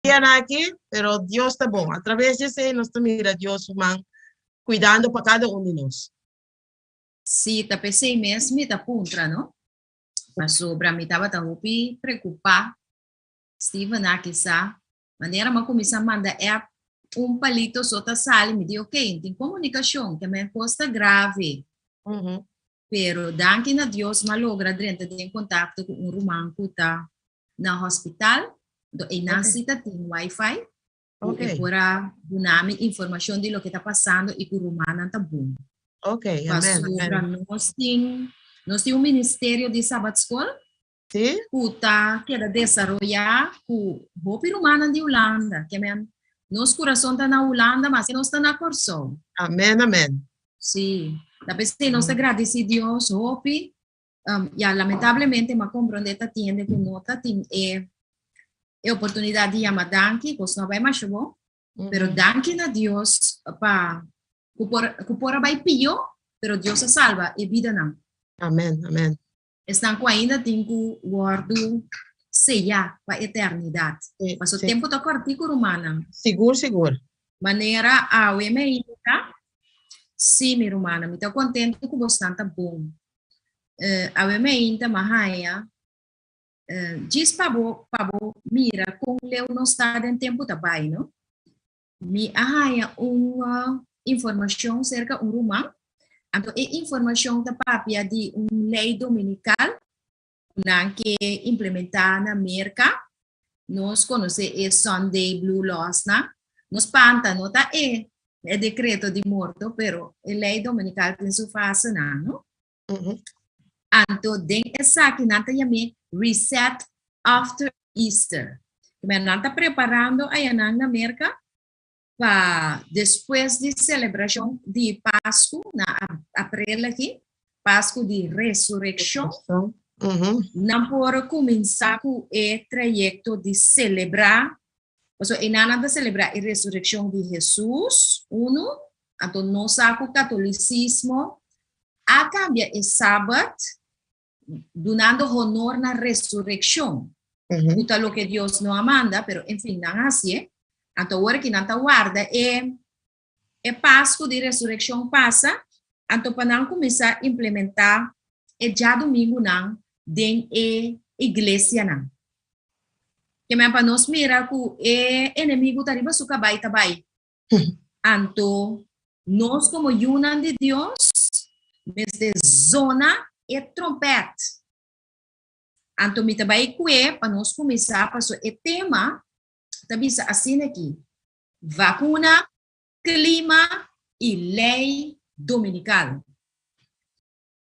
Dianan aki, pero Dios ta bon. A traves di esei nos ta mira Dios su man kuidando pa kada un di nos. Sí, ta p'esei mes mi ta puntra, no? Pasobra mi tabata hopi preokupá. Steven a kisa, manera mi a kuminsá manda app, un palito so ta sali, mi di ok, tin komunikashon, ke men kos ta grave. Pero danki na Dios mi a logra drenta den kontakto ku un ruman ku ta na hospital, do einan si ta tin wifi, ku e por a duna mi informashon di loke ta pasando i ku rumannan ta bon. Ok, amen, Pasobra nos tin un ministerio di Sabbat School ku ta keda desaroyá ku hopi rumannan di Hulanda. Ke men, nos kurason ta na Hulanda, mas nos ta na Kòrsou. Amen, amen. Sí. Ta p'esei nos ta gradisí Dios hopi. Ya, lamentablemente, m'a komprondé ta tiende ku no ta tin e oportunidat di yama danki, kos no bai masha bon. Pero danki na Dios pa ku por a bai pió, pero Dios a salba e bidanan. Amen, amen. Esnan ku ainda tin ku wòrdu seyá pa eternidat. Paso tempu ta kòrtiku, rumannan. Sigur, sigur. Manera awe mainta, sí, mi rumannan, mi ta kontentu ku bosnan ta bon. Awe mainta m'a haña djis pa bo mira kon leu nos ta den tempu ta bai, no? Mi a haña un informashon serka un ruman. Anto e informashon ta papia di un lei dominikal nan ke implementá na Merka. Nos konosé e Sunday Blue Laws na. Nos panta no ta e dekreto di morto, pero e lei dominikal tin su fase na, no? Anto den esaki nan ta yam'é reset after Easter. Men nan ta preparando ayanan na Merka pa despues di selebrashon di Pasku na aprel aki, Pasku di Resurekshon, nan por kuminsá ku e trayekto di selebrá, so einan nan ta selebrá e resurekshon di Hesus, unu, anto nos sa ku katolisismo a kambia e sabat dunando honor na resurekshon. Ku ta loke Dios no a manda, pero en fin, nan hasié. Anto awor ku nan ta warda e Pasku di Resurekshon pasa, anto pa nan kuminsá implementá e djadumingunan den e iglesianan. Ke men pa nos mira ku e enemigu ta riba su kabai ta bai. Anto nos komo yunan di Dios mester zona e tròmpèt. Anto mi ta bai kue pa nos kuminsá paso e tema ta bisa asina aki: vakuna, klima i lei dominikal.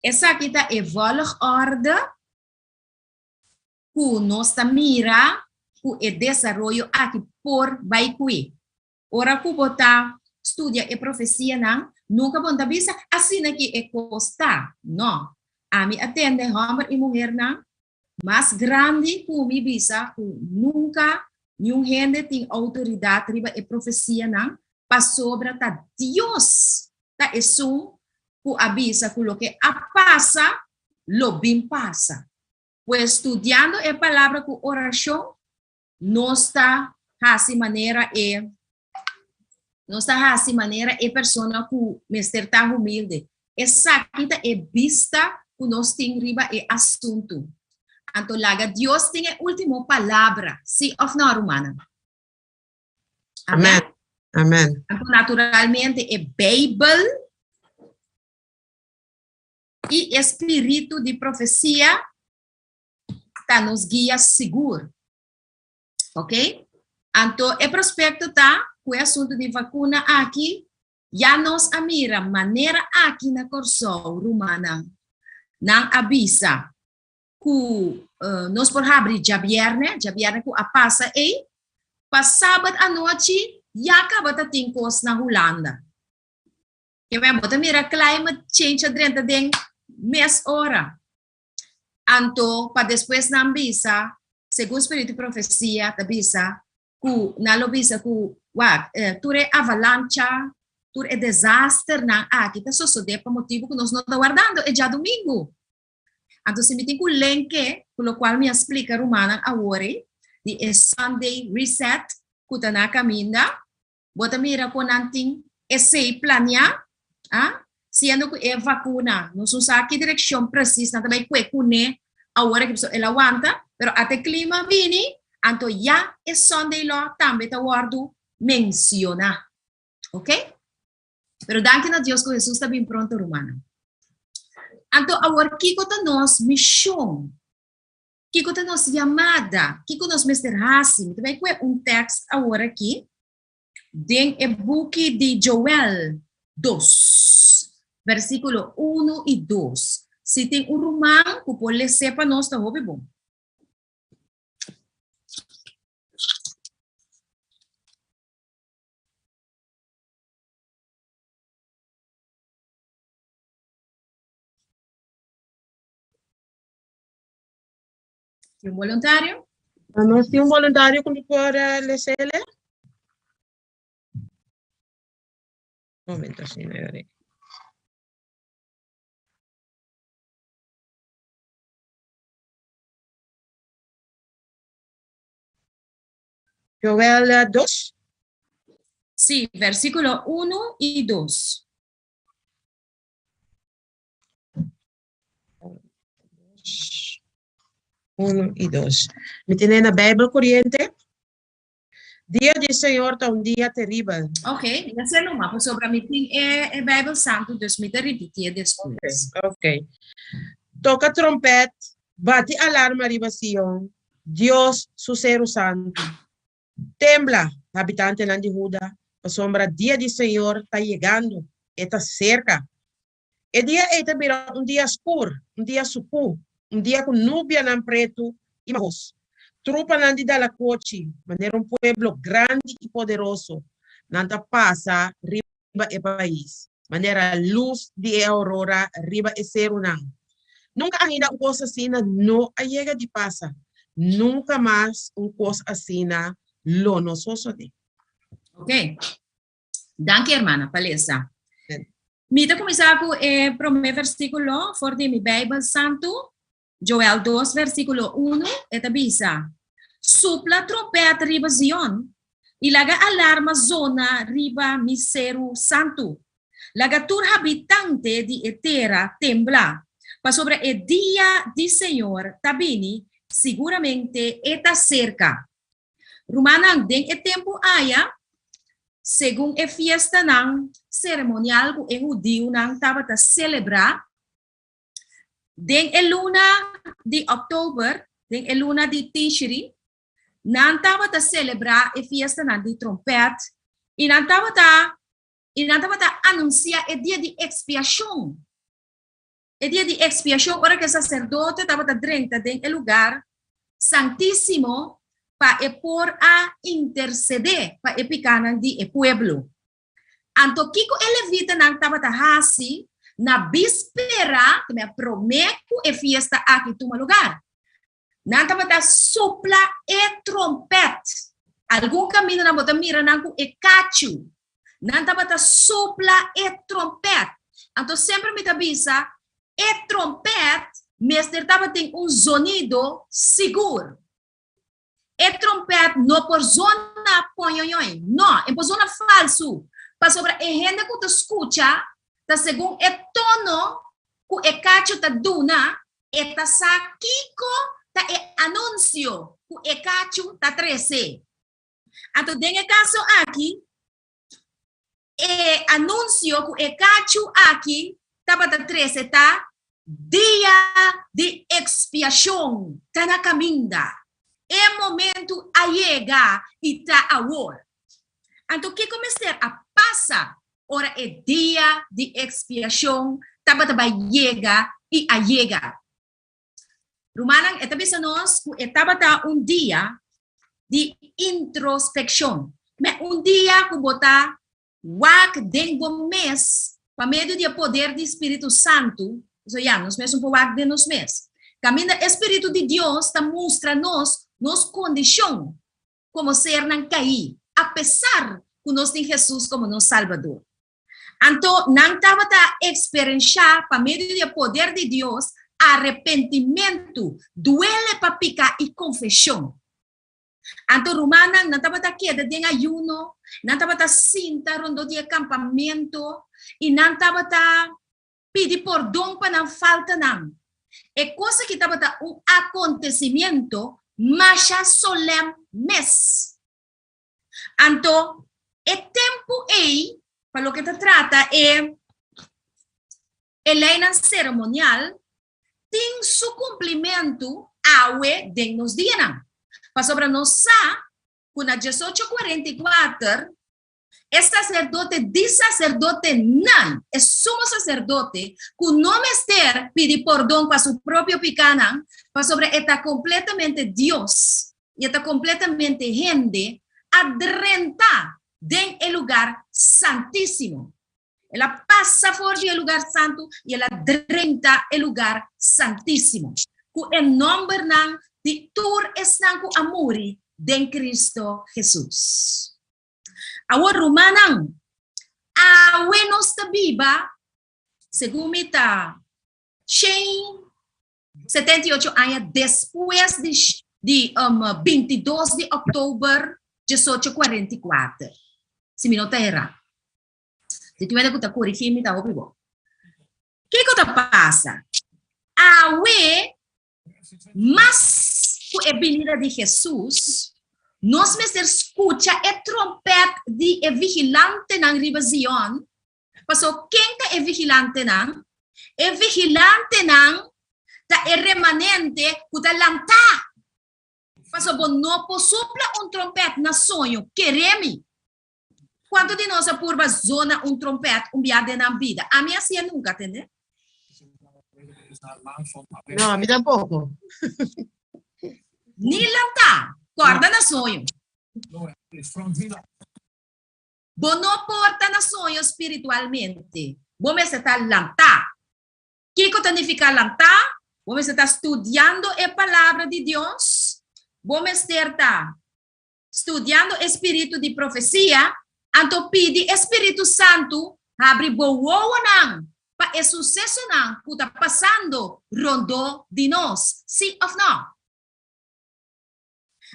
Esaki ta e volgorde ku nos ta mira ku e desaroyo aki por bai kue. Ora ku bo ta studia e profesianan, nunka bo no ta bisa asina ku e kos ta. No. Ami a tende hòmber i muhernan mas grandi ku mi bisa ku nunka ningun hende tin outoridat riba e profesianan pasobra ta Dios ta esun ku a bisa ku loke a pasa lo bin pasa. Pues studiando e palabra ku orashon, nos ta hasi manera e persona ku mester ta humilde. Esaki ta e bista ku nos tin riba e asuntu. Anto laga Dios tin e último palabra, sí òf no, rumannan? Amen. Amen. Anto naturalmente e Beibel i e spiritu di profesia ta nos guia sigur. Ok? Anto e prospekto ta ku e asuntu di vakuna aki ya nos a mira manera aki na Kòrsou, rumannan, nan a bisa ku nos por habri djabièrnè, djabièrnè ku a pasa ei, pa sabat anochi ya kaba ta tin kos na Hulanda. Ke men bo ta mira climate change a drenta den mes ora. Anto pa despues nan bisa, segun spiritu profesia ta bisa ku nan lo bisa ku wak tur e avalancha, tur e desasternan aki ta sosodé pa motibu ku nos no ta wardando e djadumingu. Anto si mi tin ku lenke, ku lokual mi a splika rumannan awor ei, di e Sunday reset. ku ta na kaminda, bo ta mira kon nan tin esei planiá, a, siendo ku e vakuna nos no sa ki direkshon presis nan ta bai kue kuné awor aki pasobra el a wanta, pero ata e klima bini, anto ya e Sunday law tambe ta wòrdu mensioná. Ok? Pero danki na Dios ku Hesus ta bin pronto, rumannan. Anto awor kiko ta nos mishon? Kiko ta nos yamada? Kiko nos mester hasi? Mi ta bai kue un tekst awor aki den e buki di Joel dos, versíkulo unu i dos. Si tin un ruman ku por les'é pa nos ta hopi bon. Tin un boluntario? Nos tin un boluntario ku por lesele? Momento, señora. Joel 2? Sí, versículo 1 y 2. 1 y 2. Mi tiene na Bijbel Corriente. Dia di Señor ta un dia teribel. Ok, ya sé numa, pasobra mi tin e, e Bijbel Santu, dus mi ta repitié despues. Ok. Toca trompet, bati alarma riba Sion, Dios su seru santu. Tembla, habitantenan di Huda, pasobra dia di Señor ta yegando, e ta serka. E dia ei ta bira un dia skur, un dia sukú, un dia ku nubianan pretu i mahos. Trupanan di dalakochi, manera un pueblo grandi i poderoso, nan ta pasa riba e pais, manera lus di e aurora riba e serunan. Nunka ainda un kos asina no a yega di pasa, nunka mas un kos asina lo no sosodé. Ok. Danki hermana pa lesa. Mi ta kuminsá ku e promé versíkulo for di mi Beibel Santu, Joel 2 versíkulo 1, e ta bisa, Supla trompèt riba Zion, i laga alarma zona riba mi seru santu. Laga tur habitante di e tera tembla, pasobra e dia di Señor ta bini, siguramente e ta serka. Rumannan, den e tempu aya, segun e fiestanan seremonial ku e hudiunan tabata selebrá, den e luna di òktober, den e luna di Tishri, nan tabata selebrá e fiestanan di trompèt i nan tabata i nan tabata anunsiá e dia di ekspiashon. E dia di ekspiashon, ora ku e saserdote tabata drenta den e lugar santísimo pa e por a intersedé pa e pikánan di e pueblo. Anto kiko e levitanan tabata hasi na bispera, te mea promé ku e fiesta aki tuma lugar? Nan tabata supla e trompèt. Algun kaminda nan bo ta mira nan ku e kachu. Nan tabata supla e trompèt. Anto semper mi ta bisa, e trompèt mester tabatin un zonido sigur. E trompèt no por zona poñoñoy. No, e por zona falsu. Pasobra e hende ku ta skucha ta segun e tono ku e kachu ta duna, e ta sa kiko ta e anunsio ku e kachu ta trese. Anto den e kaso aki, E anunsio ku e kachu aki tabata trese ta, Dia di Ekspiashon ta na kaminda. E momentu a yega i ta awor. Anto kiko mester a pasa ora e Dia di Ekspiashon tabata bai yega i a yega? Rumannan, e ta bisa nos ku e tabata un dia di introspekshon. Me un dia ku bo ta wak den bo mes pa medio di e poder di Spiritu Santu, pasobra ya, nos mes no por wak den nos mes. Kaminda e Spiritu di Dios ta mustra nos nos kondishon komo sernan kaí, apesar ku nos tin Hesus komo nos Salbador. Anto nan tabata eksperenshá pa medio di e poder di Dios arepentimentu, duele pa piká i konfeshon. Anto rumannan, nan tabata keda den ayuno, nan tabata sinta rondó di e kampamentu i nan tabata pidi pordon pa nan faltanan. E kos aki tabata un akontesimiento masha solèm mes. Anto, e tempu ei, pa loke ta trata e e leinan seremonial, tin su kumplimentu awe den nos dianan. Pasobra nos sa ku na diesocho kuarenta i kuater e saserdote di saserdotenan, e sumo saserdote, ku no mester pidi pordon pa su propio pikánan, pasobra e ta kompletamente Dios i e ta kompletamente hende, a drenta den e lugar santísimo. El a pasa for di e lugar santu i el a drenta e lugar santísimo, ku e nòmbernan di tur esnan ku a muri den Kristo Hesus. Awor, rumannan, awe nos ta biba, segun mi ta shen 78 aña despues di di 22 di òktober 1844, si mi no ta erá. Si tin hende ku ta korigí mi ta hopi bon. Kiko ta pasa? Awe, mas ku e binida di Hesus, nos mester skucha e trompèt di e vigilantenan riba Zion. Pasobra ken ta e vigilantenan? E vigilantenan ta e remanente ku ta lantá. Pasobra bo no por supla un trompèt na soño, kere mi. Cuanto di nos a purba zona un trompet un bia den nan bida? Ami a hacié nunca, tende? No, ami tampoco. Ni lantá, corda na soño. Bo no por ta na soño spiritualmente. Bo mester ta lantá. Kiko ta nifiká lantá? Bo mester ta studiando e Palabra di Dios. Bo mester ta Studiando e spiritu di profesia, anto pidi e Spiritu Santu habri bo wowonan pa e susesonan ku ta pasando rondó di nos, sí òf nò?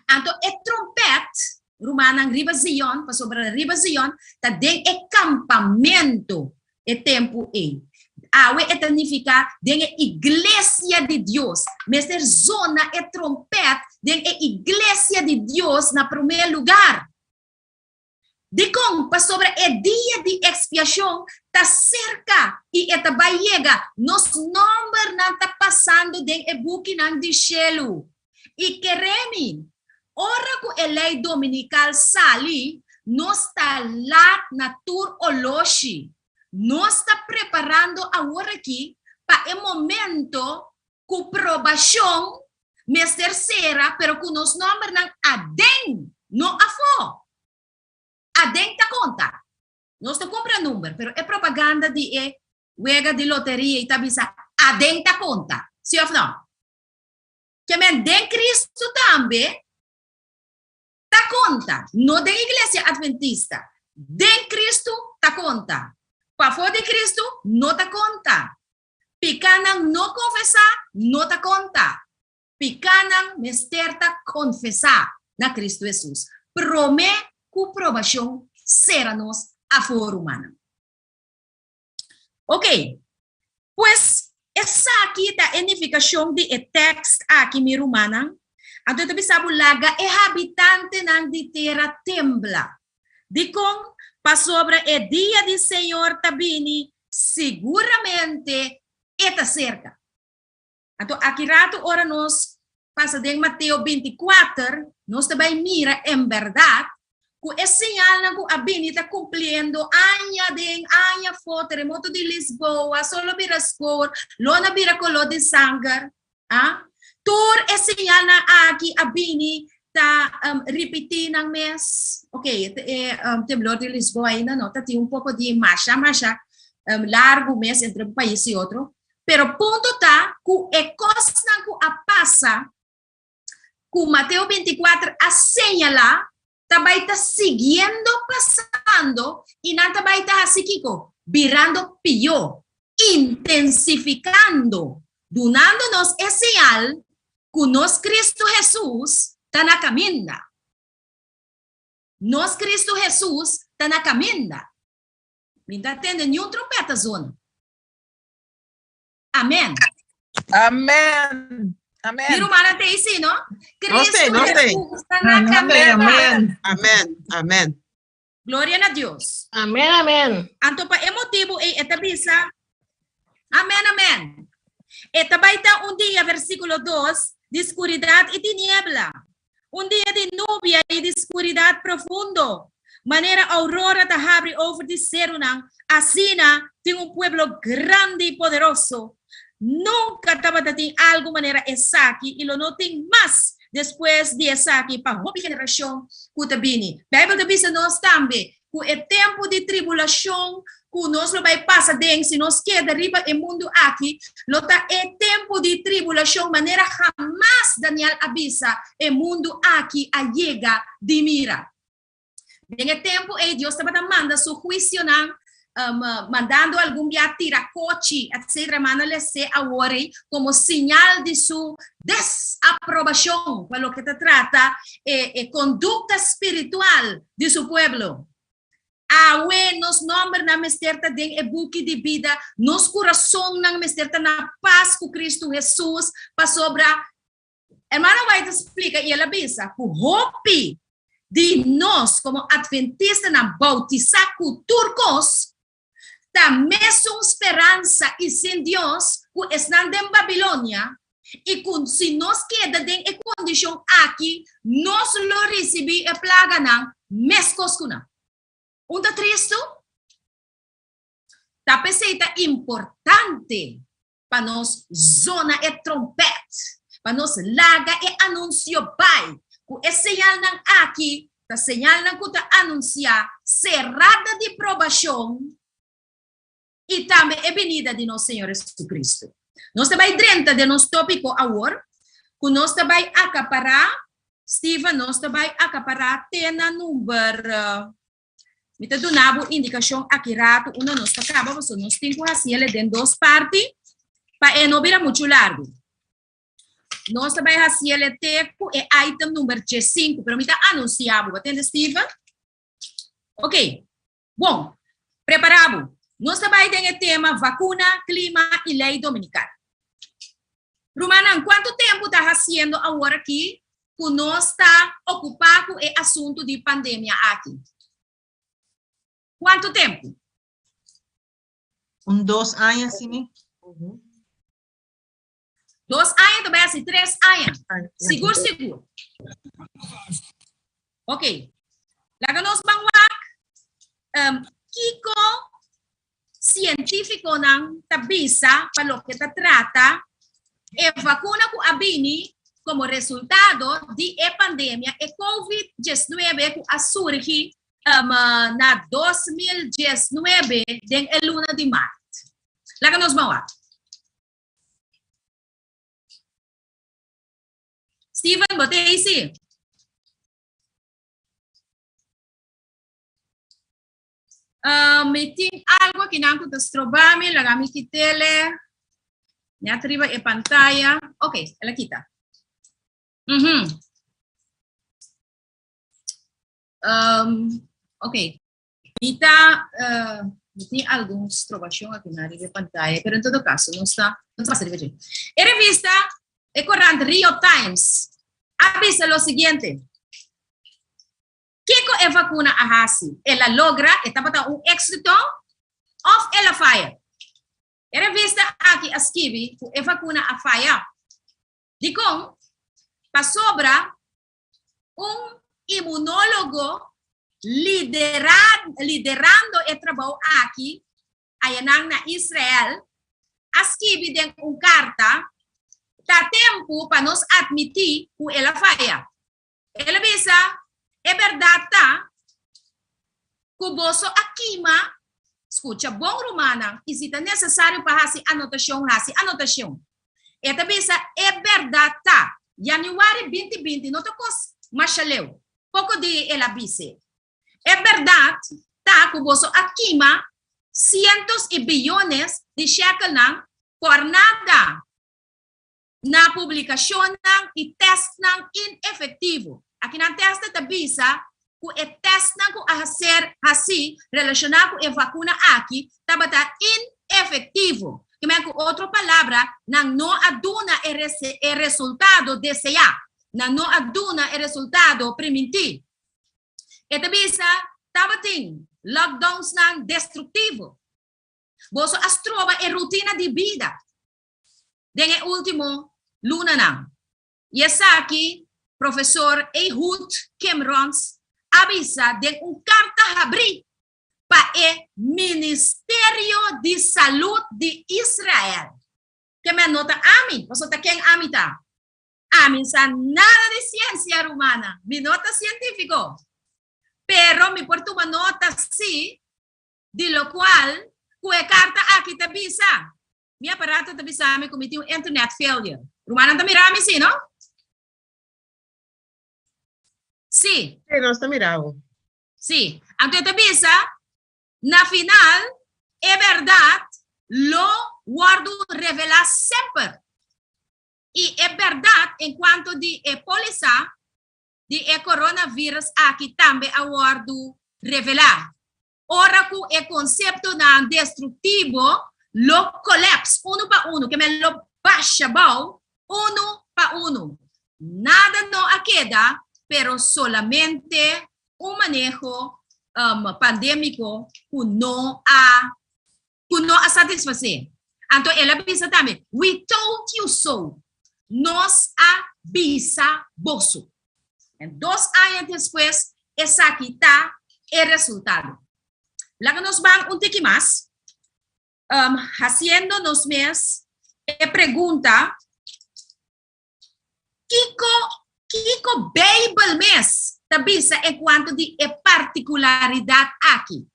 Anto e trompèt, rumannan, riba Zion, pasobra riba Zion ta den e kampamentu e tempu ei. Awe e ta nifiká den e iglesia di Dios. Mester zona e trompèt den e iglesia di Dios na promé lugar. Dikon? Pasobra e dia di ekspiashon ta serka i e ta bai yega. Nos nòmbernan ta pasando den e bukinan di shelu. I kere mi, ora ku e lei dominikal sali, nos ta lat na tur oloshi. Nos ta preparando aworakí pa e momento ku probashon mester sera pero ku nos nòmbernan aden, no afó. Aden ta konta. Nos ta kumpra number, pero e propaganda di e wega di loteria i ta bisa aden ta konta. Sí òf nò? Ke men den Cristo tambe ta konta, no den iglesia adventista. Den Cristo ta konta. Pafó di Cristo no ta konta. Pikánan no konfesá no ta konta. Pikánan mester ta konfesá na Cristo Hesus promé ku probashon sera nos afó, rumannan. Ok, pues esaki ta e nifikashon di e tèkst aki, mi rumannan. Anto e ta bisa bo laga e habitantenan di tera tembla. Dikon? Pasobra e dia di Señor ta bini, siguramente e ta serka. Anto aki ratu ora nos pasa den Mateo 24, nos ta bai mira en bèrdat ku e señalnan ku a bini ta kumpliendo aña den aña afó, teremoto di Lisboa, solo bira skur, lona bira koló di sanger, a. Tur e señalnan aki a bini ta ripití nan mes. Ok, e temblor di Lisboa ainda no ta tin un poko di masha masha largu mes entre un pais i otro, Pero punto ta ku e kosnan ku a pasa ku Mateo 24 a señalá ta bai ta siguiendo pasando i nan ta bai ta hasi kiko? Birando pió, intensifikando, dunando nos e señal ku nos Kristu Hesus ta na kaminda. Nos Kristu Hesus ta na kaminda. Mi ta tende niun trompet ta zona. Amen. Amen. Amen. Mi rumannan ta isi, no? Nos Kristu nos te. Hesus ta na kaminda. Amen. Amen. Amen. Gloria na Dios. Amen, amen. Anto pa e motibu ei e ta bisa, Amen, amen. E ta bai ta un dia, versíkulo dos, di skuridat i tiniebla, un dia di nubia i di skuridat profundo. Manera aurora ta habri over di serunan, asina tin un pueblo grandi i poderoso. Nunka tabata tin algu manera esaki i lo no tin mas despues di esaki pa hopi generashon ku ta bini. Beibel ta bisa nos tambe ku e tempu di tribulashon ku nos lo bai pasa den si nos keda riba e mundu aki lo ta e tempu di tribulashon manera hamas Daniel a bisa e mundu aki a yega di mira. Den e tempu ei Dios tabata manda su huisionan, mandando algun bia tira kochi, etcetera, manda les'é awor ei komo siñal di su desaprobashon pa loke ta trata e e kondukta spiritual di su pueblo. Awe nos nòmbernan mester ta den e buki di bida, nos kurasonnan mester ta na pas ku Kristu Hesus, pasobra Hermano White a splika i el a bisa ku hopi di nos komo atventistanan boutisá ku tur kos ta mesun speransa i sin Dios ku esnan den Babilonia i ku si nos keda den e kondishon aki nos lo risibí e plaganan meskos ku nan. Un ta tristu? Ta p'esei ta importante pa nos zona e trompet, pa nos laga e anunsio bai, ku e señalnan aki ta señalnan ku ta anunsiá serada di probashon i tambe e binida di nos Señor Jesucristo. Nos ta bai drenta den nos tópiko awor, ku nos ta bai akapará, Steven, nos ta bai akapará te na number Mi ta duna bo indikashon aki ratu unda nos ta kaba pasobra nos tin ku hasi el den dos parti pa e no bira muchu largu. Nos ta bai hasi el te ku e item number diesinku, pero mi ta anunsia bo. Bo tende, Steven? Ok. Bon, prepara bo. Nos ta bai den e tema vakuna, klima i lei dominikal. Rumannan, kuantu tempu ta hasiendo awor aki ku nos ta okupá ku e asuntu di pandemia aki? Kuantu tempu? Un dos aña asina. Dos aña ta bai hasi tres aña. Sigur sigur. Ok. Laga nos ban wak um, kiko Sientífikonan ta bisa pa loke ta trata e vakuna ku a bini komo resultado di e pandemia e Covid diesnuebe ku a surgi na 2019 den e luna di mart. Laga nos ban wak. Steven, bo ta ei si? Uh, mi tin algo akinan ku ta stroba mi, laga mi kitele. Net riba e pantaya. Ok, el a kita. Mhm. Um, ok. Mi ta, uh, mi tin algun strobashon akinan riba e pantaya, pero en todo caso, nos ta, nos ta pasa riba dje. E revista, e korant Rio Times, a bisa lo siguiente. Kiko e vakuna a hasi? El a logra? E tabata un éksito òf el a faya? E revista aki a skibi ku e vakuna a faya. Dikon? Pasobra un imunólogo liderando e trabou aki ayanan na Israel a skibi den un karta, Ta tempu pa nos atmití ku el a faya. El a bisa, E bèrdat ta ku boso a kima, skucha bon rumannan, i si ta nesesario pa hasi anotashon, hasi anotashon. E ta bisa, E bèrdat ta, yanüari binti binti no ta kos masha leu. Poko dia el a bis'é. E bèrdat ta ku boso a kima sientos i biyones di shekelnan por nada. na publikashonnan i tèstnan inefektivo. Akinan tèst ta bisa ku e tèstnan ku a ser hasí relashoná ku e vakuna aki tabata inefektivo. Ke men ku otro palabra, nan no a duna e resultado deseá. Nan no a duna e resultado primintí. E ta bisa, Tabatin lockdownsnan destruktivo. Boso a stroba e rutina di bida den e último lunanan. I esaki Profesor Ehud Kimrons a bisa den un karta habrí pa e Ministerio di Salud di Israel. Ke men no ta ami, pasobra ta ken ami ta? Ami sa nada di siensia, rumannan. Mi no ta sientífiko. Pero mi por tuma nota sí di lokual ku e karta aki ta bisa. Mi aparato ta bisa mi ku mi tin un internet failure. Rumannan ta mira mi sí, no? Sí. Sí, nos ta mira bo. Sí. Anto e ta bisa, na final, e bèrdat lo wòrdu revelá semper. I e bèrdat en kuanto di e pólisa di e coronavirus aki tambe a wòrdu revelá. Ora ku e konseptonan destruktivo lo kòlèps unu pa unu, ke men lo basha bou unu pa unu. Nada no a keda, pero solamente un maneho pandémiko ku no a ku no a satisfasé. Anto el a bisa tambe, We told you so, nos a bisa boso. En dos aña despues esaki ta e resultado. Laga nos ban un tiki mas, um, haciendo nos mes e pregunta, Kiko, kiko Bijbel mes ta bisa en cuanto di e particularidad aki?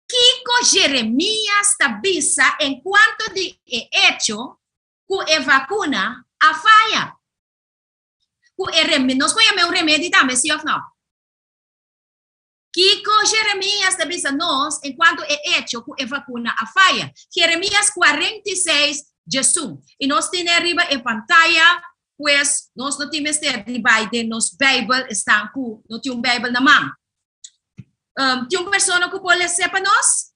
Kiko Jeremias ta bisa en cuanto di e echo cu e vacuna a faya? Cu e reme, nos por yama e un remedi tambe, si of no? Kiko Jeremias ta bisa nos en cuanto e echo cu e vacuna a faya? Jeremias 46, 11. Y nos tine ariba e pantaya, pues nos no tin mester di bay den nos Bijbel, esnan cu no tin un Bijbel na man. Um, tin un persona ku por lese pa nos?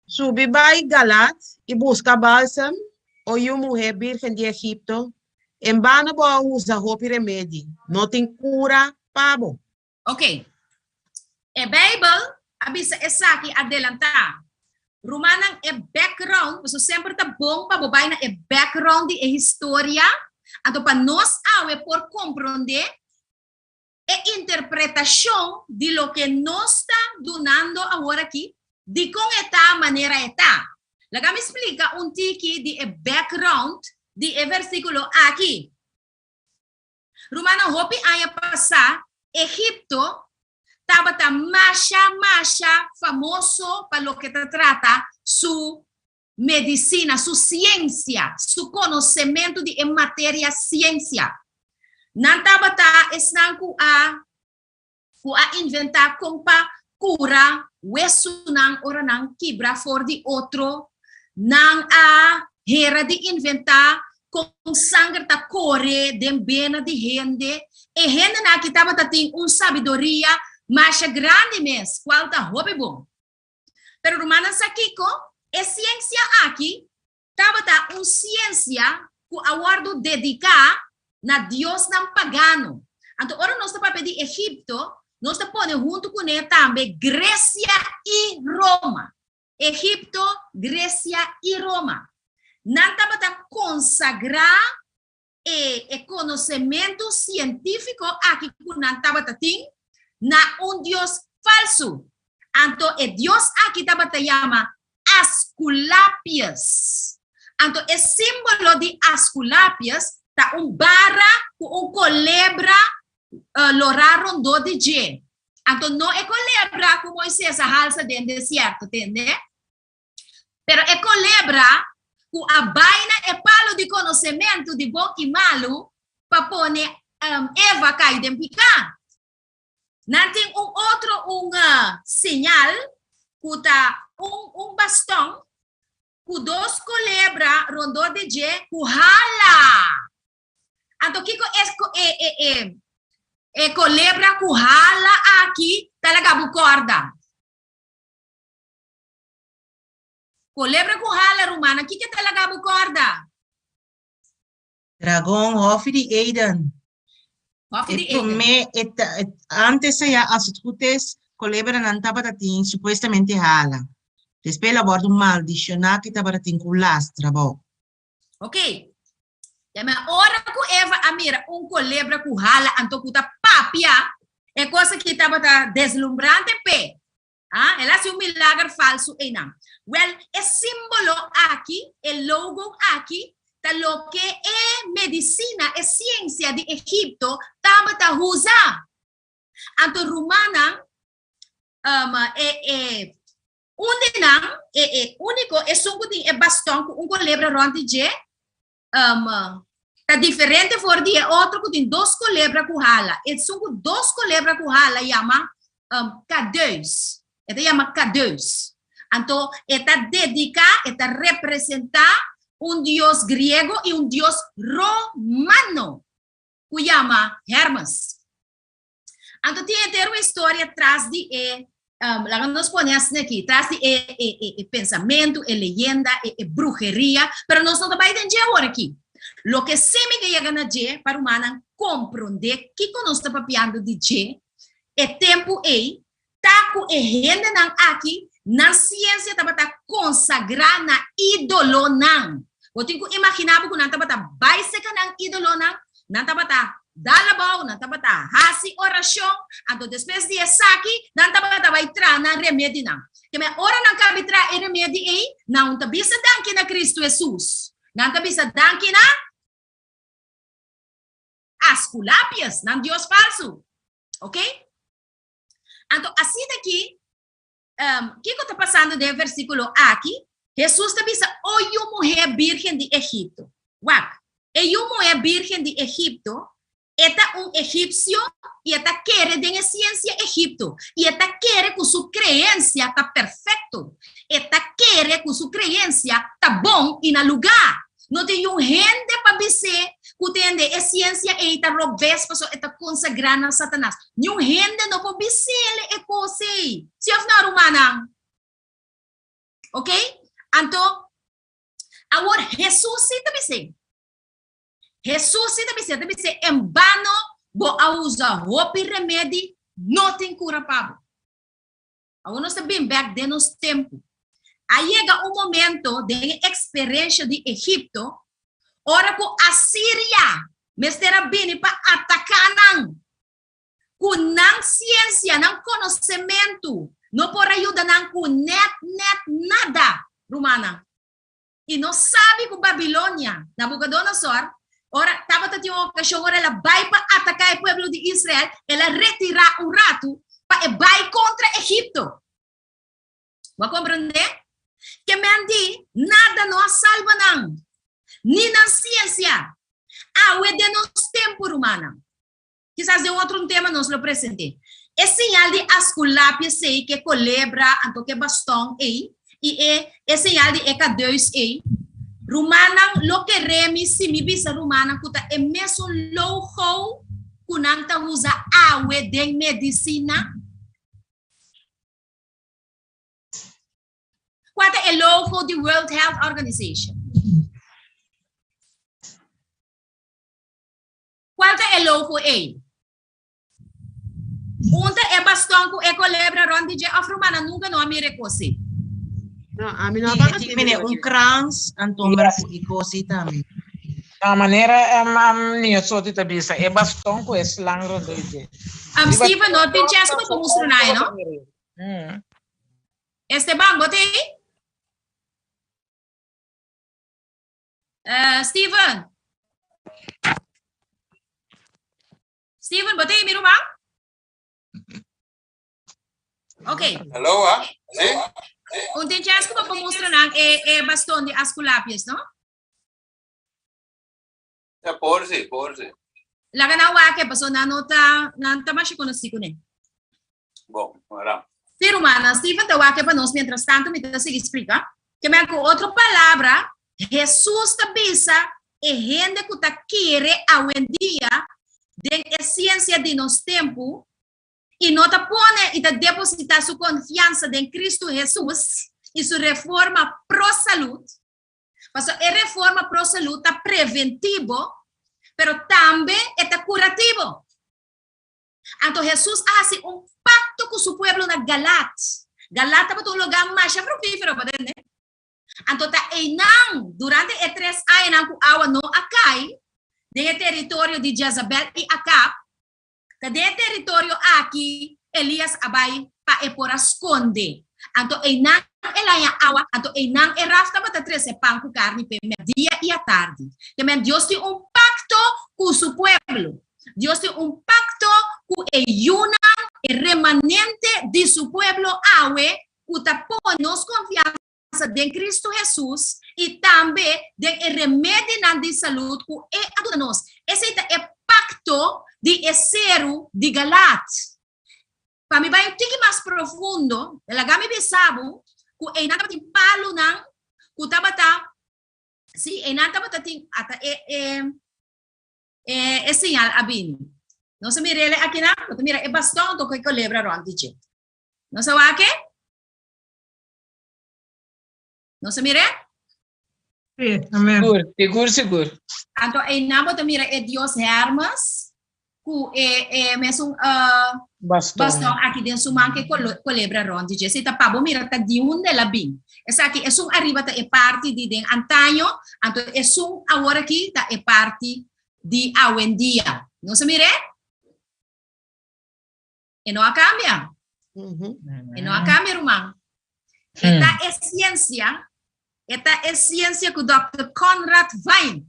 Subi bai Galaad i buska bálsam, o yu muhé bírgen di Egipto. En bano bo a usa hopi remedi, no tin kura pa bo. Ok. E Bijbel a bisa esaki adelantá. Rumannan, e background, pasobra semper ta bon pa bo bai na e background di e historia, anto pa nos awe por komprondé e interpretashon di loke nos ta dunando aworakí, dikon e ta manera e ta. Laga mi splika un tiki di e background di e versíkulo aki. Rumannan, hopi aña pasá, Egipto tabata masha masha famoso pa loke ta trata su medisina, su siensia, su konosementu di e materia siensia. Nan tabata esnan ku a ku a inventá kon pa kura wesunan ora nan kibra for di otro. Nan a hera di inventá kon sanger ta kore den bena di hende. E hendenan aki tabata tin un sabiduria masha grandi mes, kual ta hopi bon. Pero rumannan sa kiko? E siensia aki tabata un siensia ku a wòrdu dediká na diosnan pagano. Anto ora nos ta papia di Egipto, nos ta pone huntu kuné tambe Gresia i Roma. Egipto, Gresia i Roma. Nan tabata konsagrá e e konosementu sientífiko aki ku nan tabata tin na un dios falsu. Anto e dios aki tabata yama Asculapius. Anto e símbolo di Asculapius ta un bara ku un kolebra lorá rondó di dje. Anto no e kolebra ku Moises a halsa den desierto, tende? Pero e kolebra ku a bai na e palu di konosementu di bon i malu pa pone Eva kai den piká. Nan tin un otro un señal ku ta un un baston ku dos kolebra rondó di dje ku hala. Anto kiko es e e e e kolebra ku hala aki ta laga bo kòrda? Kolebra ku hala, rumannan, kiko ta laga bo kòrda? Dragon, Hòfi di Eden. Hòfi E di Eden. promé, e ta, e, antes allá, als het goed is, kolebranan tabata tin supuestamente hala. Despues el a wòrdu maldishoná ku e tabata tin ku lastra bou. Ok. Ya men ora ku Eva a mira un kolebra ku hala anto ku ta papia, e kos aki tabata deslumbrante p'e. Ah, el a hasi un milager falsu einan. Wèl, e símbolo aki, e logo aki, ta loke e medisina, e siensia di Egipto tabata usa. Anto rumannan, um, e, e, un di nan, e, e úniko, esun ku tin e baston ku un kolebra rònt di dje, um, ta diferente for di e otro ku tin dos kolebra ku hala. Esun ku dos kolebra ku hala yama um, kadeus. E ta yama kadeus. Anto, e ta dediká, e ta representá un dios griego i un dios romano ku yama Hermes. Anto tin henter un historia tras di e, um, laga nos pone asina aki, tras di e, e, e, e pensamentu, e leyenda, e, e bruheria, pero nos no ta bai den dje awor aki. Loke sí mi ke yega na dje pa rumannan komprondé kiko nos ta papiando di dje e tempu ei, ta ku e hendenan aki nan siensia tabata konsagrá na ídolonan. Bo tin ku imaginá bo ku nan tabata bai seka nan ídolonan, nan tabata dal abou, nan tabata hasi orashon, anto despues di esaki nan tabata bai traha nan remedinan. Keme ora nan kabi traha e remedi ei, nan ta bisa danki na Kristu Hesus. Nan ta bisa danki na Asculapius, nan dios falsu. Ok? Anto asina ki, um, kiko ta pasando den e versíkulo aki? Hesus ta bisa, O yu muhé bírgen di Egipto. Wak, e yu muhé bírgen di Egipto, e ta un egipsio i e ta kere den e siensia Egipto i e ta kere ku su kreensia ta perfekto. E ta kere ku su kreensia ta bon i na lugá. No tin yun hende pa bis'é ku tende e siensia ei ta robes pasobra e ta konsagrá na Satanas. Niun hende no por bis'é e kos ei. Sí òf no, rumannan? Oké? Anto, awor Hesus sí ta bis'é. Hesus sí ta bis'é, ta bis'é, En bano bo a usa hopi remedi, no tin kura pa bo. Awor nos ta bin bek den nos tempu. A yega un momento den e eksperensha di Egipto ora ku Asiria mester a bini pa ataká nan. Ku nan siensia, nan konosementu no por a yuda nan ku nèt nèt nada, rumannan. I nos sabi ku Babilonia, Nabukodonosor, ora tabata tin un okashon ora el a bai pa ataká e pueblo di Israel, el a retirá un ratu pa e bai kontra Egipto. Bo a komprondé? Ke men di, nada no a salba nan, ni nan siensia. Awe den nos tempu, rumannan. Kisas den otro un tema nos lo present'é. E señal di Asculapio esei ke kolebra anto ke baston ei i e e señal di e kadeus ei. Rumannan lo kere mi si mi bisa rumannan ku ta e mesun logo ku nan ta usa awe den medisina? Kua ta e logo di World Health Organization? Cual ta e logo ei? Un ta e baston cu e colebra rond di dje of rumannan nunca no a mira e cos ei? No, ami no a Sí, baka e tin si mene mira un dje. krans, anto mira ku e kos ei tambe. Na manera um, um, Niño Soti ta bisa, e baston ku e slang rond di dje. Um, Riba Steven, no tin chance pa tur mustra na e, no? Mm. Esteban, bo tin? Uh, Steven. Steven, bo te mi ruman? Ok. Hello, ah? Sí? Un tin chance ku bo mustra nan e, e baston di Asculapius, no? Ja, por sí, por sí. Laga nan wak, paso nan no ta, nan ta masha konosí kuné. Bon, ora. Sí, rumannan, Steven ta wak pa nos, mientras tanto mi ta sigui splika. Ke men ku otro palabra, Hesus ta bisa E hende ku ta kere awendia den e siensia di nos tempu i no ta pone i ta depositá su konfiansa den Kristu Hesus i su reforma pro salud, pasobra e reforma pro salud ta preventivo, pero tambe e ta kurativo. Anto Hesus a hasi un pakto ku su pueblo na Galat. Galat tabata un lugá masha fruktífero, bo ta tende? Anto ta einan, durante e tres añanan ku awa no a kai den e teritorio di Jezabel i Akab, ta den e teritorio aki Elias a bai pa e por a skonde. Anto einan el haña awa, anto einan e raf tabata trese pan ku karni p'e mèrdia i atardi. Te men Dios tin un pakto ku su pueblo. Dios tin un pakto ku e yunan, e remanente di su pueblo awe, ku ta pone nos konfiansa den Kristu Hesus i tambe den e remedinan di salud ku E a duna nos. Esei ta e pakto di e seru di Galaad. Pa mi bai un tiki mas profundo, laga mi bisa bo ku einan tabatin palunan ku tabata, sí, einan tabata tin ata e e e e señal a bini. Nos a mira el akinan, bo ta mira e baston anto ku e kolebra rònt di dje. Nos a wak e? Nos a mir'é? Sí, amen. Sigur, sigur, sigur. Anto einan bo ta mira e dios Hermes ku e e mesun uh, Baston. baston aki den su man ke kolo- kolebra rond di dje. Esei ta pa bo mira ta di unda el a bin. Esaki esun ariba ta e parti di den antaño, anto esun awor aki ta e parti di awendia. Nos a mir'é? E no a cambia. E no a cambia, ruman. E ta e ciencia, e ta e ciencia cu Dòkter Conrad Vine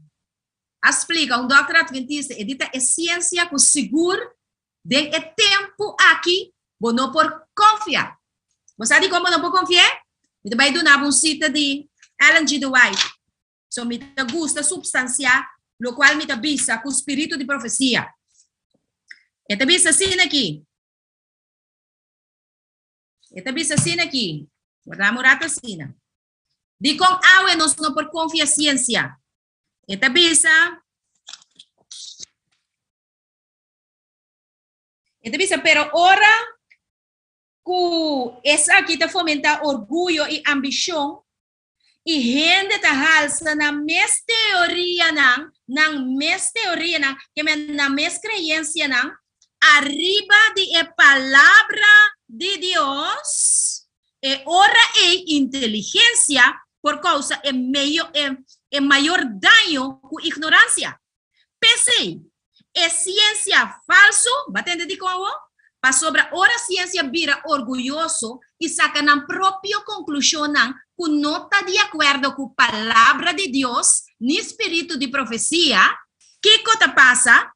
a splica, un dòkter adventista, e di ta e ciencia cu sigur den e tempo aki bo no por confia. Bo sa dicon bo no por confi'é? Mi ta bay duna bo un cita di Ellen G. De White. So mi ta gusta substansiá lokual mi ta bisa ku spiritu di profesia. E ta bisa asina aki. E ta bisa asina aki. Warda un rato asina. Dikon awe nos no por konfia siensia? E ta bisa. E ta bisa, pero ora ku esaki ta fomentá orguyo i ambishon, I hende ta halsa nan mes teorianan, nan mes teorianan, ke men nan mes kreensianan, ariba di e Palabra di Dios, e ora ei inteligensia por kousa e meyo e e mayor daño ku ignoransia. P'esei, e siensia falsu, bo a tende dikon awor? Pasobra ora siensia bira orguyoso i saka nan propio konklushonnan ku no ta di akuerdo ku Palabra di Dios ni spiritu di profesia, kiko ta pasa?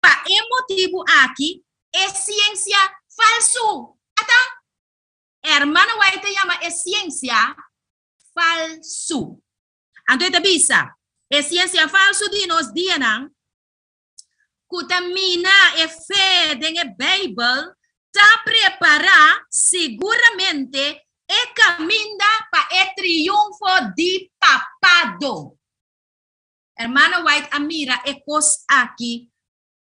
Pa e motibu aki e siensia falsu. Ata! Hermana White ta yama e siensia falsu. Anto e ta bisa, E siensia falsu di nos dianan, ku ta mina e fe den e Beibel, ta prepará siguramente e kaminda pa e triunfo di papado. Hermana White a mira e kos aki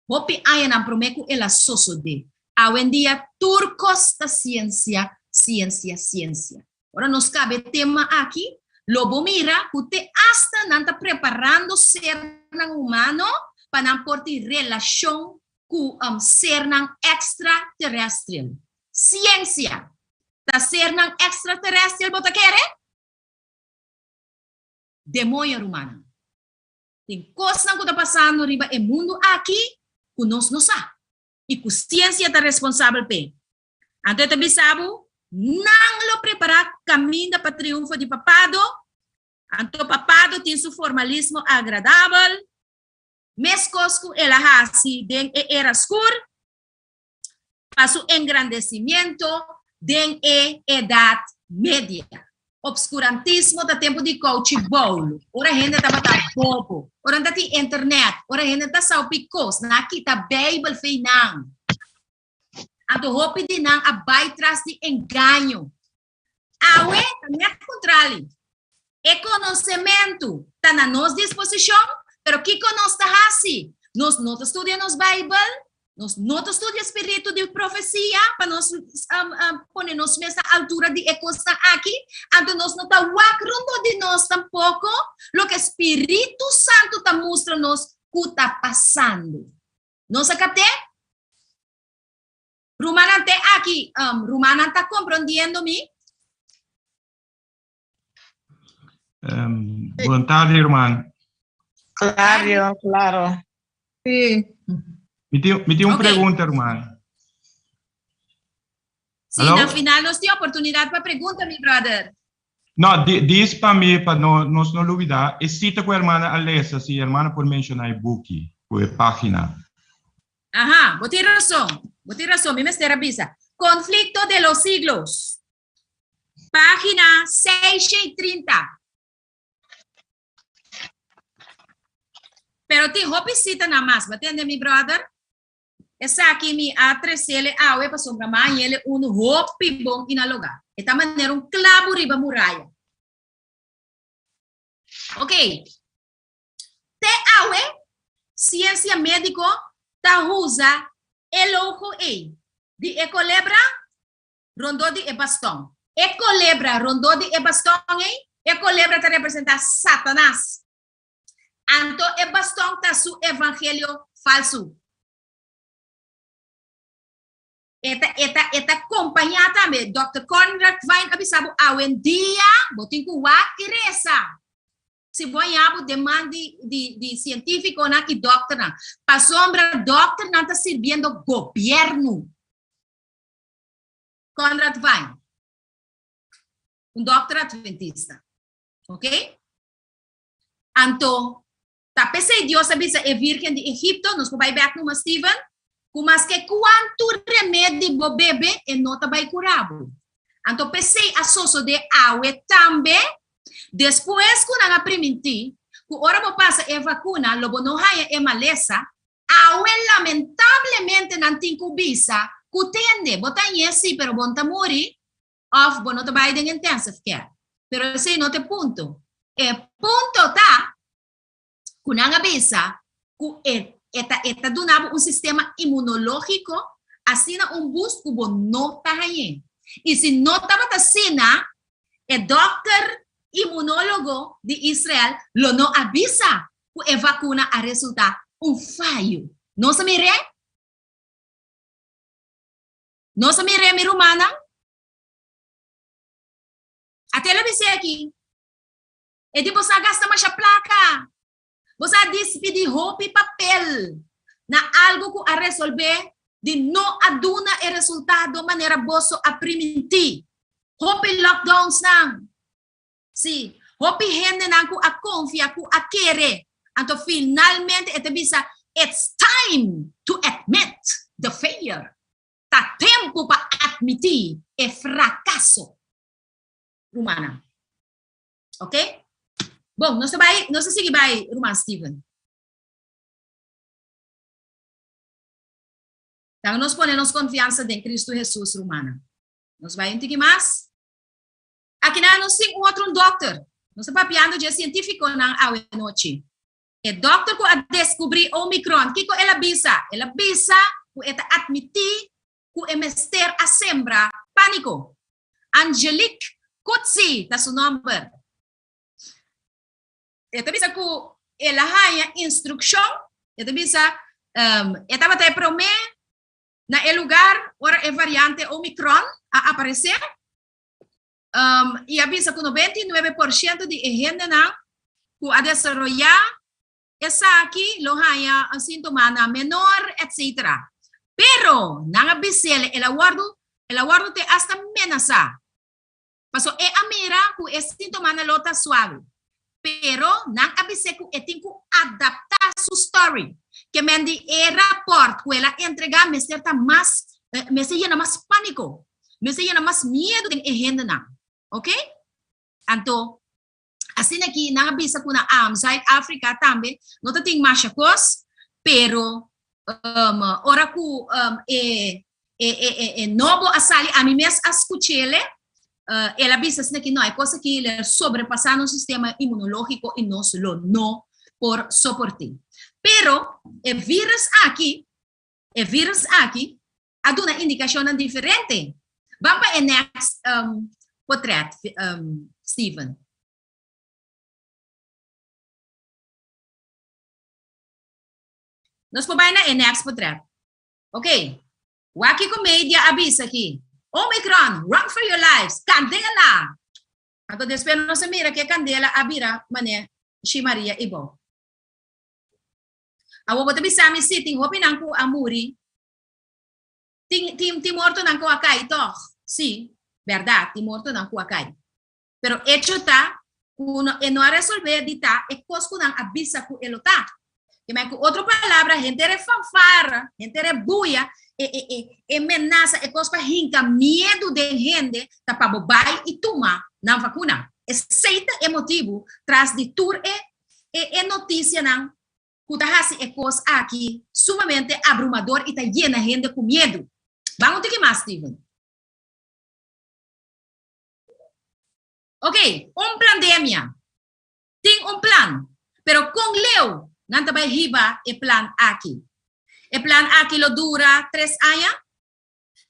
hopi añanan promé ku el a sosodé. Awendia tur kos ta siensia, siensia, siensia. Ora nos kaba e tema aki, lo bo mira ku te asta nan ta preparando sernan humano pa nan por tin relashon ku sernan ekstraterestrial. Siensia! Ta sernan ekstraterestrial bo ta kere? Demoño, rumannan. Tin kosnan ku ta pasando riba e mundu aki ku nos no sa i ku siensia ta responsabel p'e. Anto e ta bisa bo, nan lo prepará kaminda pa triunfo di papado. Anto papado tin su formalismo agradabel, meskos ku el a hasi den e era skur, pa su engrandesimiento den e Edat Media. Obscurantismo ta tempu di kouchi boulo, ora hende tabata bobo, ora nan ta tin internet, ora hende ta sa hopi kos, nan a kita Bijbel fei nan. Anto hopi di nan a bai tras di engaño. Awe ta net kontrali. E konosementu ta na nos disposishon, Pero kiko nos ta hasi? Nos no ta studia nos Bijbel, nos no ta studia spiritu di profesia pa nos um, um, pone nos mes na altura di e kosnan aki. Anto nos no ta wak rondó di nos tampoko loke Spiritu Santu ta mustra nos ku ta pasando. Nos a kapt'é? Rumannan te aki, um, rumannan ta komprondiendo mi? Um, buenas tardes, hermano. Claro, claro. Sí. Mi tin, mi tin un pregunta, hermano. Sí, na final nos tin oportunidad pa pregunta, mi brother. No, di, dis pa mi, pa no, nos no lubida, e cita ku hermana a lesa, si hermana por menciona e buki, ku e página. Aha, bo tin razón, bo tin razón, mi mester a bisa. Conflicto de los siglos. Página 630. Pero tin hopi cita na mas, bo tende mi brother? Esaki mi a tresele awe pasobra mi a hañele unu hopi bon i na lugá. E ta manera un klabu riba muraya. Ok. Te awe, siensia médiko ta usa e logo ei di e kolebra rondó di e baston. E kolebra rondó di e baston ei, e kolebra ta representá Satanas. Anto e baston ta su evangelio falsu. E ta, e ta, e ta kompañá tambe. Dòkter Conrad Vine a bisa bo awendia bo tin ku wak i resa. Si bo haña bo den man di, di, di sientífikonan i dòkternan. Pasobra dòkternan ta sirbiendo gobièrnu. Conrad Vine, un dòkter adventista. Ok? Anto, ta p'esei Dios a bisa e Virgen di Egipto, nos por bai bèk numa Steven, ku maske kuantu remedi bo bebe, e no ta bai kura bo. Anto p'esei a sosodé awe tambe, despues ku nan a primintí ku ora bo pasa e vakuna lo bo no haña e malesa, Awe lamentablemente nan tin ku bisa ku tende, bo ta ñe si pero bo no ta muri of bo no ta bai den intensive care. Pero esei no ta e punto. E punto ta ku nan a bisa ku e e ta e ta duna bo un sistema inmunologiko asina un boost ku bo no ta hañ'é. I si no tabata asina e dòkter inmunologo di Israel lo no a bisa ku e vakuna a resultá un fayo. Nos a mir'é? Nos a mir'é, mi rumannan? Ate lo bis'é aki, E di boso a gasta masha plaka, boso a dispidí hopi papel na algu ku a resolvé di no a duna e resultado manera boso a primintí. Hopi lockdownsnan. Sí, hopi hendenan ku a konfia, ku a kere. Anto finalmente e ta bisa, It's time to admit the failure. Ta tempu pa atmití e frakaso. Rumannan. Ok? Bon, nos ta bai, nos ta sigui bai, ruman Steven. Laga nos pone nos konfiansa den Kristu Hesus, rumannan. Nos bai un tiki mas. Akinan nos tin un otro un dokter. Nos ta papiando dje sientifikonan awe nochi. E dokter ku a deskubrí Omicron, kiko el a bisa? El a bisa ku e ta atmití ku e mester a sembra pániko. Angelique Coetzee ta su nòmber. E ta bisa ku el a haña instrukshon, e ta bisa, e tabata e promé na e lugar ora e variante Omicron a aparesé. Um, i a bisa ku 99% di e hendenan ku a desaroyá esaki lo haña síntomanan menor, etc. Pero nan a bis'el, el a wòrdu, el a wòrdu te asta menasá. Paso e a mira ku e síntomanan lo ta suave. Pero nan a bis'é ku e tin ku adaptá su story. Ke men di e rapòrt ku el a entregá mester ta mas, mester yena mas pániko. Mester yena mas miedu den e hendenan. Ok? Anto, asina ki nan a bisa ku na um, Zuid Afrika tambe no ta tin masha kos, pero um, ora ku um, e, e, e, e, e nobo a sali, ami mes a skuchele, uh, el a bisa asina ki no, e kos aki le sobrepasá nos sistema inmunológiko i nos lo no. por soport'é. Pero e vírus aki, e vírus aki a duna indikashonnan diferente. Ban pa e next um, potret, um, Steven. Nos por bai na e next potret. Ok. Wak kiko media a bisa aki. Omicron, run for your lives! Kandela! Anto despues nos a mira ku e kandela a bira manera Shi Maria i bo. Awor bo ta bisa mi si tin hopinan ku a muri. Tin tin tin mortonan ku a kai tòg? Sí, bèrdat, tin mortonan ku a kai. Pero echo ta ku no e no a resolvé di ta e kos ku nan a bisa ku e lo ta. Ke men ku otro palabra henter e fanfara, henter e buya, e e e e menasa, e kos pa hinka miedu den hende ta pa bo bai i tuma nan vakuna. Esei ta e motibu tras di tur e e e notisianan ku ta hasi e kos aki sumamente abrumador i ta yena hende ku miedu. Ban un tiki mas, Steven. Ok, un plandemia. Tin un plan, pero kon leu nan ta bai hiba e plan aki? E plan aki lo dura tres aña?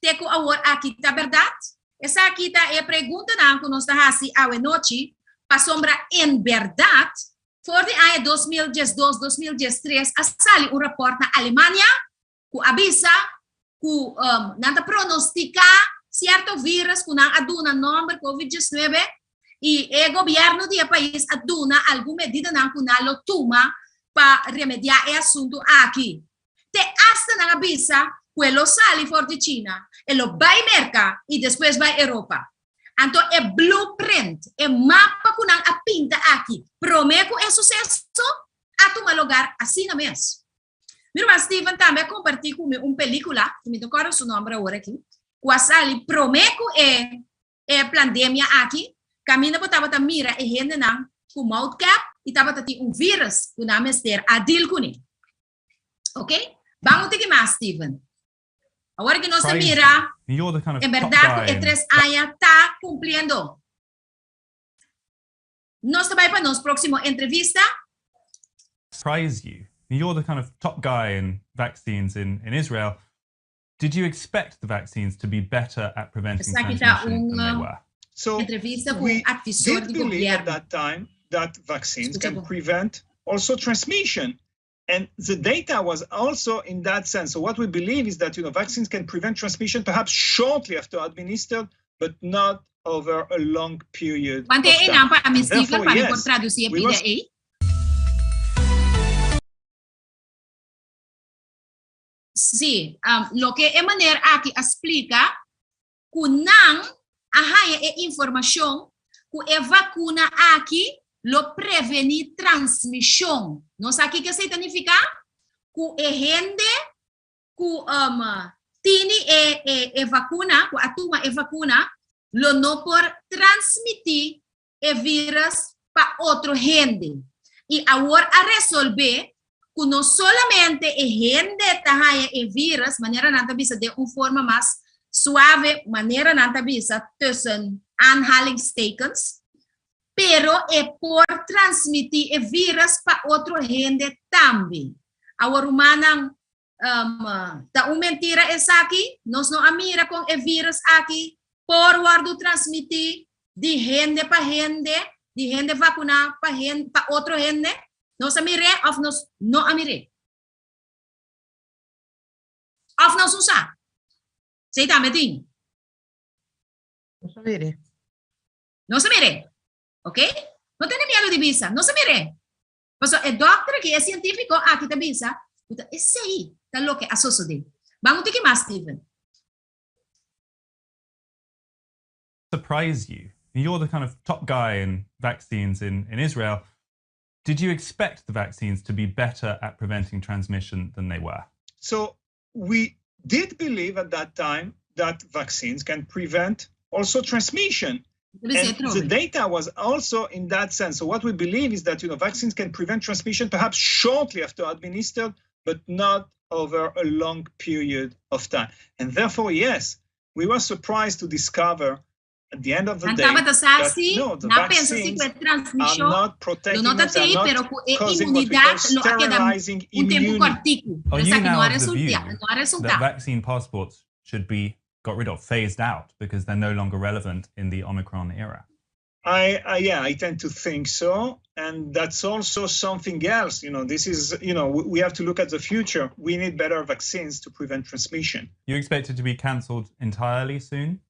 Te ku awor aki ta bèrdat? Esaki ta e preguntanan ku nos ta hasi awe nochi, pasobra en bèrdat for di aña 2012, 2013 a sali un rapòrt na Alemania ku a bisa ku nan ta pronostiká sierto vírus ku nan a duna nòmber Covid 19 i e gobièrnu di e pais a duna algun medidanan ku nan lo tuma pa remediá e asuntu aki. Te asta nan a bisa ku e lo sali for di China, e lo bai Merka i despues bai Europa. Anto e blueprint, e mapa ku nan a pinta aki promé ku e suseso a tuma lugar asina mes. Mi ruman Steven tambe a kompartí ku mi un pelíkula, ku mi ta kòrda su nòmber awor aki, ku a sali promé ku e e plandemia aki, kaminda bo tabata mira e hendenan ku mouthcap i tabata tin un vírus ku nan mester a deal kuné. Ok? Ban un tiki mas, Steven. Awor ki nos ta mira en bèrdat ku e tres aña ta kumpliendo. Nos ta bai pa nos próksimo entrevista. Surprise you? You're the kind of top guy in vaccines in in Israel. Did you expect the vaccines to be better at preventing Esaki ta transmission un than they were? So entrevista ku un we atvisor did di believe at gobièrnu. that time that vaccines Skucha can bon. prevent also transmission. And the data was also in that sense. So what we believe is that you know vaccines can prevent transmission perhaps shortly after administered, but not over a long period Wante of e time. nan pa mi And Steven therefore, pa mi por yes, tradusi e we pida were ei. Sí, um, loke e meneer aki a splika ku nan a haña e informashon ku e vakuna aki lo prevení transmishon. Nos sa kiko esei ta nifiká? Ku e hende ku um, tini e, e, e vakuna, ku a tuma e vakuna, lo no por transmití e vírus pa otro hende. I awor a resolvé ku no solamente e hende ta haña e vírus, manera nan ta bisa den un forma mas suave, manera nan ta bisa tussen aanhalingstekens, pero e por transmití e vírus pa otro hende tambe. Awor rumannan, um, ta un mentira esaki? Nos no a mira kon e vírus aki por wòrdu transmití di hende pa hende, di hende vakuná pa hende, pa otro hende? Nos a mir'é òf nos no a mir'é? Òf nos no sa? Esei tambe tin. Nos a mir'é. Nos a mir'é. Ok? No tene miedu di bisa. Nos a mir'é. Pasobra e dòkter aki, e sientífiko aki ta bisa ku ta esei ta loke a sosodé. Ban un tiki mas, Steven. Surprise you? You're the kind of top guy in vaccines in, in Israel. Did you expect the vaccines to be better at preventing transmission than they were? So we did believe at that time that vaccines can prevent also transmission. And the data was also in that sense. So what we believe is that you know vaccines can prevent transmission perhaps shortly after administered, but not over a long period of time. And therefore, yes, we were surprised to discover At the end of the Nan day, tabata sa that si, no, the nan a pensa si vaccines ku e are transmishon not lo protecting no ta us, are tei, not pero ku e causing what we call imunidat lo a keda sterilizing un tempu immunity. kòrtiku. Are Pero you esaki no now a of the resulta, view no a that resultá. vaccine passports should be got rid of, phased out, because they're no longer relevant in the Omicron era? I, I yeah, I tend to think so, and that's also something else. You know, this is you know we, we have to look at the future. We need better vaccines to prevent transmission. You expect it to be cancelled entirely soon?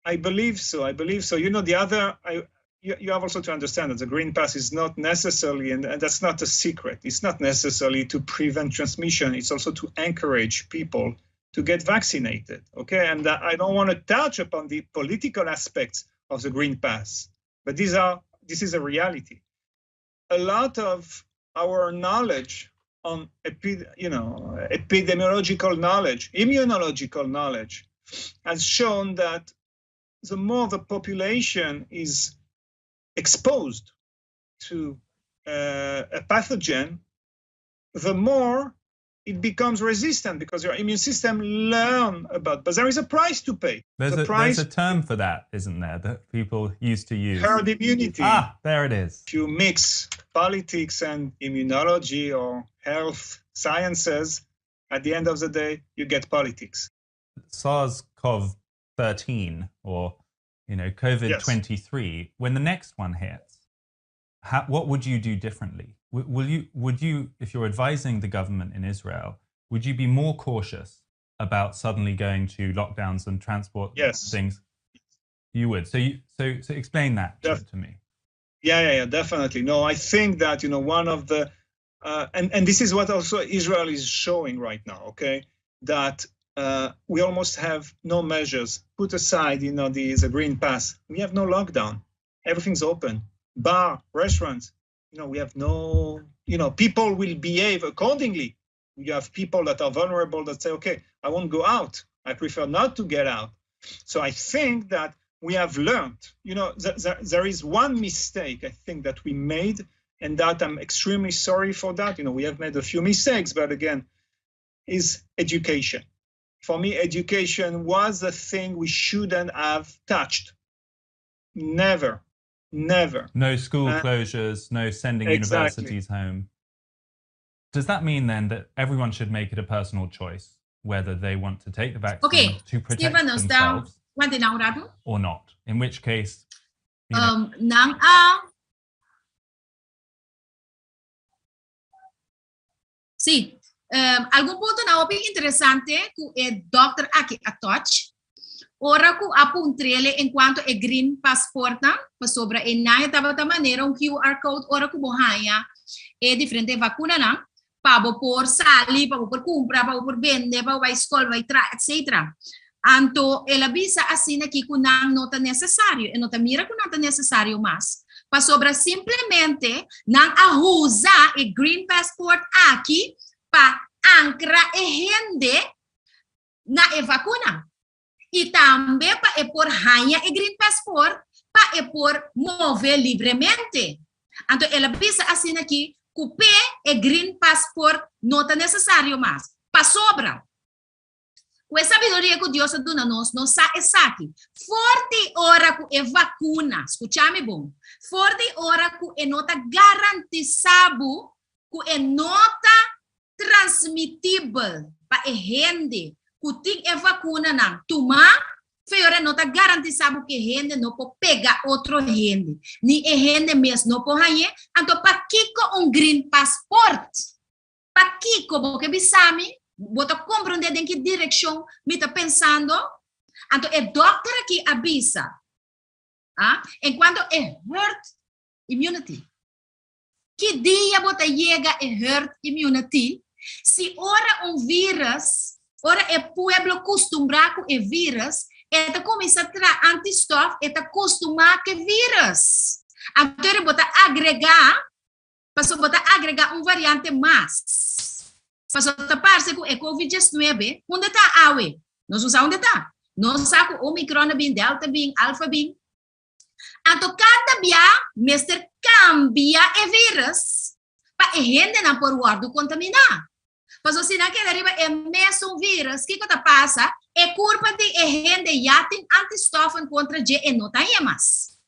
I believe so. I believe so. You know, the other, I, you, you have also to understand that the green pass is not necessarily, and, and that's not a secret, it's not necessarily to prevent transmission. It's also to encourage people to get vaccinated. Okay. And I don't want to touch upon the political aspects of the green pass, but these are, this is a reality. A lot of our knowledge on, epi, you know, epidemiological knowledge, immunological knowledge, has shown that the more the population is exposed to uh, a pathogen, the more it becomes resistant because your immune system learn about. But there is a price to pay. There's, the a, price, there's a term for that, isn't there, that people used to use? Herd immunity. Ah, there it is. If you mix politics and immunology or health sciences, at the end of the day, you get politics. SARS-CoV 13 or you know COVID 23, yes. when the next one hits, how, what would you do differently? Will you would you if you're advising the government in Israel, would you be more cautious about suddenly going to lockdowns and transport yes. things? You would. So you so so explain that to, to me. Yeah, yeah, yeah, definitely. No, I think that you know one of the uh, and and this is what also Israel is showing right now. Okay, that uh, we almost have no measures put aside. You know the the green pass. We have no lockdown. Everything's open. Bar, restaurants. You know we have no. You know people will behave accordingly. You have people that are vulnerable that say, okay, I won't go out. I prefer not to get out. So I think that we have learned, you know, th- th- there is one mistake I think that we made, and that I'm extremely sorry for that. You know, we have made a few mistakes, but again, is education. For me, education was a thing we shouldn't have touched. Never, never. No school uh, closures, no sending exactly. universities home. Does that mean then that everyone should make it a personal choice whether they want to take the vaccine okay. to protect Steven, nos ta themselves wanta un ratu. or not? In which case, you know, Um, nan a Sí. Um, algun puntonan hopi interesante ku e dòkter aki a touch. Ora ku a puntrele en kuanto e green passportnan, pasobra e nan e tabata manera un QR code ora ku bo haña e diferente vakunanan pa bo por sali, pa bo por kumpra, pa bo por bende, pa bo bai skol, bai traha, etc. Anto el a bisa asina aki ku nan no ta nesesario, e no ta mira ku nan ta nesesario mas, pasobra simplemente nan a usa e green passport aki pa ankra e hende na e vakuna i tambe pa e por haña e green passport pa e por move libremente. Anto el a bisa asina aki ku p'e e green passport no ta nesesario mas, pasobra Ku e sabiduria ku Dios a duna nos, nos sa esaki. For di ora ku e vakuna, skucha mi bon, for di ora ku e no ta garantisá bo ku e no ta transmitibel pa e hende ku tin e vakunanan tumá, fe ora e no ta garantisá bo ku e hende no por pega otro hende, ni e hende mes no por hañ'é, anto pakiko un green passport? Pakiko bo ke bisa mi? Bo ta komprondé den ki direkshon mi ta pensando? Anto e dòkter aki a bisa, ah, enkuanto e herd immunity. Ki dia bo ta yega e herd immunity? Si ora un vírus, ora e pueblo kustumbrá ku e vírus, e ta kuminsá traha antistof, e ta kustumá ku e vírus. Anto bo ta agregá Pasobra bo ta agregá un variante mas. Pasobra ta parse ku e Covid diesnuebe, unda ta awe? Nos no sa unda ta. Nos sa ku Omicron a bin, Delta bin, Alpha bin. Anto kada bia mester kambia e virus pa e hendenan por wòrdu kontaminá. Paso si nan keda riba e mesun virus, kiko ta pasa? E kurpa di e hende ya tin antistoffen kontra dje e no ta haña mas.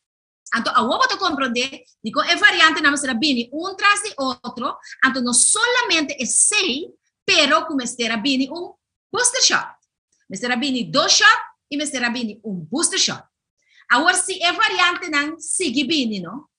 Anto awor bo ta komprondé dikon e variantenan mester a bini un tras di otro, anto no solamente esei, pero ku mester a bini un booster shot. Mester a bini dos shot i mester a bini un booster shot. Awor si e variantenan sigui bini no,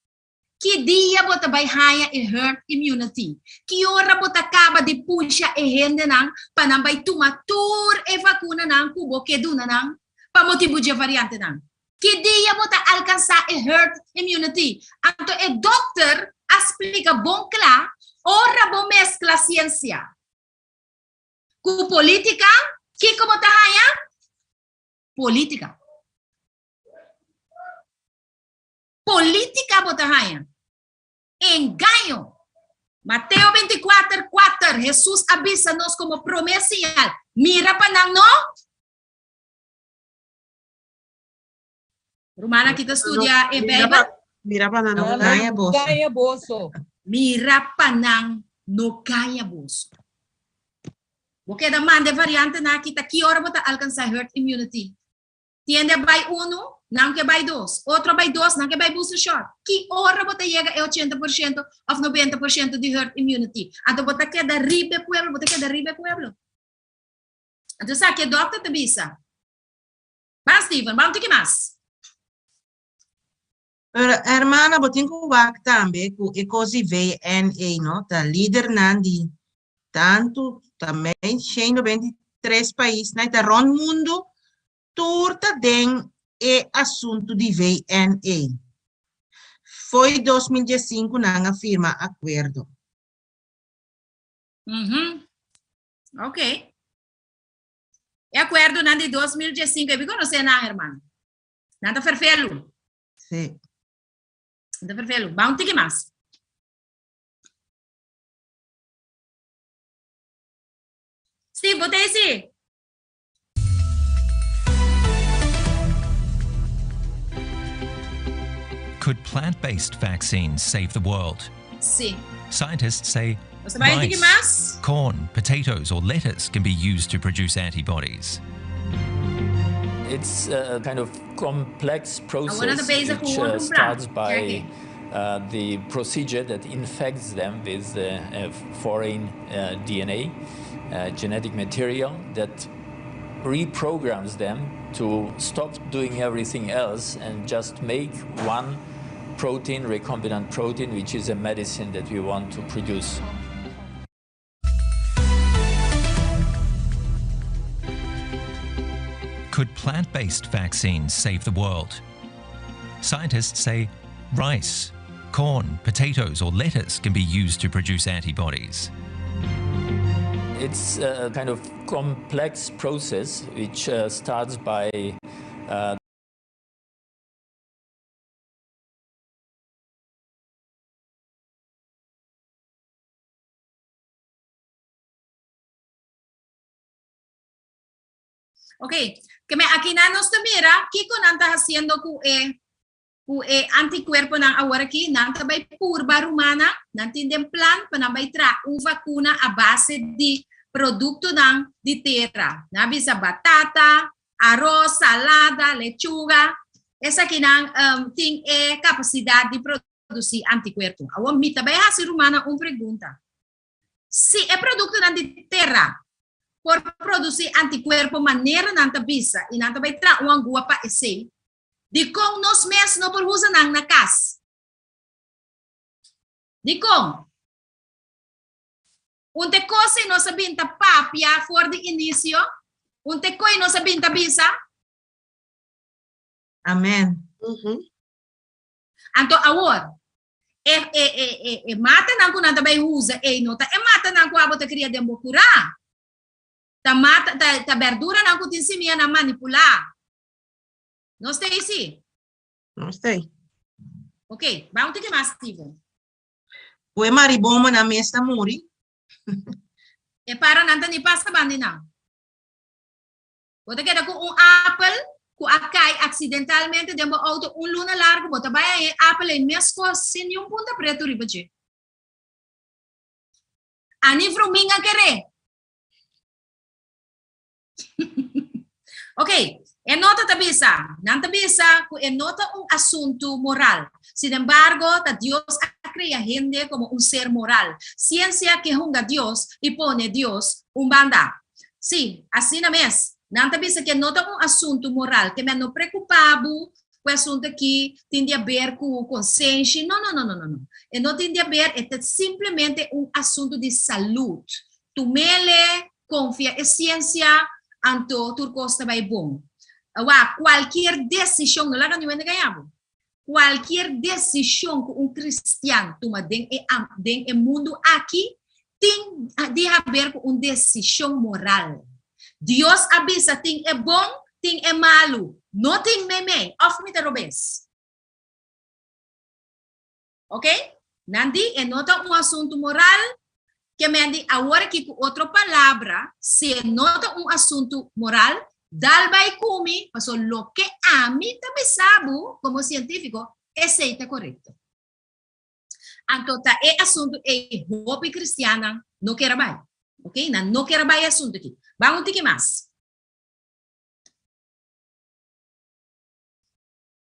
ki dia bo ta bai haña e herd immunity? Ki ora bo ta kaba di pusha e hendenan pa nan bai tuma tur e vakunanan ku bo ke duna nan pa motibu dje variantenan? Ki dia bo ta alkansá e herd immunity? Anto e dòkter a splika bon kla, ora bo meskla siensia ku polítika, kiko bo ta haña? Polítika. Polítika bo ta haña. Engaño. Mateo 24, 4, Hesus a bisa nos komo promé siñal, Mira pa nan no. Ruman aki ta studia e Bijbel. Mira pa nan no gaña boso. Gaña boso. Mira pa nan no gaña boso. Bo keda manda e variantenan aki ta ki ora bo ta alcansa herd immunity. Tiende a bai unu, nan ke bai dos. Otro a bai dos, nan ke bai booster shot. Ki ora bo ta yega e 80% of 90% di herd immunity? Anto bo ta keda riba e pueblo, bo ta keda riba e pueblo. Anto esaki e dokter ta bisa. Ban Steven, ban un tiki mas. Pero hermana bo tin ku wak tambe ku e kos di VNA no ta lidernan di tantu ta mei 193 paisnan ta rond mundu tur ta den e asuntu di VNA. Foi 2015 nan a firma akuerdo. Mhm. Ok. E akuerdonan di 2015, e bi konosé nan, hermano. Nan ta ferfelu. Sí. Nan ta ferfelu. Ba un tiki mas. Steve, bo ta esi? Could plant-based vaccines save the world? Sí. Scientists say rice, mas? corn, potatoes or lettuce can be used to produce antibodies. It's a kind of complex process which uh, starts by uh, the procedure that infects them with uh, foreign uh, DNA, uh, genetic material that reprograms them to stop doing everything else and just make one protein, recombinant protein, which is a medicine that we want to produce. Could plant based vaccines save the world? Scientists say rice, corn, potatoes, or lettuce can be used to produce antibodies. It's a kind of complex process which uh, starts by uh, Ok, ke men aki nan nos ta mira kiko nan ta hasiendo ku e ku e antikuerponan awor aki, nan ta bai purba rumannan, nan tin den plan pa nan bai traha un vakuna a base di produktonan di tera. Nan a bisa batata, aros, salada, lechuga, esakinan um, tin e kapasidat di produsí antikuerpo. Awor mi ta bai hasi rumannan un pregunta. Si e produktonan di tera por produsí antikuerpo manera nan ta bisa i nan ta bai traha un angua pa esei, dikon nos mes no por usa nan na kas? Dikon? Un te kos ei nos a bin ta papia for di inisio? Un te koi nos a bin ta bisa? Amen. Anto awor, e, e, e, e, e matanan ku nan ta bai usa ei no ta e matanan ku abo ta kria den bo kurá. Ta mata, ta, ta berduranan ku tin simianan manipulá. Nos ta ei sí? Nos ta ei. Ok, bai un tiki mas, Steven. Ku e maribomonan mes ta muri. E paranan ta ni pasa bandi nan. Bo ta keda ku un apel ku a kai aksidentalmente den bo outo un luna largu, bo ta bai haña e apel ei meskos sin niun punta pretu riba dje. Ani vruminga keré. Ok, e no ta ta bisa, nan ta bisa ku e no ta un asuntu moral. Sinembargo, ta Dios a krea hende komo un ser moral. Siensia ke hunga Dios i pone Dios un banda. Sí, asina mes. Nan ta bisa ku e no ta un asuntu moral, ke men no preokupá bo ku e asuntu aki tin di aber ku konsenshi. No, no, no, no, no, no. E no tin di aber, e ta simplemente un asuntu di salud. Tumele, konfia e siensia, anto tur kos ta bai bon. Wak, kualkier desishon, no laga niun hende gaña bo, kualkier desishon ku un kristian tuma den e den e mundu aki tin di haber ku un desishon moral. Dios a bisa tin e bon, tin e malu, no tin meimei, òf mi ta robes? Ok? Nan di e no ta un asuntu moral, ke men di awor aki ku otro palabra, si e no ta un asuntu moral, dal bai ku mi, paso loke ami ta bisa bo komo sientífiko, esei ta korekto. Anto ta e asuntu ei hopi kristiannan no kier a bai. Ok? Nan no kier a bai e asuntu aki. Ban un tiki mas.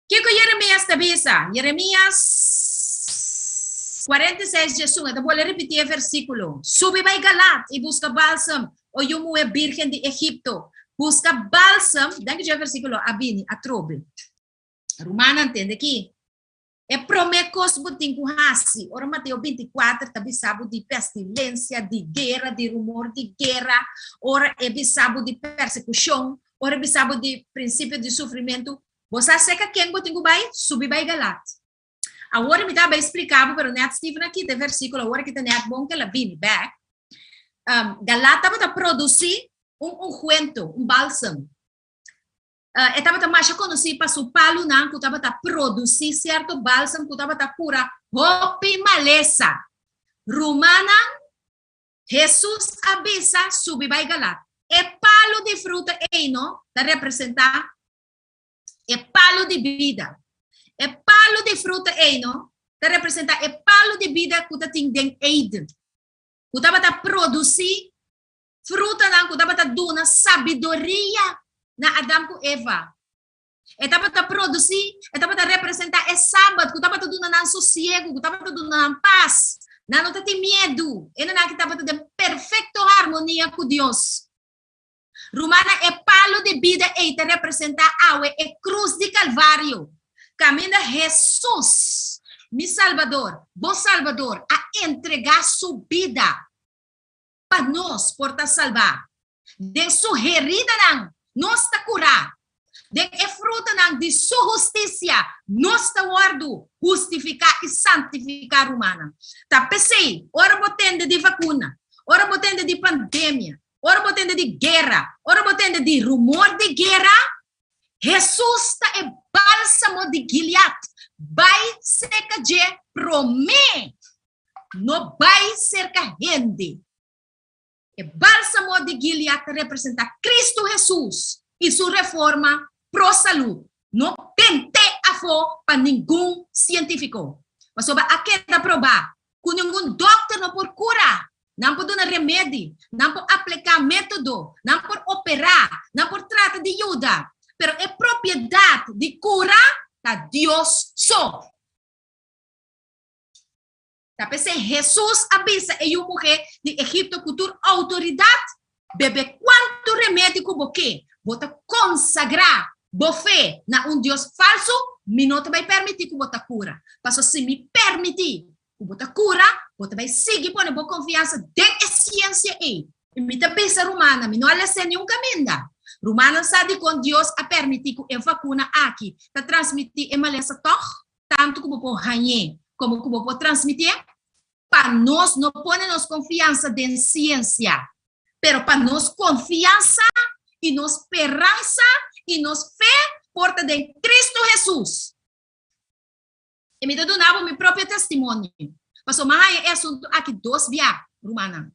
Kiko Jeremias ta bisa? Jeremias 46, 11, e ta bolbe ripití e versíkulo, Subi bai Galat i buska bálsam, o yu muhé bírgen di Egipto. Buska bálsam, den ki dje versíkulo a bini atrobe. Rumannan, tende aki. E promé kos bo tin ku hasi, ora Mateo 24 ta bisa bo di pestilensia, di guera, di rumor di guera, ora e bisa bo di persekushon, Ora bisa bo di prinsipio di sufrimentu, bo sa serka ken bo tin ku bai? Subi bai Galat. Awor mi ta bai splika bo, pero nèt Steven a kita e versíkulo, awor a kita nèt bon ku el a bini bèk. Um, Galat tabata produsí un ungüento, un balsam. Uh, e tabata masha konosí pa su palunan ku tabata produsí sierto balsam ku tabata kura hopi malesa. Rumannan, Hesus a bisa, Subi bai Galat. E palu di fruta ei no ta representá e palu di bida. E palu di fruta ei no ta representá e palu di bida ku ta tin den Eden, ku tabata produsí frutanan ku tabata duna sabiduria na Adam ku Eva. E tabata produsí, e tabata representá e Sabat ku tabata duna nan sosiegu, ku tabata duna nan pas. Nan no ta tin miedu. Hendenan aki tabata den perfekto harmonia ku Dios. Rumannan, e palu di bida ei ta representá awe e krus di Kalvario, kaminda Hesus, mi Salbador, bo Salbador, a entregá su bida pa nos por ta salbá. Den su heridanan nos ta kurá, den e frutanan di su hustisia nos ta wòrdu hustifiká i santifiká. Rumannan, ta p'esei ora bo tende di vakuna, ora bo tende di pandemia, ora bo tende di guera, ora bo tende di rumor di guera, Hesus ta e bálsamo di Gilead. Bai serka dje promé, no bai serka hende. E bálsamo di Gilead ta representá Kristu Hesus i su reforma pro salú. No tent'é afó pa ningun sientífiko, pasobra a keda probá ku ningun dòkter no por kura. Nan por duna remedi, nan por apliká método, nan por operá, nan por trata di yuda, pero e propiedat di kura ta Dios so. Ta p'esei Hesus a bisa e yu muhé di Egipto ku tur outoridat, Bebe kuantu remedi ku bo ke, bo ta konsagrá bo fe na un dios falsu, mi no ta bai permití ku bo ta kura. Pasobra si mi permití ku bo ta kura, bo ta bai sigui pone bo konfiansa den e siensia ei. I mi ta bisa rumannan, mi no a les'é niun kaminda. Rumannan sa dikon Dios a permití ku e vakuna aki ta transmití e malesa tòg? Tantu ku bo por hañ'é komo ku bo por transmitié, pa nos no pone nos konfiansa den siensia, pero pa nos konfiansa i nos speransa i nos fe por ta den Kristu Hesus. I mi ta duna bo mi propio testimonio, pasobra mi a haña e asuntu aki dos bia, rumannan.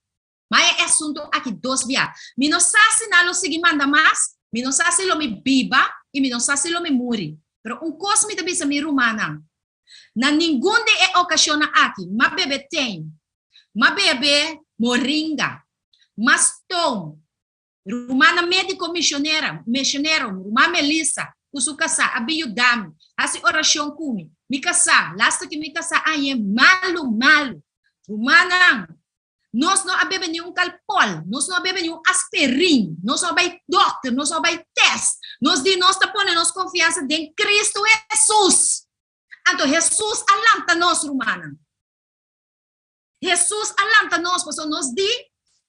Mi a haña e asuntu aki dos bia. Mi no sa si nan lo sigui manda mas, mi no sa si lo mi biba i mi no sa si lo mi muri. Pero un kos mi ta bisa mi rumannan, na ningun di e okashonnan aki m'a bebe tein, m'a bebe moringa, m'a stoom. Rumannan médiko misionera, misionero, ruman Melissa ku su kasá a bin yuda mi, hasi orashon ku mi. Mi kasá, lastu ki mi kasá a hañ'é malu malu. Rumannan, nos no a bebe ni un kalpòl, nos no a bebe ni un asperin, nos no a bai dòkter, nos no a bai tèst. Nos di nos ta pone nos konfiansa den Kristu Hesus. Anto Hesus a lanta nos, rumannan. Hesus a lanta nos pasobra nos di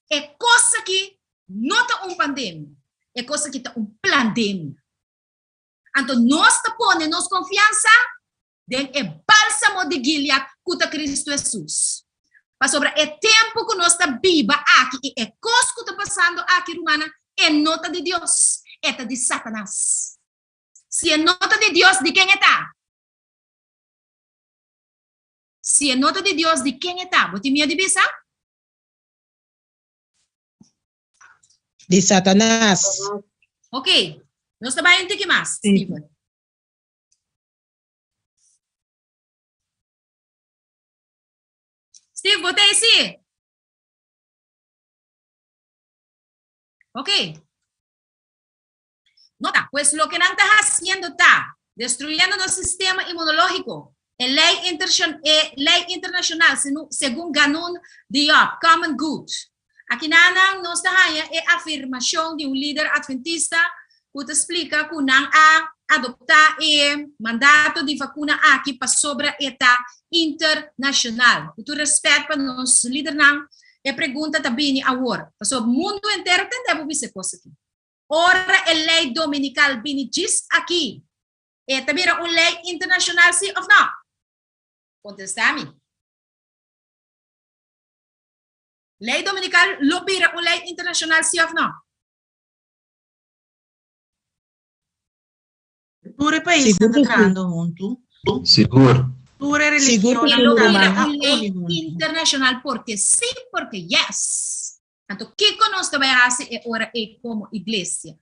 e kos aki no ta un pandemia, e kos aki ta un plandemia. Anto nos ta pone nos konfiansa den e bálsamo di Gilead ku ta Kristu Hesus. Pasobra e tempu ku nos ta biba aki i e kos ku ta pasando aki, rumannan, e no ta di Dios, e ta di Satanas. Si e no ta di Dios, di ken e ta? Si e no ta di Dios, di ken e ta? Bo tin miedu di bisa? Di Satanas. Ok, nos ta bai un tiki mas, Steven. Steve, bo ta ei si? Ok. Nota, pues loke nan ta hasiendo ta destruyendo nos sistema inmunológiko. E lei e lei internashonal segun Ganun Diop, Common Good. Aki nan nos ta haña e afirmashon di un lider adventista ku ta splika ku nan a adoptá e mandato di vakuna aki pasobra e ta internashonal. Ku tur rèspèt pa nos lidernan, e pregunta ta bini awor, pasobra mundu entero tende bo bisa e kos aki. Ora e lei dominikal bini djis aki, e ta bira un lei internashonal si òf nò? Kontestá mi. Lei dominikal lo bira un lei internashonal si òf nò? Tur e paisnan ta trahando huntu. Sigur. Tur e religionnan E lo bira un lei internashonal porque sí, porque yes. Anto kiko nos ta bai hasi e ora ei komo iglesia?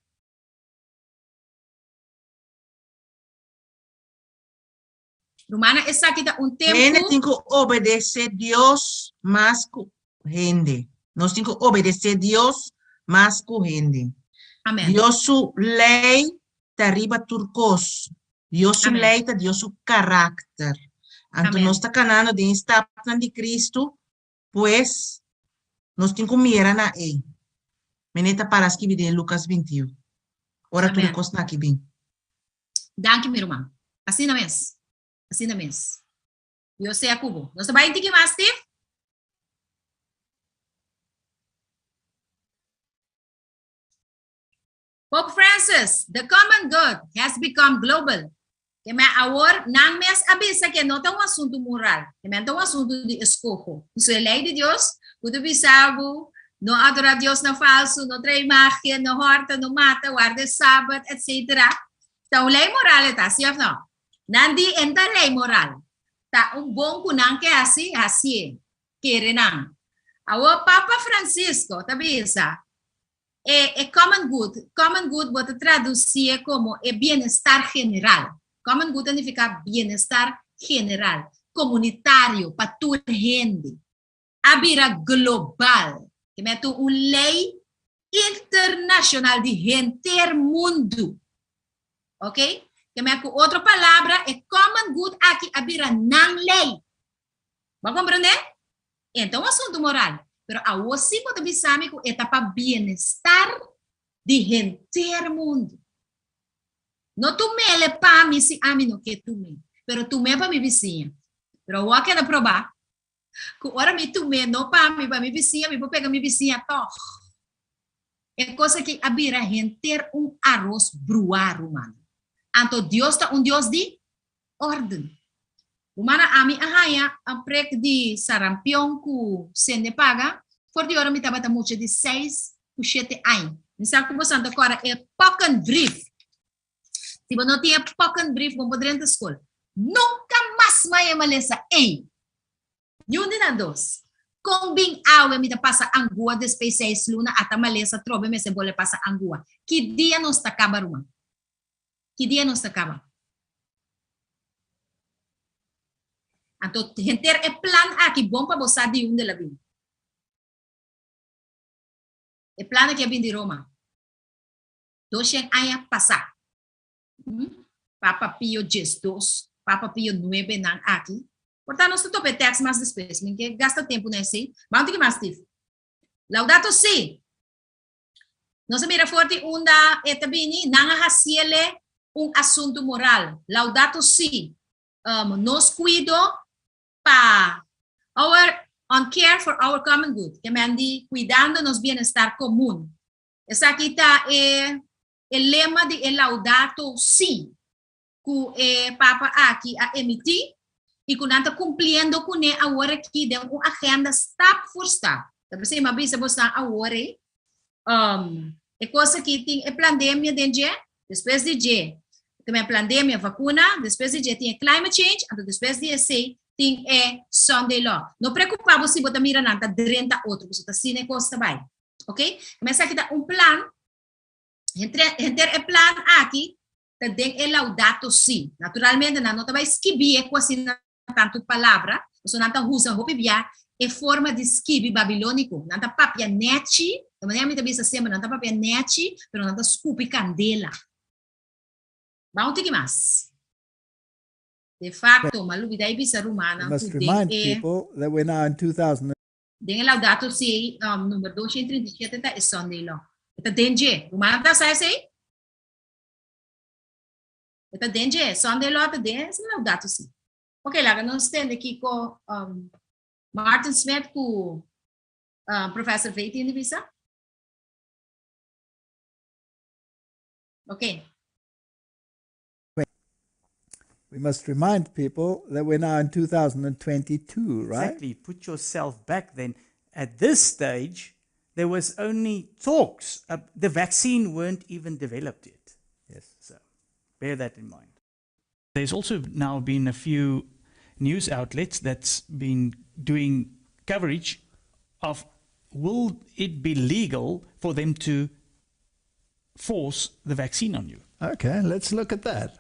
Rumannan, esaki ta un tempu. Hende tin ku obedesé Dios mas ku hende. Nos tin ku obedesé Dios mas ku hende. Amen. Dios su lei ta riba tur kos. Dios su Amen. lei ta Dios su karakter. Anto Amen. nos ta kanando den e stapnan di Kristu Pues, nos tin ku mira na ei. Mene ta para skibi den Lukas bintiu. Ora tur e Amen. kosnan aki bin. Danki mi ruman. Asina mes. Asina mes. Dios sea ku bo. Nos ta bai un tiki mas, Steve? Pope Francis, the common good has become global. Ke men awor nan mes a bisa ke no ta un asuntu moral, ke men ta un asuntu di eskoho. Pasobra e lei di Dios ku ta bisa bo no adorá diosnan falsu, no traha imágen, no hòrta, no mata, warda e sabat, etcetera. Ta un lei moral e ta, si òf no? Nan di e no ta lei moral. Ta un bon ku nan ke hasi, hasié. Kere nan. Awor Papa Francisco ta bisa E e common good, common good bo ta traducié como e bienestar general. Common good ta nifica bienestar general, comunitario, pa tur hende. A bira global, ke mester un ley internacional di henter mundu. Ok? Ke mester cu otro palabra e common good aki a bira nan ley. Bo a comprende? E ta un asuntu moral, pero awor sí bo ta bisa mi ku e ta pa bienestar di henter mundu. No tum'ele pa mi si ami no ke tum'é, pero tum'é pa mi bisiña. Pero awor a keda probá ku ora mi tum'é no pa mi, pa mi bisiña, mi por pega mi bisiña tòg. E kos aki a bira henter un aros bruá, rumannan. Anto Dios ta un Dios di órden. Humana ami a haña un prek di sarampion ku sende paga for di ora mi tabata mucha di seis ku shete aña. Mi sa ku bosan ta kòrda e pokkenbrief. Si bo no tin e pokkenbrief bo no por drenta skol. Nunka mas mi a yama lesa ei. Niun di nan dos. Kon bin awe mi ta pasa angua despues seis luna ata malesa trobe mester bolbe pasa angua. Ki dia nos ta kaba ruman? Ki dia nos ta kaba? Anto henter e plan aki bon pa bo sa di unda el a bin. E plan aki a bin di Roma. 200 aña pasá. Papa Pio 12, Papa Pio 9 nan aki. Por ta nos ta topa e tèks mas despues. Mi ke gasta tempu na esei. Ban un tiki mas, Steve. Laudato Si. Nos a mira for di unda e ta bini. Nan a hasiele un asuntu moral. Laudato Si. Nos kuido pa our on care for our common good. Ke men di kuidando nos bienestar komun. Esaki ta e e lema di e Laudato Si ku e Papa aki a emití i ku nan ta kumpliendo kuné awor aki den un agenda stap for stap. Ta p'esei mi a bisa bosan awor ei, e kos aki tin e plandemia den dje, despues di dje tin e plandemia vakuna, despues di dje tin e climate change, anto despues di esei tin e Sunday law. No preokupá bo si bo ta mira nan ta drenta otro, pasobra ta asina e kos ta bai. Ok? Esaki ta un plan. Henter e plan aki ta den e Laudato Si. Naturalmente nan no ta bai skibié ku asina tantu palabra, pasobra nan ta usa hopi bia e forma di skibi babilóniko. Nan ta papia nèchi, di manera mi ta bisa semper, nan ta papia nèchi, pero nan ta skupi kandela. Ban un tiki mas. De facto, m'a lubidá i bisa rumannan ku den e. Den e Laudato Si number 237 ta e Sunday Law. E ta den dje. Rumannan ta sa esei? E ta den dje. Sunday Law ta den e Laudato Si. Ok, laga nos tende kiko Martin Smith ku Professor Vey tin di bisa. Ok. We must remind people that we're now in 2022, right? Exactly. Put yourself back then. At this stage, there was only talks. The vaccine weren't even developed yet. Yes. So bear that in mind. There's also now been a few news outlets that's been doing coverage of will it be legal for them to force the vaccine on you? Okay, let's look at that.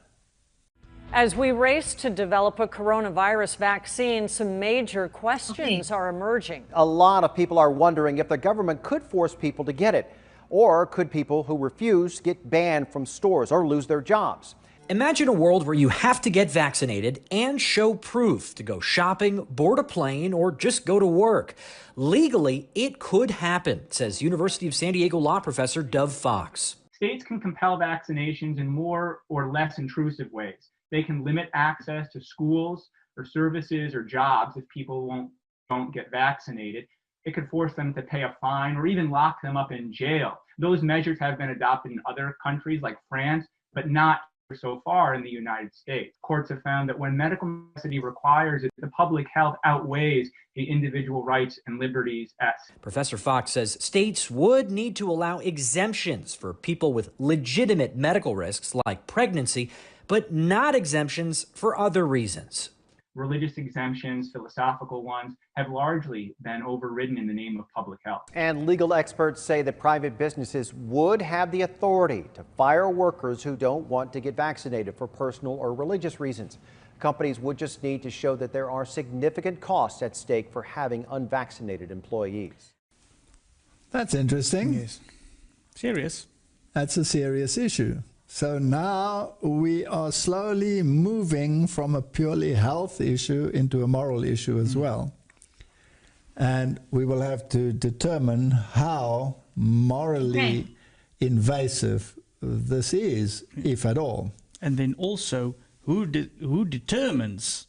As we race to develop a coronavirus vaccine, some major questions are emerging. A lot of people are wondering if the government could force people to get it. Or could people who refuse get banned from stores or lose their jobs? Imagine a world where you have to get vaccinated and show proof to go shopping, board a plane, or just go to work. Legally, it could happen, says University of San Diego law professor Dov Fox. States can compel vaccinations in more or less intrusive ways. They can limit access to schools or services or jobs if people won't don't get vaccinated. It could force them to pay a fine or even lock them up in jail. Those measures have been adopted in other countries like France, but not so far in the United States. Courts have found that when medical necessity requires it, the public health outweighs the individual rights and liberties at stake. Professor Fox says states would need to allow exemptions for people with legitimate medical risks like pregnancy, but not exemptions for other reasons. Religious exemptions, philosophical ones, have largely been overridden in the name of public health. And legal experts say that private businesses would have the authority to fire workers who don't want to get vaccinated for personal or religious reasons. Companies would just need to show that there are significant costs at stake for having unvaccinated employees. That's interesting. Yes. Serious. That's a serious issue. So now we are slowly moving from a purely health issue into a moral issue as well. And we will have to determine how morally invasive this is, if at all. And then also, who determines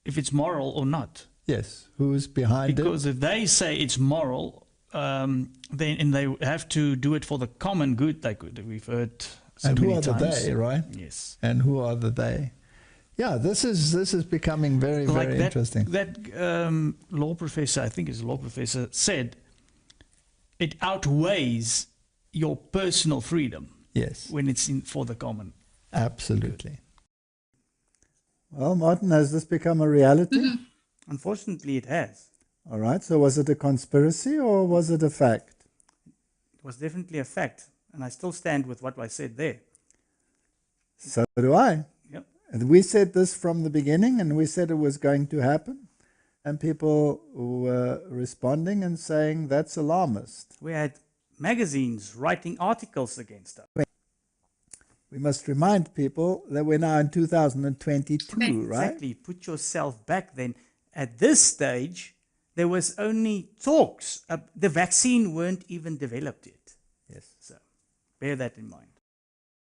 if it's moral or not? Yes, who's behind it? Because if they say it's moral, then and they have to do it for the common good, like we've heard so And who many are the times. they, right? Yes. And who are the they? Yeah, this is becoming very, very interesting. That law professor, I think it's a law professor, said it outweighs your personal freedom. Yes. When it's in for the common. Absolutely. Well, Martin, has this become a reality? Unfortunately, it has. All right. So was it a conspiracy or was it a fact? It was definitely a fact. And I still stand with what I said there. So do I. And we said this from the beginning, and we said it was going to happen. And people were responding and saying, that's alarmist. We had magazines writing articles against us. We must remind people that we're now in 2022, right? Exactly. Put yourself back then. At this stage, there was only talks. The vaccine weren't even developed yet. Yes. So bear that in mind.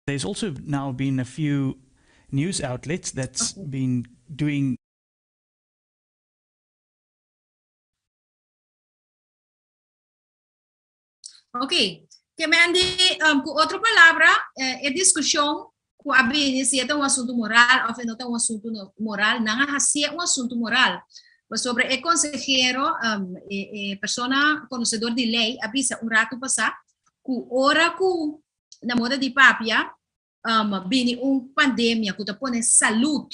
There's also now been a few news outlets that's been doing Ok, ke men di, um, ku otro palabra, eh, e diskushon ku a bini si e ta un asuntu moral of e no ta un asuntu no, moral, nan a hasié un asuntu moral. Pasobra e konsehero, um, e, e persona konosedor di lei a bisa un ratu pasá ku ora ku na moda di papia um, bini un pandemia ku ta pone salud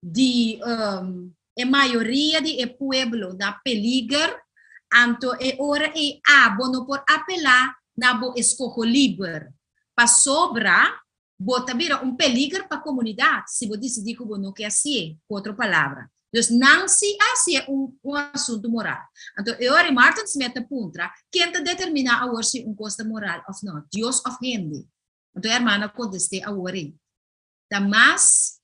di um, e mayoria di e pueblo na peliger, anto e ora ei abo no por apelá na bo eskoho liber, pasobra bo ta bira un peliger pa komunidat si bo disidí ku bo no ke hasié, ku otro palabra. Dus nan si a hasié un, un asuntu moral. Anto e ora ei Martin Smith ta puntra, ken ta determiná awor si un kos ta moral òf no, Dios òf hende? Anto e hermano a kontest'é awor ei, Ta mas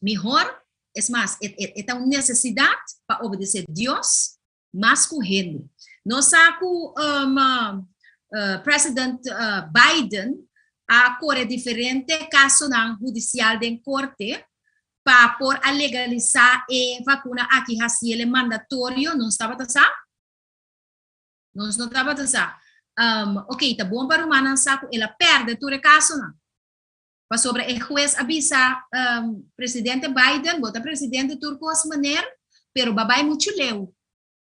mihor, es mas, e, e, e ta un nesesidat pa obedesé Dios mas ku hende. Nos sa ku um, uh, President uh, Biden a kore diferente kasonan hudisial den korte pa por a legalisá e vakuna aki hasiel e mandatorio, nos tabata sa? Nos no tabata sa. Um, ok, ta bon pa rumannan sa ku el a pèrdè tur e kasonan. Pasobra e hues a bisa um, presidente Biden, bo ta presidente tur kos meneer, pero ba bai muchu leu.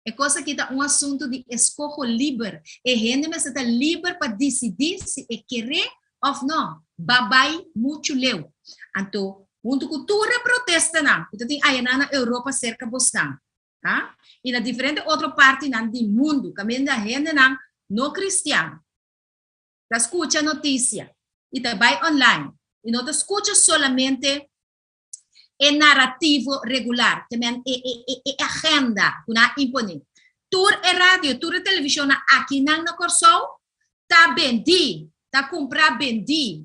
E kos aki ta un asuntu di eskoho liber. E hende mester ta liber pa disidí si e kere òf nò. Ba bai muchu leu. Anto, huntu ku tur e protestanan ku ta tin ayanan na Europa serka bosnan, ha? I na diferente otro partinan di mundu kaminda hendenan no kristian ta skucha notisia i ta bai online i no ta skucha solamente e narativo regular, te men e, e, e, e agenda ku nan a imponé. Tur e radio, tur e televishonnan akinan na Kòrsou ta bendí, ta kumprá bendí.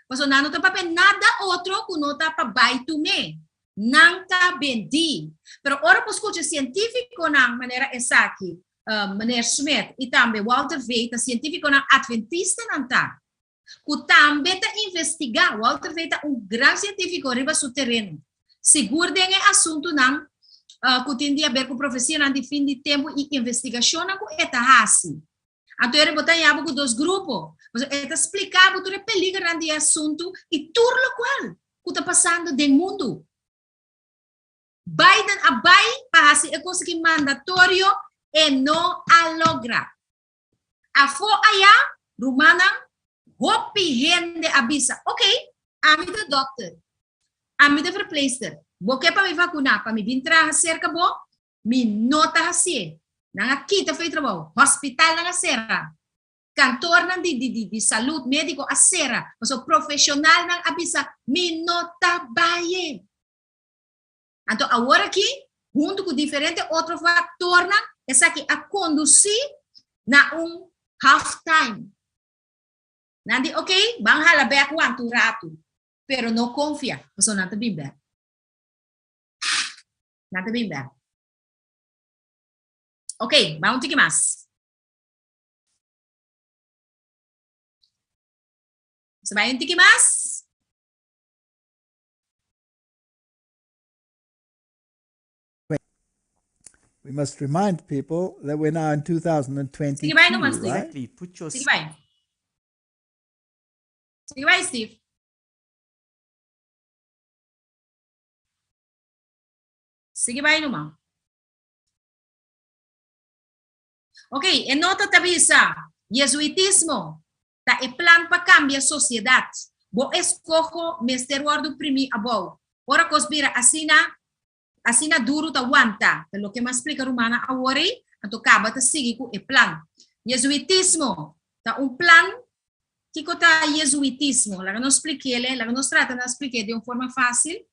Pasobra nan no ta papia nada otro ku no ta pa bai tum'é. Nan ta bendí. Pero ora bo skucha sientífikonan manera esaki, Meneer Smith i tambe Walter Veith ta sientífikonan adventistanan ta, ku tambe ta investigá. Walter Veith ta un gran sientífiko riba su tereno. Sigur den e asuntunan ku tin di haber ku profesianan di fin di tempu i investigashonnan ku e ta hasi. Anto e bo ta haña bo ku dos grupo. Pasobra e ta spliká bo tur e peligernan di e asuntu i tur lokual ku ta pasando den mundu. Biden a bai pa hasi e kos aki mandatorio, e no a logra. Afó ayá, rumannan, hopi hende a bisa, Ok, ami ta dòkter, ami ta verpleegster, bo ke pa mi vakuná pa mi bin traha serka bo? Mi no ta hasié. Nan a kita for e trabou, hospitalnan a sera, kantornan di di di salud médiko a sera, pasobra profeshonalnan a bisa, Mi no ta bai. Anto awor aki, huntu ku diferente otro faktornan, esaki a kondusí na un half time. Nan di, ok, ban hala bèk wanta un ratu, pero no konfia, pasobra nan ta bin bèk. Nan ta bin bèk. Ok, ban un tiki mas. Nos ta bai un tiki mas. We must remind people that we're now in 2022, Sige bai naman, Steve. right? Exactly. Put your Sige bai. Sige bai, Steve. Sige bai naman. Ok, e nota ta bisa, Jesuitismo ta e plan pa kambia sosiedat. Bo eskoho mester wòrdu primí abou. Ora kos bira asina, asina duru ta wanta. Ta loke m'a splika rumannan awor ei, anto kaba ta sigui ku e plan. Jesuitismo ta un plan. Kiko ta jesuitismo? Laga nos splik'el, laga nos trata na splik'é den un forma fásil.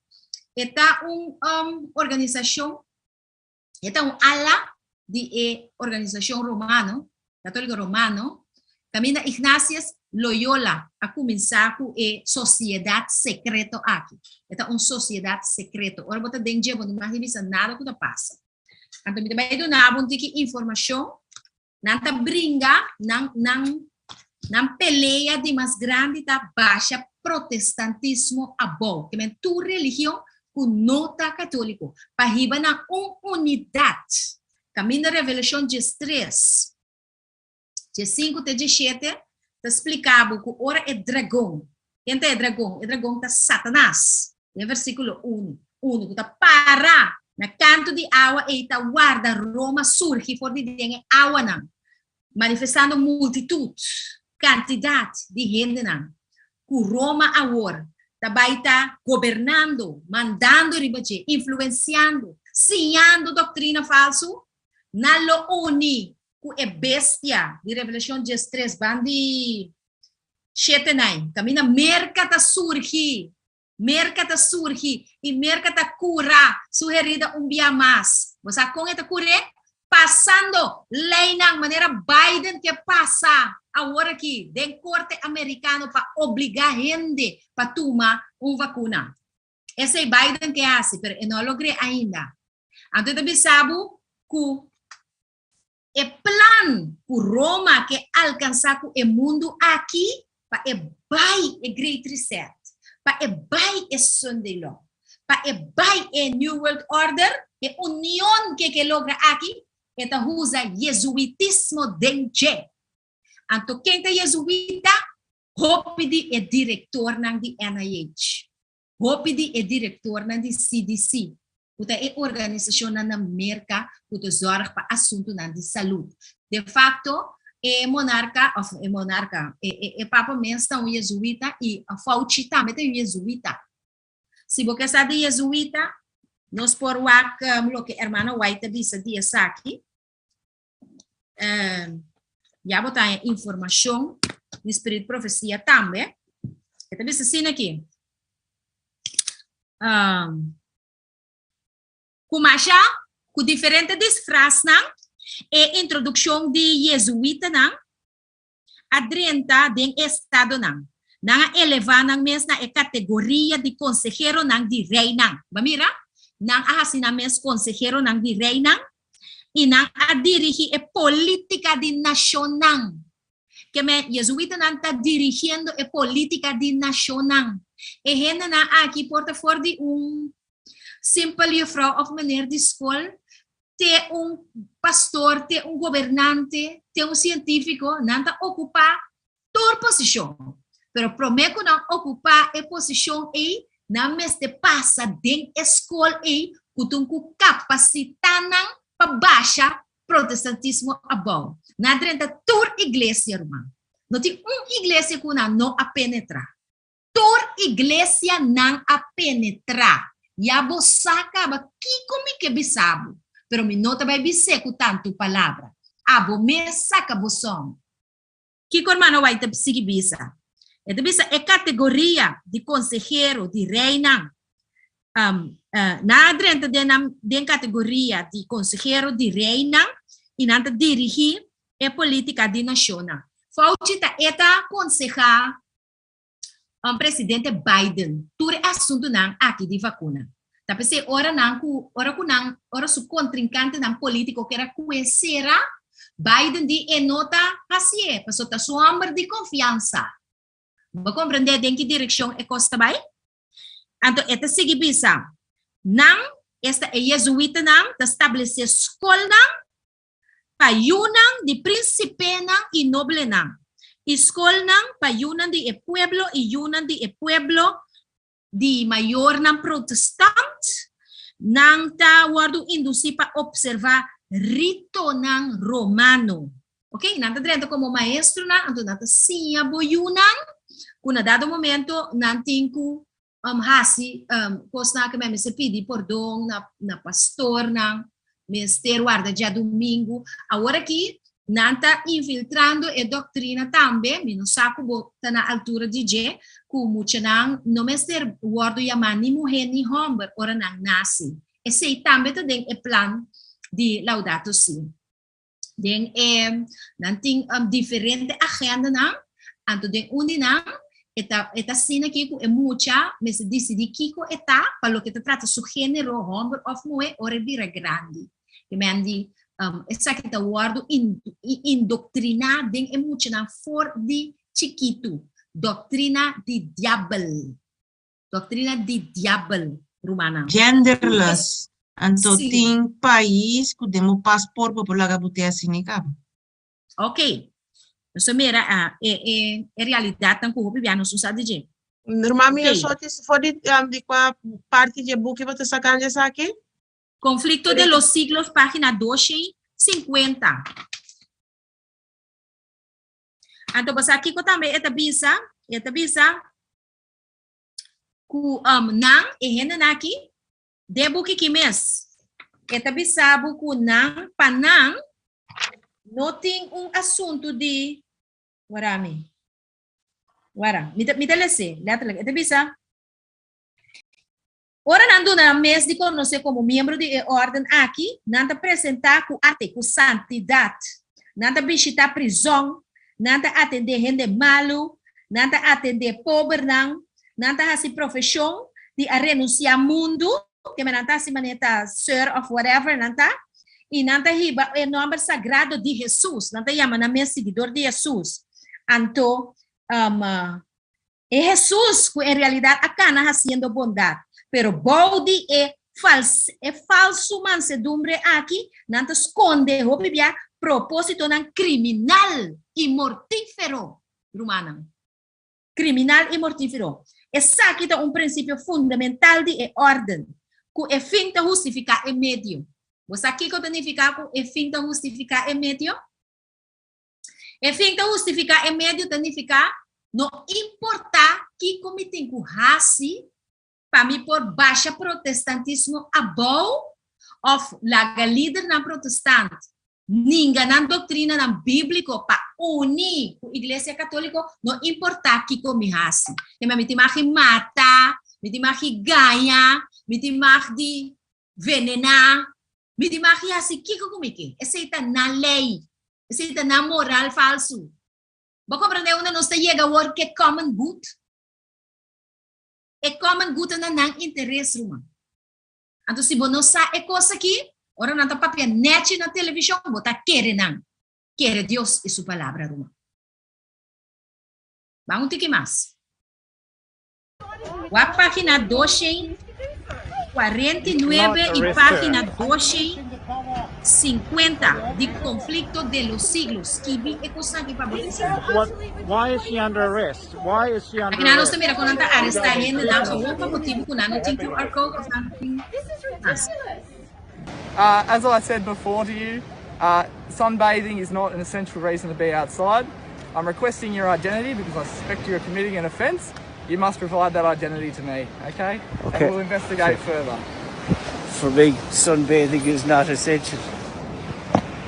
E ta un organisashon, e ta un ala di e organisashon romano, katóliko romano. Kaminda Ignatius Loyola a kuminsá ku e sosiedat sekreto aki. E ta un sosiedat sekreto. Ora bo ta den dje bo no mag di bisa nada ku ta pasa. Anto mi ta bai duna bo un tiki informashon. Nan ta bringa, nan nan nan pelea di mas grandi ta basha protestantismo abou. Ke men tur religion ku no ta katoliko pa hiba na un unidat. Kaminda Revelashon 13. 15 te 17 ta splika bo ku ora e dragon, ken ta e dragon? E dragon ta Satanas, den versíkulo 1, unu ku ta para na kantu di awa ei ta warda Roma surgi for di den e awanan, manifestando multitut, kantidat di hendenan ku Roma awor ta bai ta gobernando, mandando riba dje, influensiando, siñando doktrina falsu, Nan lo uni ku e bestia di Revelashon 13 bandi shete nai. Kaminda Merka ta surgi, Merka ta surgi i Merka ta kura su herida un bia mas. Bo sa kon e ta kur'é? Pasando leinan manera Biden ke pasa awor aki den korte amerikano pa obligá hende pa tuma un vakuna. Esei Biden ke hasi, pero e no a logr'é ainda. Anto e ta bisa bo ku e plan ku Roma ke alkansá ku e mundu aki pa e bai e Great Reset, pa e bai e Sunday Law, pa e bai e New World Order, e union ke ke logra aki, e ta usa Jezuitismo den dje. Anto ken ta Jezuita? Hopi di e direktornan di NIH. Hopi di e direktornan di CDC, ku ta e organisashonnan na Merka ku ta zòrg pa asuntunan di salud. De fakto, e monarka, òf e monarka, e e e papa mes ta un jezuita i Fauci tambe ta un jezuita. Si bo ke sa di jezuita, nos por wak loke Hermana White ta bisa di esaki. Ya bo ta haña informashon di Spirit Profesia tambe. E ta bisa asina aki. Um, ku masha ku diferente disfrasnan e introdukshon di jezuitanan a drenta den e estadonan. Nan a elevá nan mes na e kategoria di konseheronan di reinan. Bo a mira? Nan a hasi nan mes konseheronan di reinan i nan a dirigí e polítika di nashonnan. Ke men, jezuitanan ta dirigiendo e polítika di nashonnan. E hendenan aki por ta for di un simpel jufrou òf meneer di skol te un pastor, te un gobernante, te un sientífiko, nan ta okupá tur posishon. Pero promé ku nan okupá e posishon ei, nan mester pasa den e skol ei ku tin ku kapasitá nan pa basha protestantismo abou. Nan a drenta tur iglesia, ruman. No tin un iglesia ku nan no a penetrá. Tur iglesia nan a penetrá. Ya bo sa kaba kiko mi ke bisa bo, pero mi no ta bai bis'é ku tantu palabra. Abo mes saka bo sòm. Kiko hermano White ta sigui bisa? E ta bisa e kategoria di konsehero di reinan nan a drenta den nan den kategoria di konsehero di reinan i nan ta dirigí e polítika di nashonnan. Fauci ta e ta konsehá presidente Biden tur e asuntunan aki di vakuna. Ta p'esei ora nan ku ora ku nan ora su kontrinkantenan polítiko ker a kue sera, Biden di e no ta hasié pasobra ta su hòmber di konfiansa. Bo komprendé den ki direkshon e kos ta bai? Anto e ta sigui bisa, Nan, esta e jezuitanan, ta stablesé skolnan pa yunan di prinsipenan i noblenan, i skolnan pa yunan di e pueblo i yunan di e pueblo di mayornan protestant, nan ta wòrdu indusí pa opservá ritonan romano. Ok, nan ta drenta komo maestronan, anto nan ta siña bo yunan ku na dado momento nan tin ku um, hasi um, kosnan ku men mester pidi pordon na, na pastornan, mester warda djadumingu. Awor aki nan ta infiltrando e doktrina tambe, mi no sa ku bo ta na altura di dje, ku muchanan no mester wòrdu yamá ni muhé ni hòmber ora nan nase. Esei tambe ta den e plan di Laudato Si. Den e nan tin um, diferente agendanan, anto den un di nan e ta e ta asina ki ku e mucha mester disidí kiko e ta pa loke ta trata su género, hòmber òf muhé, ora e bira grandi. Ke men di um, esaki ta wòrdu in, indoktriná den e muchanan for di chikitu. Doktrina di diabel. Doktrina di diabel, rumannan. Genderless. Anto Sí. tin pais ku den bo paspoort bo por laga bo te asina i kaba. Ok. Nos a mira ah, e, e, e realidatnan ku hopi bia nos no sa di dje. Ruman mi, Ok. so ti for di, um, di kua parti dje buki bo ta sakando esaki? Conflicto de los siglos, página 250. Anto bo sa kiko tambe e ta bisa? E ta bisa ku um, nan, e hendenan aki, den buki ki mes, e ta bisa bo ku nan, pa nan, no tin un asuntu di, wara mi, wara, mi ta, mi ta les'é, letterlijk, e ta bisa, Ora nan duna nan mes di konosé komo miembro di e órden aki, nan ta presentá ku arte, ku santidat. Nan ta bishitá prizòn, nan ta atendé hende malu, nan ta atendé pobernan, nan ta hasi profeshon di a renunsiá mundu, keme nan ta hasi manera ta seur òf whatever nan ta, i nan ta hiba e nòmber sagrado di Hesus, nan ta yama nan mes siguidor di Hesus. Anto, E Hesus ku en realidat a kana hasiendo bondat, pero bou di e e falsu mansedumbre aki nan ta skonde hopi bia propósitonan kriminal i mortífero, rumannan. Kriminal i mortífero. Esaki ta un prinsipio fundamental di e órden, ku e fin ta hustifiká e medio. Bo sa kiko ta nifiká ku e fin ta hustifiká e medio? E fin ta hustifiká e medio ta nifiká no importá kiko mi tin ku hasi pa mi por basha protestantismo abou òf laga lidernan protestant ninga nan doktrinanan bíbliko pa uni ku Iglesia Katóliko, no importá kiko mi hasi. Kema mi tin mag di mata, mi tin mag di gaña, mi tin mag di venená, Mi di mag hasi kiko ku mi ke. Esei ta nan lei. Esei ta nan moral falsu. Bo komprendé unda nos ta yega awor ku e common good? E common good ta na nan interes, ruman. Anto si bo no sa e kos aki, ora nan ta papia nèchi na televishon, bo ta kere nan. Kere Dios i su Palabra, ruman. Ban un tiki mas. Wak página 249 i página 250 di Conflicto de los Siglos. Skibi e kosnan aki pa bo lesa. Akinan nos ta mira kon nan ta arestá hendenan gewoon pa motibu ku nan no tin QR code òf nan no tin mas. As I said before to you, sunbathing is not an essential reason to be outside. I'm requesting your identity because I suspect you are committing an offence. You must provide that identity to me, okay? Okay. And we'll investigate further. For me, sunbathing is not essential.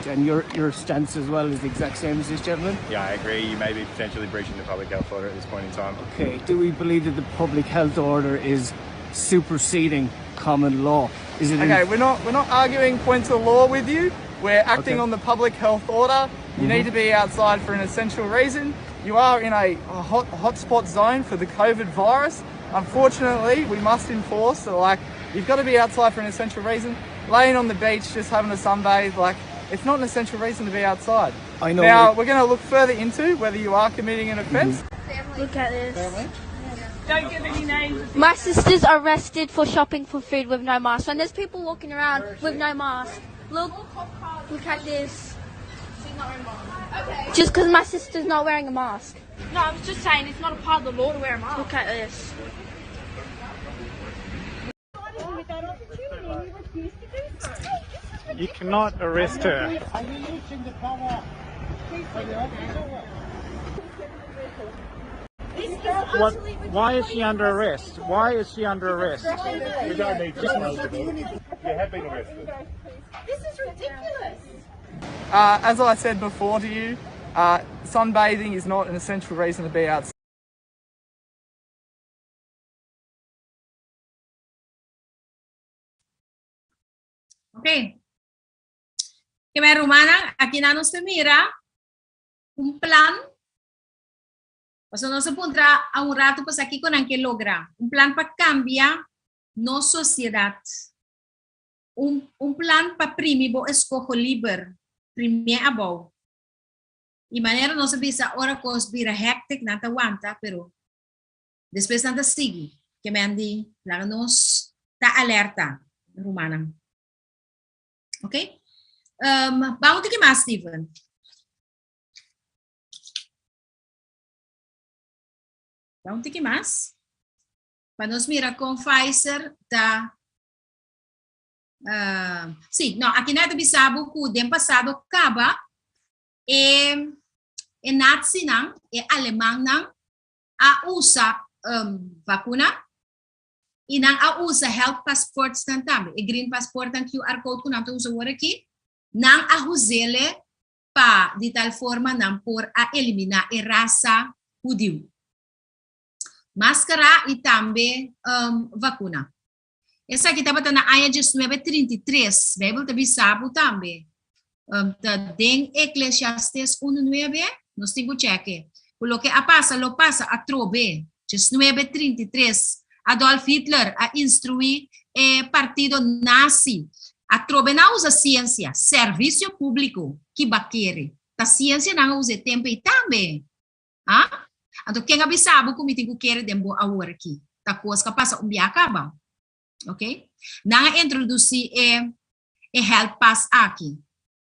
And your, your stance as well is the exact same as this gentleman? Yeah, I agree. You may be potentially breaching the public health order at this point in time. Okay, do we believe that the public health order is superseding common law? Is it okay, we're not we're not arguing points of law with you. We're acting okay. on the public health order. You mm -hmm. need to be outside for an essential reason. You are in a, a hot hotspot zone for the COVID virus. Unfortunately, we must enforce that like you've got to be outside for an essential reason. Laying on the beach, just having a sunbathe, like it's not an essential reason to be outside. I know. Now we're going to look further into whether you are committing an offence. Mm -hmm. Look at this. Don't give any names. My sister's arrested for shopping for food with no mask. And there's people walking around with no mask. Look, look at this. Just because my sister's not wearing a mask. No, I was just saying it's not a part of the law to wear a mask. Look at this. You cannot arrest her. What, why is she under arrest? Why is she under arrest? We don't need to You have been arrested. This is ridiculous. Uh, as I said before to you, uh, sunbathing is not an essential reason to be outside. Ok. Ke men rumannan, aki nan nos ta mira un plan. Pasobra nos a puntra a un ratu pasá kiko nan ke logra. Un plan pa kambia nos sosiedat. Un, un plan pa primi bo eskoho liber, primié abou. I manera nos a bisa ora kos bira hectic nan ta wanta, pero despues nan ta sigui. Ke men di laga nos ta alerta, rumannan. Ok? Um, ban un tiki mas, Steven. Ban un tiki mas. Pa nos mira kon Pfizer ta uh, sí, no, aki na ta bisa bo ku den pasado kaba e e nazinan, e alemannan a usa um, vakuna i nan a usa health passports nan tambe, e green passport nan QR code ku nan ta usa awor aki, nan a huzele pa di tal forma nan por a eliminá e rasa hudiu. Maskara i tambe um, vakuna. Esaki tabata na aña 1933. Bijbel ta bisa bo tambe. Um, ta den Eclesiastes 1:9, nos tin ku cheke. Ku loke a pasa lo pasa atrobe. 1933, Adolf Hitler a instruí e partido nazi. Atrobe nan a usa siensia, servisio públiko, ki ba kere. Ta siensia nan a usa e tempu ei tambe. Ah? Anto ken a bisa bo ku mi tin ku kere den bo awor aki? Ta kos ku a pasa un bia kaba. Ok? Nan a introdusí e e health pass aki,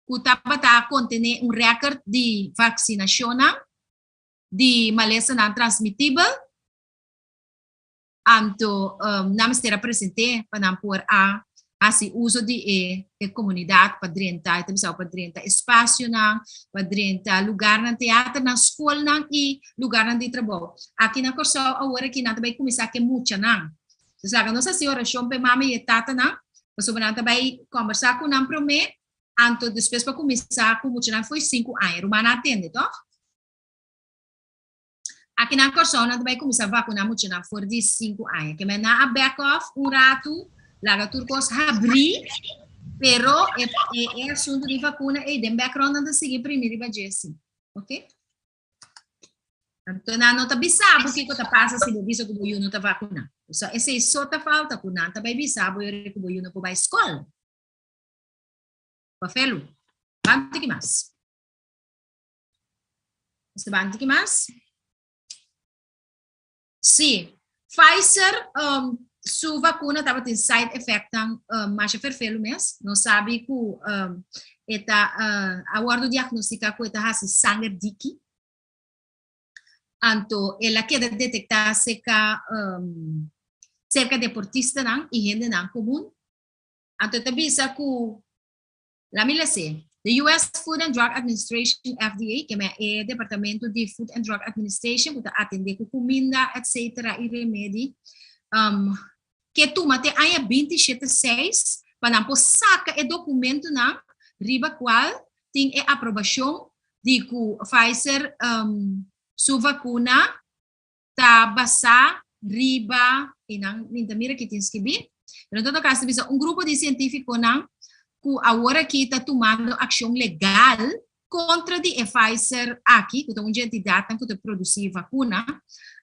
ku tabata kontené un rèkert di vaksinashonnan di malesanan transmitibel, anto nan mester a present'é pa nan por a hasi uso di e e komunidat pa drenta, e ta bisa pa drenta espasionan, pa drenta lugarnan, teaternan, skolnan i lugarnan di trabou. Aki na Kòrsou awor aki nan ta bai kuminsá ku e muchanan. Dus laga nos hasi orashon pa e mama i e tatanan, pasobra nan ta bai kòmbersá ku nan promé, anto despues pa kuminsá ku muchanan fo'i sinku aña. Rumannan a tende, tòg? Aki na Kòrsou nan ta bai kuminsá vakuná muchanan for di sinku aña. Ke men nan a back off un ratu, laga tur kos habrí, pero e e asuntu di vakuna ei den background nan ta sigui primi riba dje si. Ok? Anto nan no ta bisa bo kiko ta pasa si bo bisa ku bo yu no ta vakuná. So esei so ta falta ku nan ta bai bisa bo yora ku bo yu no por bai skol. Pafelu. Ban tiki mas. Esteban, tiki mas? Sí. Pfizer um, su vacuna tabatin side effectnan um, masha ferfelu mes. Nos sabi ku um, e ta uh, a wordo diagnostica ku e ta hasi sanger diki. Anto el a keda detektá serka um, serka deportistanan i hendenan komun. Anto e ta bisa ku La mi lese. The US Food and Drug Administration, FDA, ke men e departamento di Food and Drug Administration ku ta atendé ku kuminda, etcetera, i remedi, um, ke tuma te aña binti shete seis pa nan por saka e dokumentonan riba kual tin e aprobashon di ku Pfizer um, su vakuna ta basá riba, i nan mi ta mira ki tin skibí, pero en todo caso ta bisa un grupo di científiconan ku awor aki ta tumando akshon legal kontra di e Pfizer aki, ku ta un dje entidatnan ku ta produsí vakuna,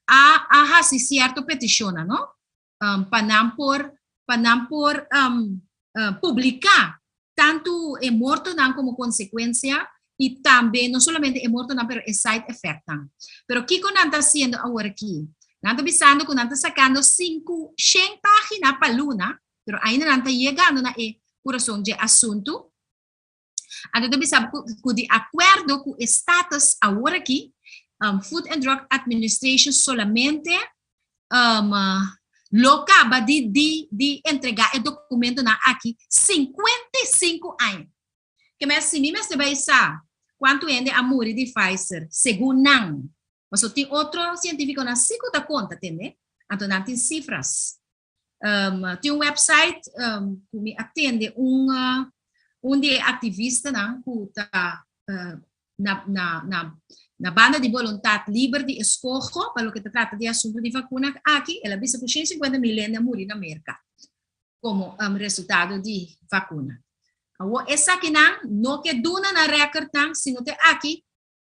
a a hasi sierto petishonnan, no? pa nan por pa nan por publiká tantu e mortonan komo konsekuensia i tambe no solamente e mortonan pero e side effectnan. Pero kiko nan ta hasiendo awor aki? Nan ta bisando ku nan ta sakando sinku shen página pa luna, pero ainda nan ta yegando na e kurason dje asuntu. Anto ta bisa ku, ku di akuerdo ku e status awor aki, um, Food and Drug Administration solamente um, lo kaba di, di, di entregá e dokumentonan aki 55 aña. Ke men si mi mester bai sa kuantu hende a muri di Pfizer, segun nan, pasobra tin otro sientífikonan sí ku ta konta, tende? Anto nan tin sifras. Um, tin un website um, ku mi a tende un, uh, un di e aktivistanan ku ta uh, na, na, na, na banda di boluntat liber di eskoho pa loke ta trata di asuntu di vakuna aki, el a bisa ku 150 mil hende a muri na Merka komo um, resultado di vakuna. Awor esakinan no ke duna nan rèkòrtnan, sino te aki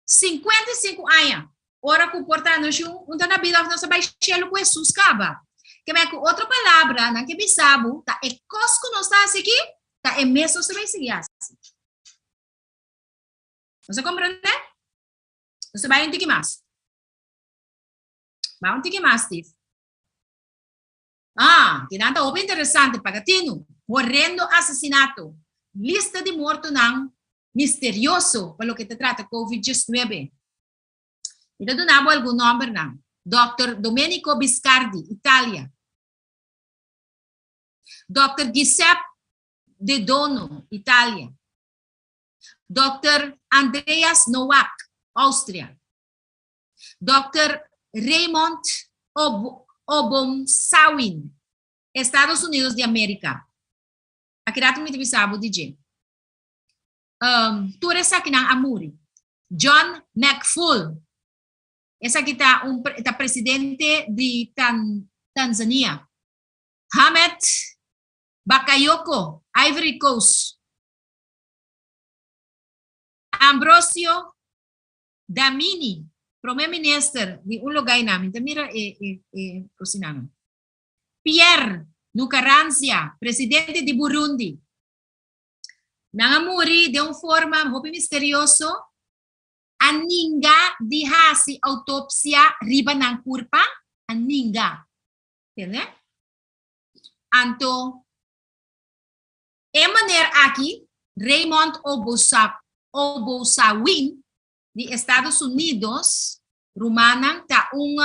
55 aña. Ora ku por ta nos yu un ta na bida òf nos a bai shelu ku Hesus kaba. Ke men ku otro palabra nan ke bisa bo ta e kos ku nos ta hasi aki ta e mes nos ta bai sigui hasi. Nos a komprendé? Nos ta bai un tiki mas. Bai un tiki mas, Steve. Ah, kinan ta hopi interesante, paga tinu. Horrendo asesinato. Lista di mortonan misterioso pa loke ta trata Covid 19. Mi ta duna bo algun nombernan. Dòkter Domenico Biscardi, Italia. Dòkter Giuseppe De Dono, Italia. Dòkter Andreas Nowak, Austria. Dòkter Raymond Obomsawin, Estados Unidos di Amerika. Aki rato mi ta bisa bo di dje. Um, tur esakinan a muri. John McFall, esaki ta un ta presidente di Tan Tanzania. Hamed Bakayoko, Ivory Coast. Ambrosio Damini, prome minister di un lugainan, mi ta mira e e e cosinanan. Pierre Nkurunziza, presidente di Burundi. Nan a muri den un forma hopi misterioso, a ninga di hasi autopsia riba nan curpa, a ninga. Tende? Anto e meneer aki, Raymond Obosa Obosawin di Estados Unidos, rumannan, ta un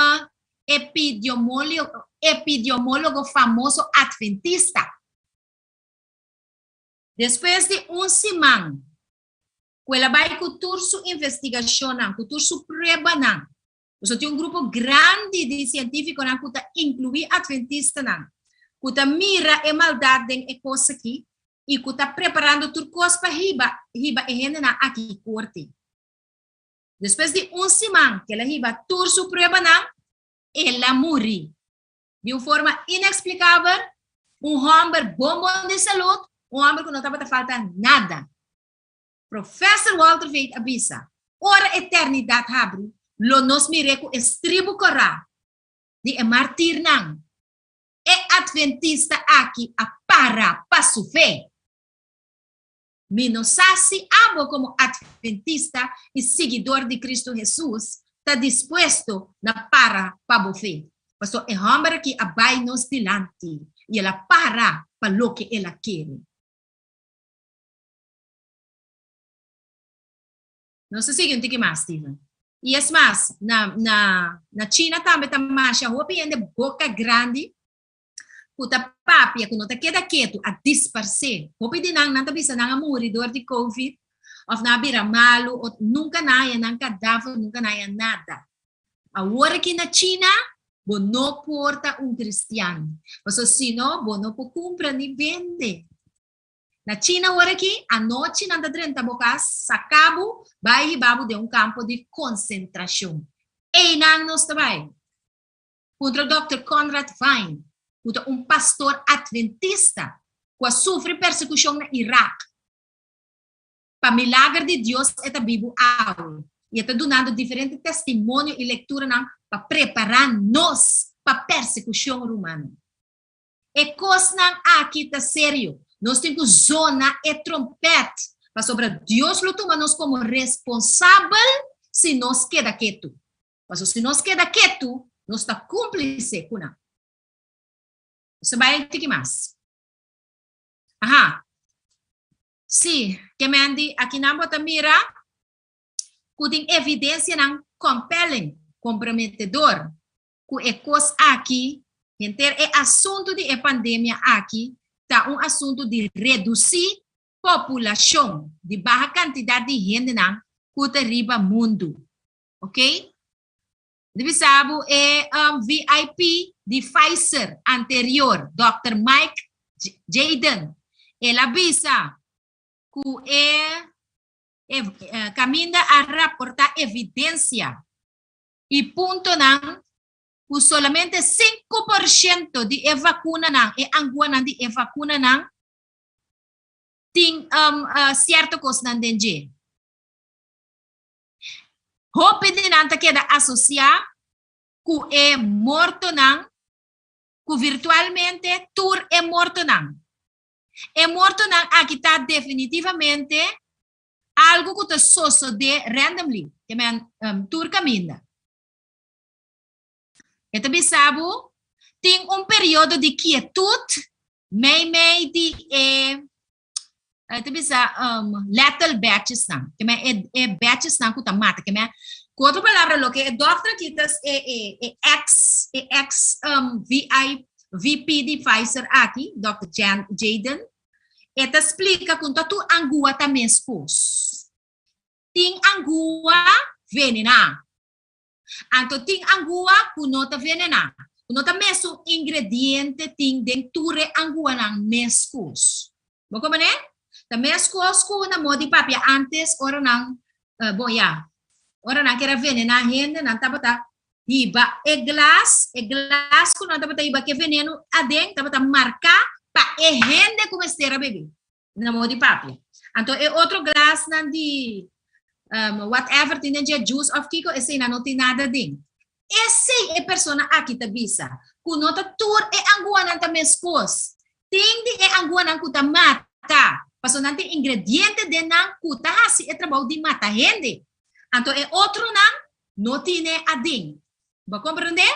epidiomólogo famoso adventista. Despues di un siman ku el a bai ku tur su investigashonnan, ku tur su pruebanan, pasobra tin un grupo grandi di sientífikonan ku ta inkluí adventistanan, ku ta mira e maldat den e kos aki i ku ta preparando tur kos pa hiba hiba e hendenan aki korte. Despues di un siman ku el a hiba tur su pruebanan, el a muri. Di un forma ineksplikabel, un hòmber bon bon di salud, un hòmber ku no tabata falta nada. Professor Walter Veith a bisa, Ora eternidat habri, lo nos mir'é ku e stribu kòrá di e martirnan. E adventista aki a para pa su fe. Mi no sa si abo komo adventista i siguidor di Kristu Hesus ta dispuesto na para pa bo fe. Pasobra e hòmber aki a bai nos dilanti i el a para pa loke el a kere. Nos ta sigui un tiki mas, Steven. I es mas, na, na, na China tambe ta masha hopi hende boka grandi ku ta papia, ku no ta keda ketu, a disparsé. Hopi di nan, nan ta bisa nan a muri dor di Covid, òf nan a bira malu, o nunka nan a haña nan kadaver, nunka nan a haña nada. Awor aki na China, bo no por ta un kristian, pasobra si no, bo no por kumpra ni bende. Na China awor aki, anochi nan ta drenta bo kas, saka bo, bai hiba bo den un kampo di konsentrashon. Einan nos ta bai. Puntra Dòkter Conrad Vine, ku ta un pastor adventista ku a sufri persekushon na Irak. Pa milager di Dios e ta bibu awe i e ta dunando diferente testimonio i lekturanan pa prepará nos pa persekushon rumannan. E kosnan aki ta serio. Nos tin ku zona e trompèt, pasobra Dios lo tuma nos komo responsabel si nos keda ketu. Pasobra si nos keda ketu, nos ta kúmplise ku nan. Nos ta bai un tiki mas. Aha. Sí, Kemendi, akinan bo ta mira ku tin evidensianan compelling, komprometedor, ku e kos aki, henter e asuntu di e pandemia aki ta un asuntu di redusí populashon, di baha kantidat di hendenan ku ta riba mundu. Ok? Di bisa bo e VIP di Pfizer anterior, Dòkter Mike Jaden, el a bisa ku e kaminda a raportá evidensia i puntonan ku solamente 5% di e vakunanan, e anguanan di e vakunanan, tin um, uh, sierto kosnan den dje. Hopi di nan ta keda asosiá ku e mortonan, ku virtualmente tur e mortonan. E mortonan aki ta definitivamente algu ku ta sosodé randomly, ke men um, tur kaminda. E ta bisa bo, tin un periodo di kietut meimei di e e ta bisa um, lethal batches nan. Ke men e, e batches nan ku ta mata. Ke men, ku otro palabra, loke e dokter aki ta e, e, e ex, e ex um, VI, VP di Pfizer aki, Dr. Jan, Jaden, e ta splika ku ta tur angua ta meskos. Tin angua venená. Anto tin angua ku no ta venená. Ku no ta mesun ingrediente tin den tur e anguanan meskos. Bo komprendé? Ta meskos ku na modi papia antes ora nan, bon ya, ora nan kier a venená hende nan tabata hiba e glas, e glas ku nan tabata hiba ku e veneno aden tabata marká pa e hende ku mester a bebe. Na modi papia. Anto e otro glasnan di um, whatever tin den dje juice of kiko, esei nan no tin nada den. Esei e persona aki ta bisa, ku no ta tur e anguanan ta meskos. Tin di e anguanan ku ta mata, paso nan tin ingrediente den nan ku ta hasi e trabou di mata hende. Anto e otronan no tine aden. Bo komprendé?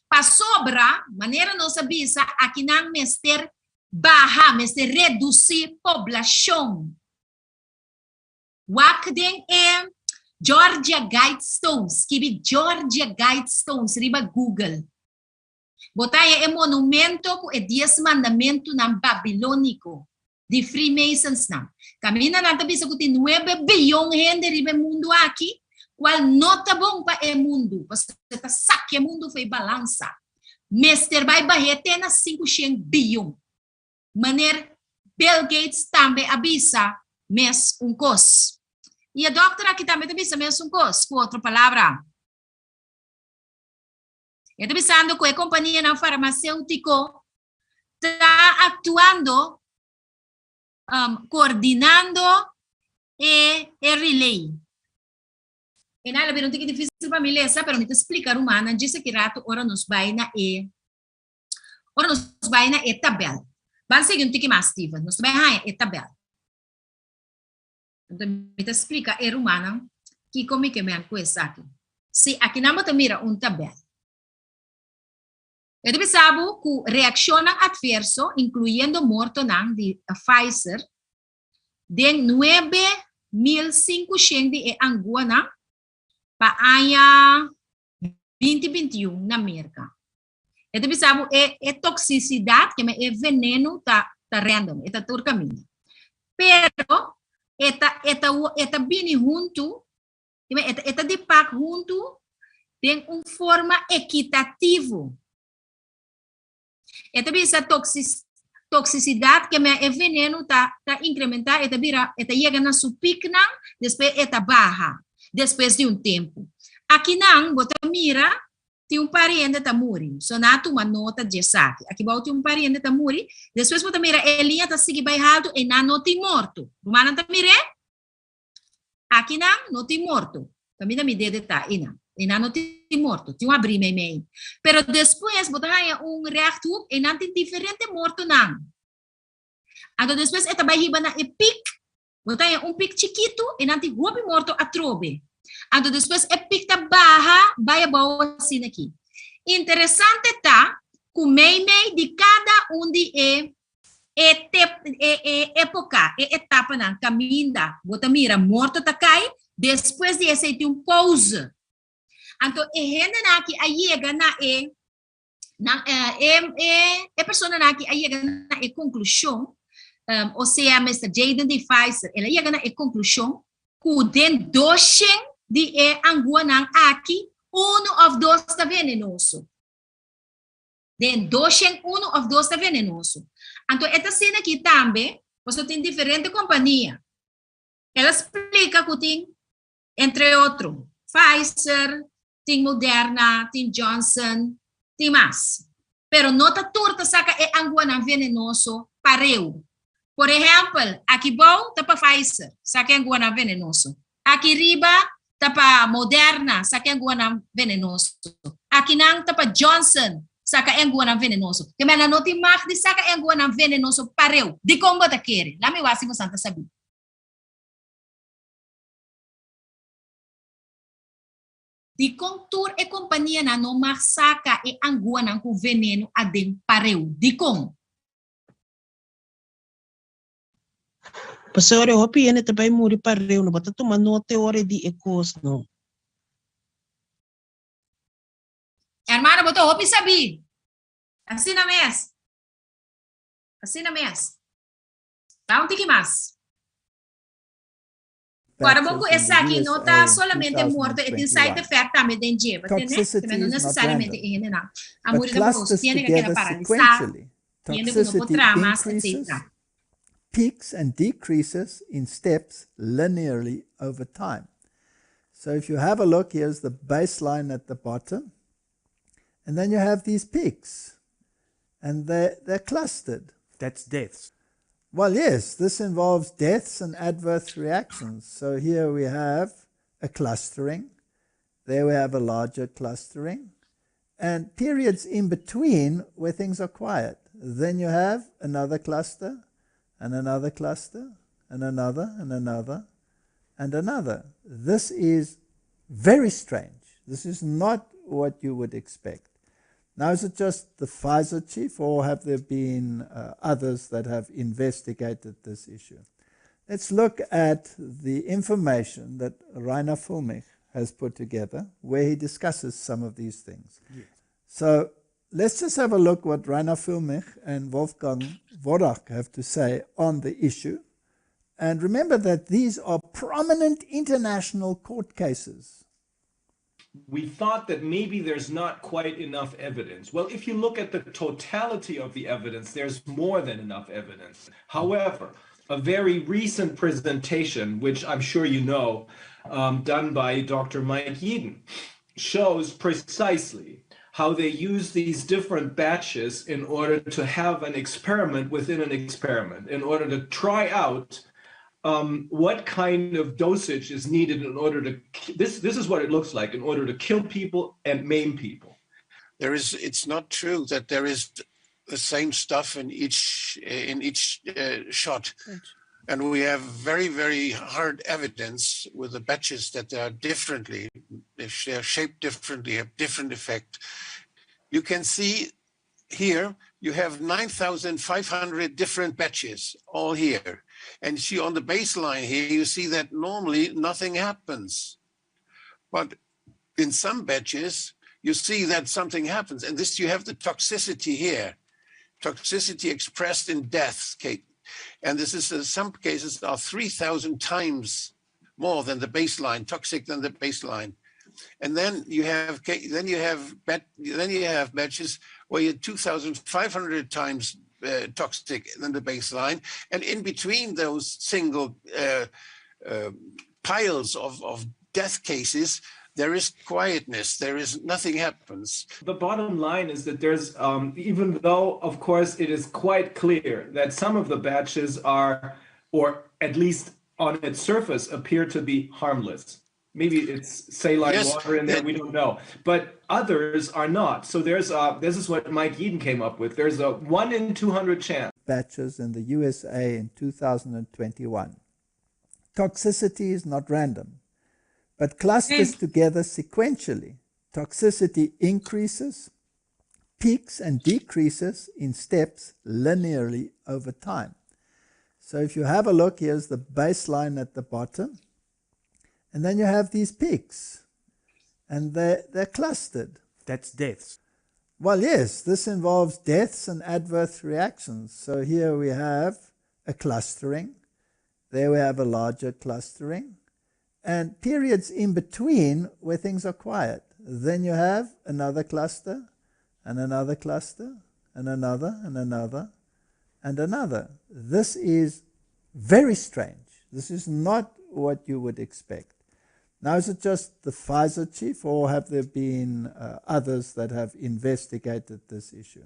Pasobra, manera nos a bisa, akinan mester baha, mester redusí poblashon. Wak den e Georgia Guidestones, skibi Georgia Guidestones riba Google. Bo ta haña e monumento ku e Dies Mandamentunan babilóniko di Freemasonsnan. Kaminda nan ta bisa ku tin nuebe biyon hende riba e mundu aki, kual no ta bon pa e mundu, pasobra ta sakia e mundu fo'i balansa. Mester bai bah'é te na sinkushen biyon. Meneer Bill Gates tambe a bisa mes un kos. I e dòkter aki tambe ta bisa mes un kos, ku otro palabra. E ta bisando ku e kompanianan farmaséutiko ta aktuando, um, koordinando e, e relay. E nan a bira un tiki difísil pa mi lesa, pero mi ta splika rumannan djis aki rato ora nos bai na e ora nos bai na e tabel. Ban sigui un tiki mas, Steven. Nos ta bai haña e tabel. Anto mi ta splika e rumannan kiko mi ke men ku esaki. Si akinan bo ta mira un tabel. E ta bisa bo ku reakshonnan atverso, inkluyendo mortonan di Pfizer, den 9500 di e anguanan pa aña 2021 na Merka. E ta bisa bo e e toksisidat, ke men e veneno ta ta random, e ta tur kaminda. Pero e ta e ta e ta bini huntu E ta di pak huntu den un forma ekitativo. E ta bisa toksisidat ke men e veneno ta ta inkrementá, e ta bira, e ta yega na su piknan, despues e ta baha despues di un tempu. Akinan bo ta mira tin un par hende ta muri. So nan a tuma nota dje esaki. Aki bou tin un par hende ta muri, despues bo ta mira e liña ta sigui bai haltu e nan no tin morto. Rumannan ta mir'é? Akinan no tin morto. Kaminda mi dede ta, einan. Einan no tin morto. Tin un abrí meimei. Pero despues bo ta haña un rechthoek, einan tin diferente mortonan. Anto despues e ta bai hiba na e pik, bo ta haña un pik chikitu, einan tin hopi morto atrobe. Anto despues e pik ta baha bai abou asina aki. Interesante ta ku meimei di kada un di e E te, e, e época, e etapanan caminda bo ta mira morto ta cai, despues di esei tin un pauze. Anto e hendenan aki a yega na e, nan, e, e, e personanan aki a yega na e conclusion, um, osea Mister Jaden di Pfizer, el a yega na e conclusion cu den doshen di e anguanan aki, uno of dos ta venenoso. Den doshen unu of dos ta venenoso. Anto e ta asina aki tambe, pasobra tin diferente kompania. El a splika ku tin, entre otro, Pfizer, tin Moderna, tin Johnson, tin mas. Pero no ta tur ta saka e anguanan venenoso pareu. Por ehèmpel, aki bou ta pa Pfizer, saka e anguanan venenoso. Aki riba ta pa Moderna, saka e anguanan venenoso. Akinan ta pa Johnson, saka e anguanan venenoso. Ke men nan no tin mag di saka e anguanan venenoso pareu. Dikon bo ta kere? Laat mi wak si bosan ta sabí. Dikon tur e kompanianan no mag saka e anguanan ku veneno aden pareu? Dikon? Pasobra e hopi hende ta bai muri pareu, no bo ta tuma nota e ora di e kos no. Hermano, bo ta hopi sabí. Asina mes. Asina mes. Ba un tiki mas. Ora bon ku esaki no ta solamente morto, e tin side effect tambe den dje, bo tende? Toxicity No is not necesariamente random, e hendenan a but muri tampoco, clusters tiene que keda together paralisá, sequentially. hende ku no por Toxicity traha mas, increases, etcetera. peaks and decreases in steps linearly over time. So if you have a look, here's the baseline at the bottom. And then you have these peaks, and they're, they're clustered. That's deaths. Well, yes, this involves deaths and adverse reactions. So here we have a clustering. There we have a larger clustering. And periods in between where things are quiet. Then you have another cluster, and another cluster, and another, and another, and another. This is very strange. This is not what you would expect. Now, is it just the Pfizer chief, or have there been others that have investigated this issue? Let's look at the information that Reiner Fuellmich has put together, where he discusses some of these things. Yes. So let's just have a look what Reiner Fuellmich and Wolfgang Wodarg have to say on the issue. And remember that these are prominent international court cases. We thought that maybe there's not quite enough evidence. Well, if you look at the totality of the evidence, there's more than enough evidence. However, a very recent presentation, which I'm sure you know, done by Dr. Mike Yeadon, shows precisely how they use these different batches in order to have an experiment within an experiment, in order to try out what kind of dosage is needed in order to, this is what it looks like, in order to kill people and maim people. It's not true that there is the same stuff in each shot. Right. And we have very, very hard evidence with the batches that they are differently, if they are shaped differently, have different effect. You can see here, you have 9,500 different batches all here. And see on the baseline here, you see that normally nothing happens. But in some batches, you see that something happens. And this, you have the toxicity here, toxicity expressed in deaths, Kate. And this is, in some cases, are 3,000 times more than the baseline, toxic than the baseline. And then you have then you have then you have batches where you're 2,500 times toxic than the baseline. And in between those single piles of death cases, there is quietness, there is nothing happens. The bottom line is that there's, even though, of course, it is quite clear that some of the batches are, or at least on its surface, appear to be harmless. Maybe it's saline water in there, we don't know. But others are not. So this is what Mike Yeadon came up with. There's a 1 in 200 chance. Batches in the USA in 2021. Toxicity is not random, but clusters together sequentially. Toxicity increases, peaks and decreases in steps linearly over time. So if you have a look, here's the baseline at the bottom. And then you have these peaks, and they're clustered. That's deaths. Well, yes, this involves deaths and adverse reactions. So here we have a clustering. There we have a larger clustering. And periods in between where things are quiet. Then you have another cluster, and another cluster, and another, and another, and another. This is very strange. This is not what you would expect. Now, is it just the Pfizer chief, or have there been others that have investigated this issue?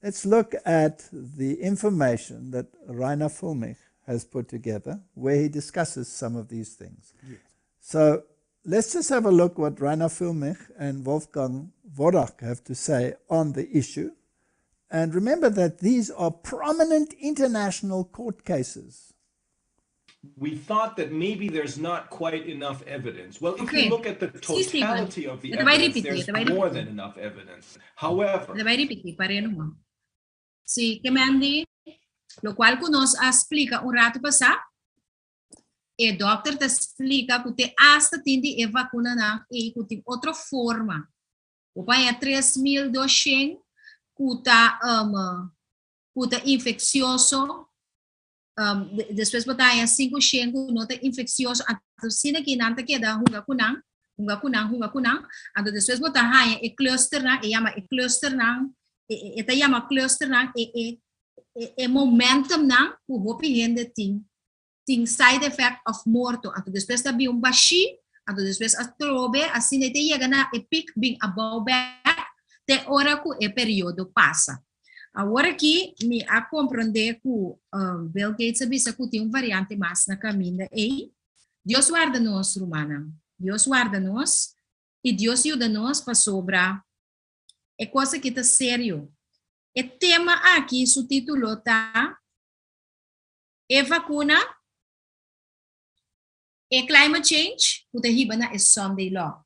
Let's look at the information that Reiner Fuellmich has put together, where he discusses some of these things. Yes. So let's just have a look what Reiner Fuellmich and Wolfgang Wodarg have to say on the issue. And remember that these are prominent international court cases. We thought that maybe there's not quite enough evidence. Well, if Okay. you look at the Sí, Steven. totality of the Te vai evidence, repetir, there's te vai more repetir. than enough evidence. However, Te bai ripití, par'é numa. Sí, ke men di, lokual ku nos a splika un ratu pasá, e dòkter ta splika ku te asta tin di e vakunanan ei ku tin otro forma. Bo por haña 3200 ku ta um, ku ta infeksioso, um, despues bo ta haña 500 ku no ta infeksioso, anto asina ki nan ta keda hunga ku nan, hunga ku nan, hunga ku nan, anto despues bo ta haña e clusternan, e yama e clusternan, e, e, e ta yama clusternan e, e, e, e momentumnan ku hopi hende tin tin side effect of morto, anto despues ta bin un bashí, anto despues atrobe, asina e ta yega na e piek bin abou bek te ora ku e periodo pasa. Awor aki mi a komprondé ku Bill Gates a bisa ku tin un variante mas na kaminda ei. Dios warda nos, rumannan. Dios warda nos i Dios yuda nos pasobra e kos aki ta serio. E tema aki su título ta E vakuna, e climate change ku ta hiba na e Sunday Law.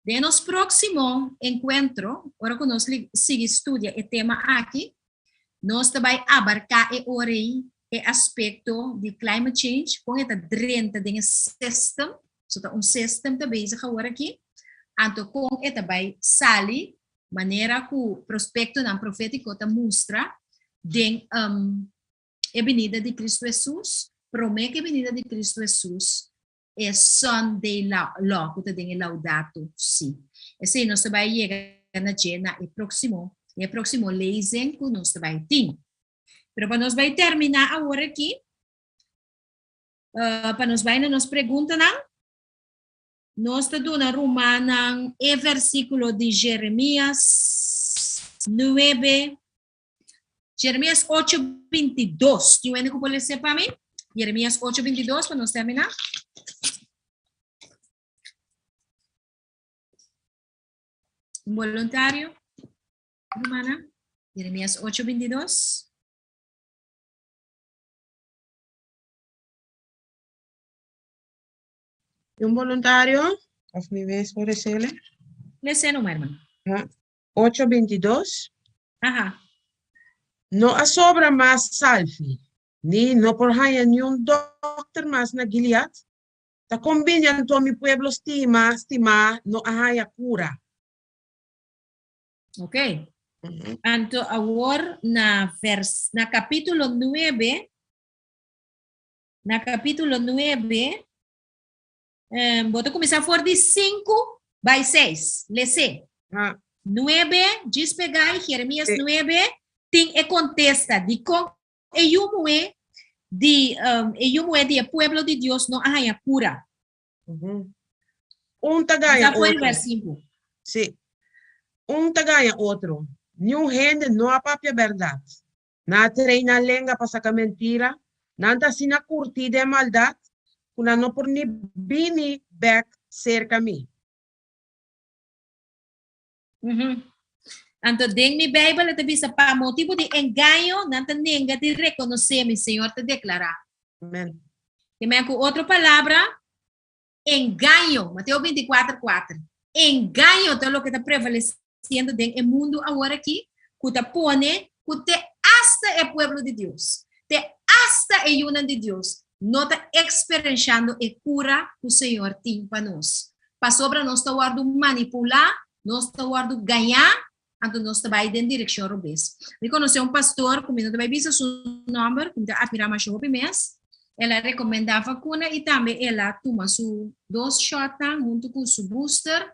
Den nos próksimo enkuentro, ora ku nos sigui studia e tema aki, nos ta bai abarká e ora ei e aspekto di climate change, kon e ta drenta den e system, so ta un system ta bezig awor aki, anto kon e ta bai sali manera ku prospektonan profétiko ta mustra den e binida di Kristu Hesus, promé ku e binida di Kristu Hesus, e Sunday Law ku ta den e Laudato Si. Esei nos ta bai yega na dje na e próksimo, e próksimo lezing ku nos ta bai tin. Pero pa nos bai terminá awor aki, uh, pa nos bai na nos preguntanan, nos ta duna rumannan e versíkulo di Jeremias 9, Jeremias 8, 22. Tin wende ku por lese pa mi? Jeremias 8, 22, pa nos terminá. Un voluntario, hermana. Jeremias 8, 22. Un voluntario, of mi mes por lesele? Lese no, hermano. 8, 22. Aha. No a sobra mas salfi, ni no por haña niun dòkter mas na Gilead. Ta kombini anto mi pueblo stima, stimá no a haña kura. Ok. Anto awor na vers, na kapítulo 9, na kapítulo 9, eh, bo ta kuminsá for di 5 bai 6. Lesé. Ah. 9, djis pegai, Jeremias 9, tin e kontesta di kon e yu muhé di, um, e yu muhé di e pueblo di Dios no a haña kura. Un ta gaña Kuminsá for di otro. vers 5. Sí. Un ta gaña otro. Niun hende no a papia bèrdat. Nan a treina lenga pa saka mentira, nan ta asina kurtí den maldat ku nan no por ni bini bèk serka mi. Anto den mi Beibel e ta bisa, Pa motibu di engaño nan ta nenga di rekonosé mi, Señor ta deklará. Amen. Te men ku otro palabra, engaño, Mateo 24, 4. Engaño ta loke ta prevalesiendo den e mundu awor aki, ku ta pone ku te asta e pueblo di Dios, te asta e yunan di Dios, no ta eksperenshando e kura ku Señor tin pa nos. Pasobra nos ta wòrdu manipulá, nos ta wòrdu gañá, anto nos ta bai den direkshon robes. Mi konosé un pastor ku mi no ta bai bisa su nòmber, ku mi ta atmirá masha hopi mes. El a rekomendá vakuna i tambe el a tuma su dos shòtnan huntu ku su booster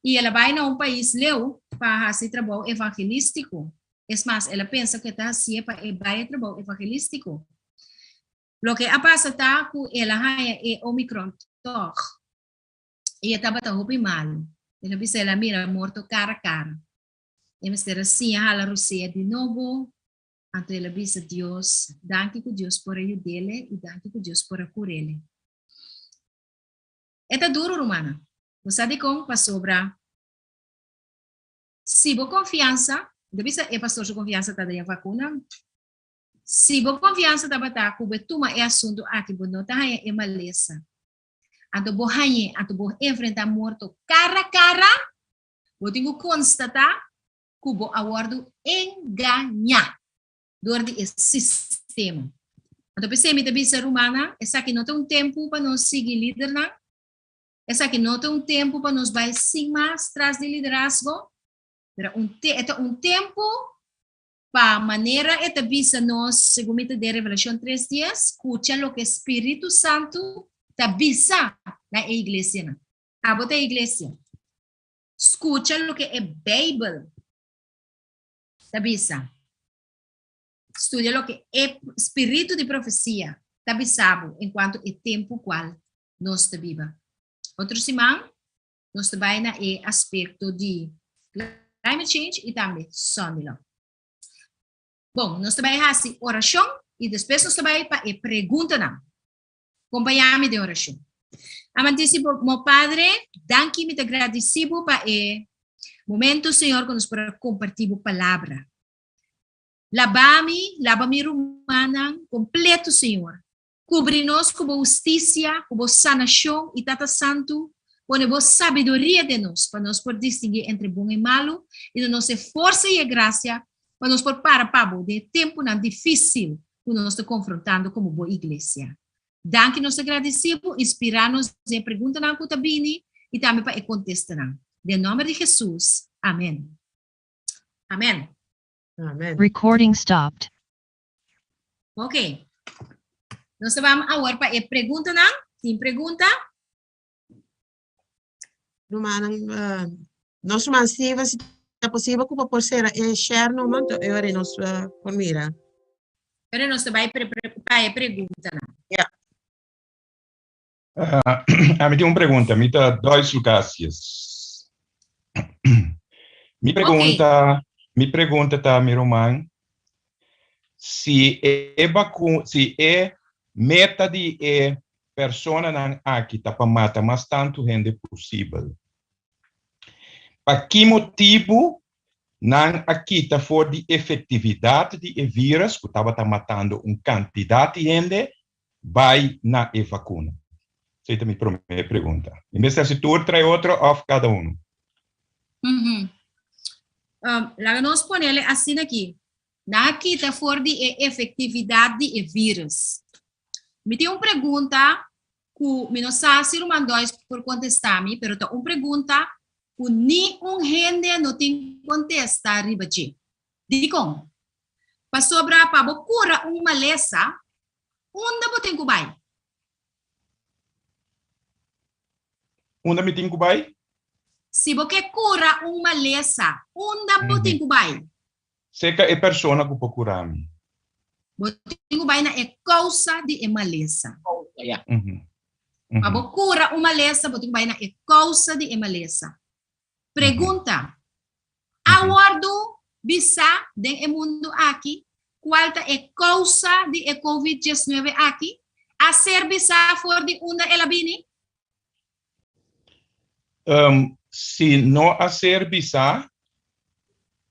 i el a bai na un pais leu pa hasi trabou evangelístiko. Es mas, el a pensa ku e ta hasié pa e bai e trabou evangelístiko. Loke a pasa ta ku el a haña e Omicron tòg. I e tabata hopi malu. El a bisa el a mira morto kara kara. E mester a siña hala rosea di nobo. Anto el a bisa Dios, danki ku Dios por a yud'ele i danki ku Dios por a kur'ele. E ta duru, rumannan. Bo sa dikon? Pasobra si bo konfiansa, mi ta bisa e pastor su konfiansa ta den e vakuna, si bo konfiansa tabata ku bo e tuma e asuntu aki bo no ta haña e malesa, anto bo hañ'é, anto bo enfrentá morto kara kara, bo tin ku konstatá ku bo a wòrdu engañá dor di e sistema. Anto p'esei mi ta bisa rumannan, esaki no ta un tempu pa nos sigui lidernan, esaki no ta un tempu pa nos bai sin mas tras di liderazgo, pero un te e ta un tempu pa manera e ta bisa nos, segun mi ta den Revelashon tres dies, skucha loke Spiritu Santu ta bisa na e iglesianan. Abo ta e iglesia. Skucha loke e Beibel ta bisa. Studia loke e spiritu di profesia ta bisa bo enkuanto e tempu kual nos ta biba. Otro siman nos ta bai na e aspekto di climate change i tambe Sunday law. Bon, nos ta bai hasi orashon i despues nos ta bai pa e preguntanan. Kompañá mi den orashon. Amantísimo Padre, danki mi ta gradisí bo pa e momento, Señor, ku nos por a kompartí bo palabra. Laba mi, laba mi rumannan kompleto, Señor. Kubri nos ku bo hustisia, ku bo sanashon i Tata Santu, pone bo sabiduria den nos pa nos por distinguí entre bon i malu i duna nos e forsa i e grasia pa nos por para pa bo den e tempunan difísil ku nos ta konfrontando komo bo iglesia. Danki nos ta gradisí bo, inspirá nos den e preguntanan ku ta bini i tambe pa e kontestanan. Den nòmber di Hesus, amèn. Amèn. Amèn. Recording stopped. Ok. Nos ta bam awor pa e preguntanan. Tin pregunta? Rumannan, uh, nos ruman Steven, si ta posibel ku bo por sera e share numa, anto e ora nos uh, por mira. Pero nos ta bai pre, pre, pa e preguntanan. Ja. Uh, ami tin un pregunta, mi ta Dois Lucasius. Mi pregunta, okay. mi pregunta ta mi ruman, si e vacu, si e meta di e personanan aki ta pa mata mas tantu hende posibel, pa ki motibu nan a kita for di efectividad di e virus ku tabata matando un cantidad di hende bai na e vacuna? Esei ta mi prome pregunta. Mi mester hasi tur trae otro of cada uno? Mm um, laga nos ponele asina aki. Nan a kita for di e efectividad di e virus. Mi tin un pregunta ku mi no sa si Ruman Dois por kontestá mi, pero ta un pregunta ku ni un hende no tin kontesta riba dje. Dikon? Pasobra pa bo kura un malesa, unda bo tin ku bai? Unda mi tin ku bai? Si bo ke kura un malesa, unda bo tin ku bai? Seka e persona ku por kura mi. Bo tin ku bai na e kousa di e malesa. Pa bo kura un malesa, bo tin ku bai na e kousa di e malesa. Pregunta, A wòrdu bisá den e mundu aki kual ta e kousa di e Covid diesnuebe aki? A ser bisá for di unda el a bini? Si no a ser bisá,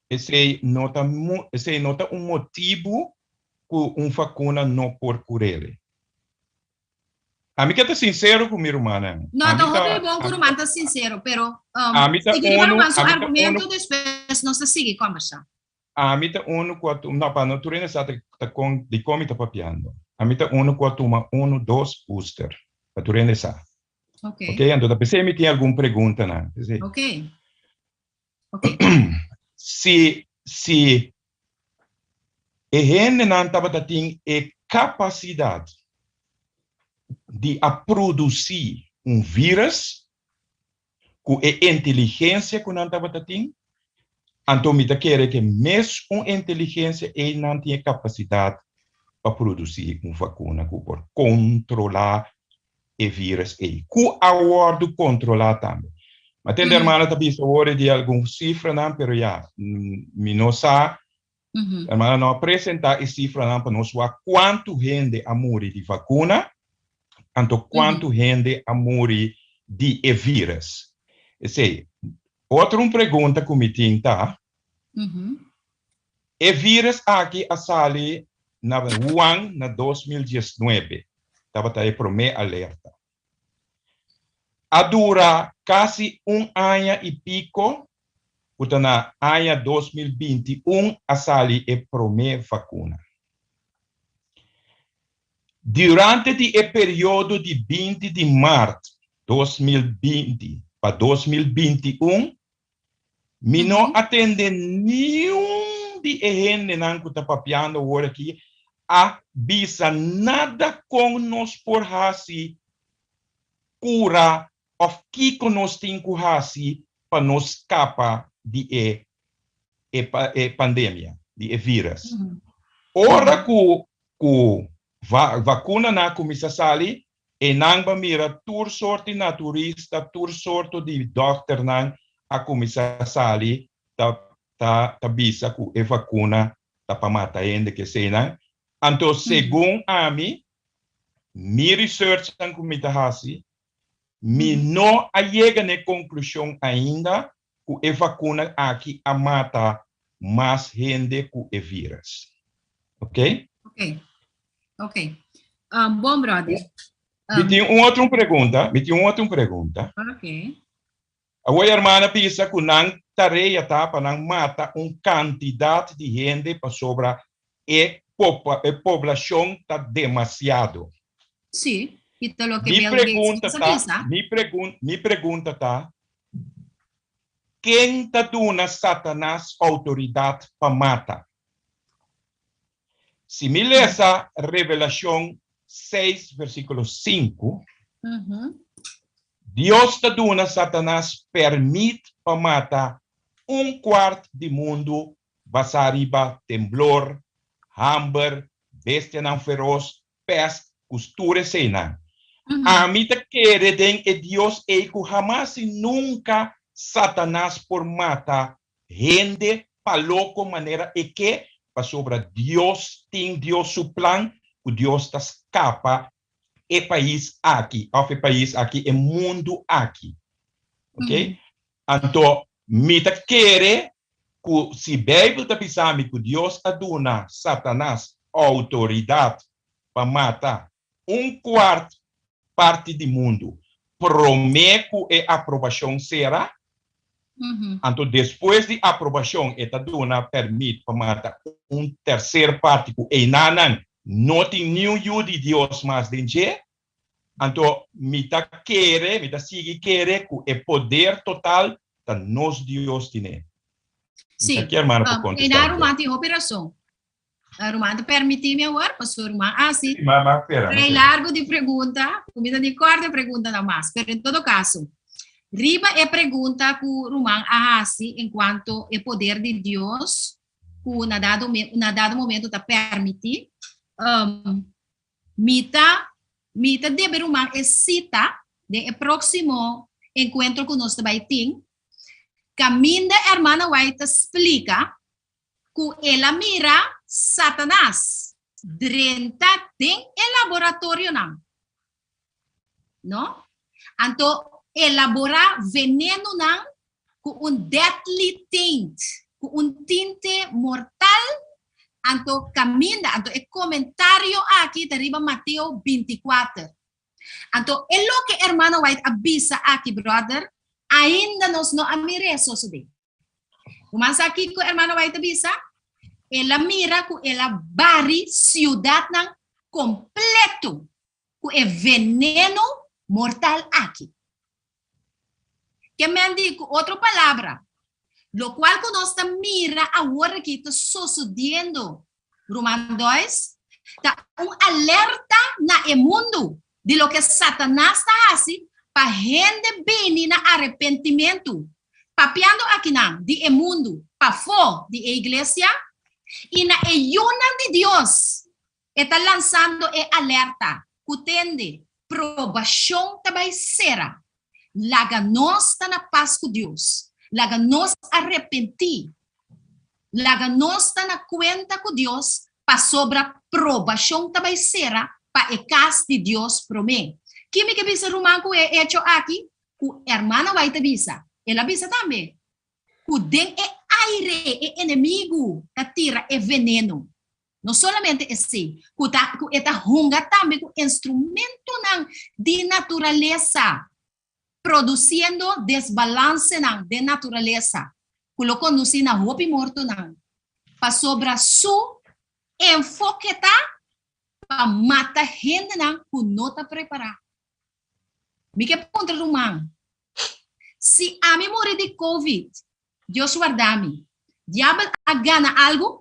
esei no ta esei no ta un motibu ku un vakuna no por kur'é. Ami ke ta sincero ku mi rumannan. No, ta hopi bon ku ruman ta sincero, pero um, sigui riba ruman su argumento, despues nos ta sigui kombersá. Ami ta unu ku a tuma, no, pa no tur hende sa ta kon, di kon mi ta papiando. Ami ta unu ku a tuma unu, dos booster, pa tur hende sa. Ok. Ok, anto ta p'esei mi tin algun preguntanan. P'esei. Ok. Ok. Si, si E hendenan tabata tin e kapasidat di a produsí un vírus ku e inteligensia ku nan tabata tin, anto mi ta kere ku e mes un inteligensia ei nan tin e kapasidat pa produsí un vakuna ku por kontrolá. e virus ei, ku a wòrdu kontrolá tambe. Ma tende hermana ta bisa awor di algun sifranan, pero ya, mi no sa, hermana no a presentá e sifranan pa nos wak kuantu hende a muri di vakuna, anto kuantu hende a muri di e virus. Esei. Otro un pregunta ku mi tin ta, E virus aki a sali na Wuhan na 2019, tabata e promé alerta. A dura kasi un aña i piko ku ta na aña 2021 a sali e promé vakuna. Durante di e periodo di 20 di mart 2020 pa 2021, Mi no a tende niun di e hendenan ku ta papiando awor aki a bisa nada kon nos por hasi kura òf kiko nos tin ku hasi pa nos skapa di e e pandemia, di e vírus. Ora ku ku vakunanan a kuminsá sali, Einan ba mira tur sorti naturista, tur sorto di dòkternan a kuminsá sali ta ta ta bisa ku e vakuna ta pa mata hende keseinan. Anto segun ami, mi researchnan ku mi ta hasi, mi no a yega na e konklushon ainda ku e vakuna aki a mata mas hende ku e virus. Oké? Oké. Ok. Um, bon, brother. Um, mi tin un otro pregunta. Mi tin un otro pregunta. Ok. Awor hermana bisa ku nan tarea ta pa nan mata un kantidat di hende pasobra e, popa, e poblashon ta demasiado. Sí, i ta loke Mi Bill Gates pregunta a ta, bisa. mi pregun, mi pregunta ta, ken ta duna Satanas outoridat pa mata? Si mi lesa Revelashon seis versíkulo sinku, Dios ta duna Satanas pèrmit pa mata un kuart di mundu basá riba temblor, hamber, bestianan feros, pèst, ku tur eseinan. Ami ta kere den e Dios ei ku hamas i nunka Satanas por mata hende pa loko manera e ke, pasobra Dios tin Dios su plan ku Dios ta skapa e pais aki, òf e pais aki, e mundu aki. Ok? Anto mi ta kere ku si Beibel ta bisa mi ku Dios a duna Satanas outoridat pa mata un kuart parti di mundu promé ku e aprobashon sera, anto despues di aprobashon e ta duna pèrmit pa mata un terser parti ku einanan no tin niun yu di Dios mas den dje, anto mi ta kere, mi ta sigui kere ku e poder total ta nos Dios tine. Sí. Mi ta kier hermano por kontestá. Einan ruman tin hopi rason. Ruman ta permití mi awor, pasobra ruman hasi Sí, ma, ma espera, ma rei espera. largo di pregunta, ku mi ta di kòrta pregunta na mas. Pero en todo kaso, riba e pregunta ku ruman a hasi en kuanto e poder di Dios ku na dado na dado momento ta permití, um, mi ta mi ta debe ruman e sita den e próksimo enkuentro ku nos ta bai tin, kaminda hermana White ta splika ku el a mira Satanas drenta den e laboratorionan, no? Anto elaborá venenonan ku un deadly taint, ku un tinte mortal, anto kaminda, anto e komentario aki ta riba Mateo 24. Anto e loke Hermana White a bisa aki, brother, ainda nos no a mir'é sosodé. Ruman sa kiko hermano White a bisa? El a mira ku el a bari siudatnan kompleto ku e veneno mortal aki. Ke men di ku otro palabra, lokual ku nos ta mira awor aki ta sosodiendo, ruman Dois, ta un alerta na e mundu di loke Satanas ta hasi pa hende bini na arepentimentu, papiando akinan di e mundu pafó di e iglesia, i na e yunan di Dios e ta lansando e alerta ku tende. Probashon ta bai sera. Laga nos ta na pas ku Dios. Laga nos arepentí. Laga nos ta na kuenta ku Dios pasobra probashon ta bai sera pa e kas di Dios promé. Ki mi ke bisa ruman ku e echo aki? Ku hermana White ta bisa. El a bisa tambe ku den e aire e enemigu ta tira e veneno. No solamente esei, ku ta ku e ta hunga tambe ku instrumentonan di naturalesa, produsiendo desbalansenan den naturalesa ku lo kondusí na hopi mortonan, pasobra su enfoke ta pa mata hendenan ku no ta prepará. Mi ke puntra ruman, si ami muri di covid, Dios warda mi, diabel a gana algu?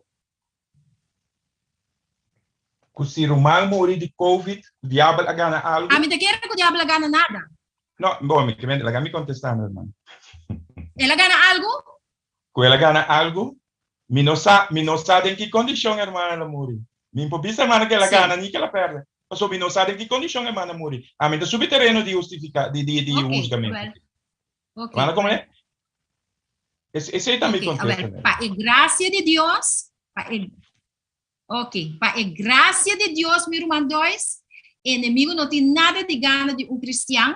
Ku si ruman muri di covid, ku diabel a gana algu? Ami ta kere ku diabel a gana nada. No, bon, mi ke mende, laga mi kontestá mi ruman. El a gana algu? Ku el a gana algu? Mi no sa, mi no sa den ki kondishon hermana lo muri. Mi por bisa hermana ku el a gana ni ku el a pèrdè. Pasobra mi no sa den ki kondishon hermana muri. Ami ta subi tereno di hustifiká, di, di, di husgamentu. Ok. Hermana komo e? Esei ta mi Ok, kontesta. awel, pa e gracia di Dios, pa e Ok, pa e gracia di Dios, mi ruman Dois, enemigo no tin nada di gana di un cristian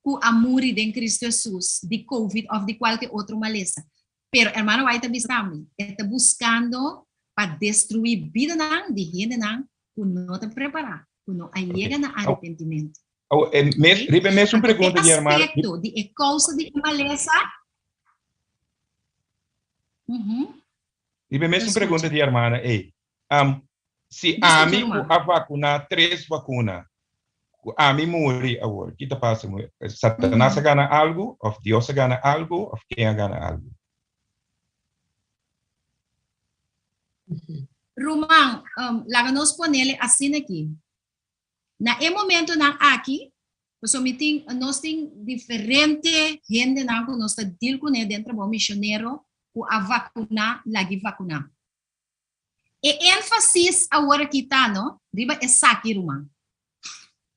cu a muri den Cristo Jesus, di COVID of di cualke otro malesa. Pero hermano White ta bisa mi, e ta buscando pa destrui bidanan di hendenan cu no ta prepara, cu no a yega na arrepentimento. Oh, e mes, riba e mesun Anto, e pregunta di hermano. aspecto di e causa di e malesa. Mhm. Riba e mesun Escucha. pregunta di hermana ei. Um, si Escucha, ami ku ruman. a vacuna tres vacuna, ku ami muri awor, ki ta pasa? Satanas a gana algu, of Dios a gana algu, of ken a gana algu? Ruman, um, laga nos ponele asina aki. Na e momentonan aki, pasobra mi tin, nos tin diferente hendenan ku nos ta deal kuné den trabou misionero ku a vakuná, lag'i vakuná. E énfasis awor aki ta, no, riba esaki, ruman.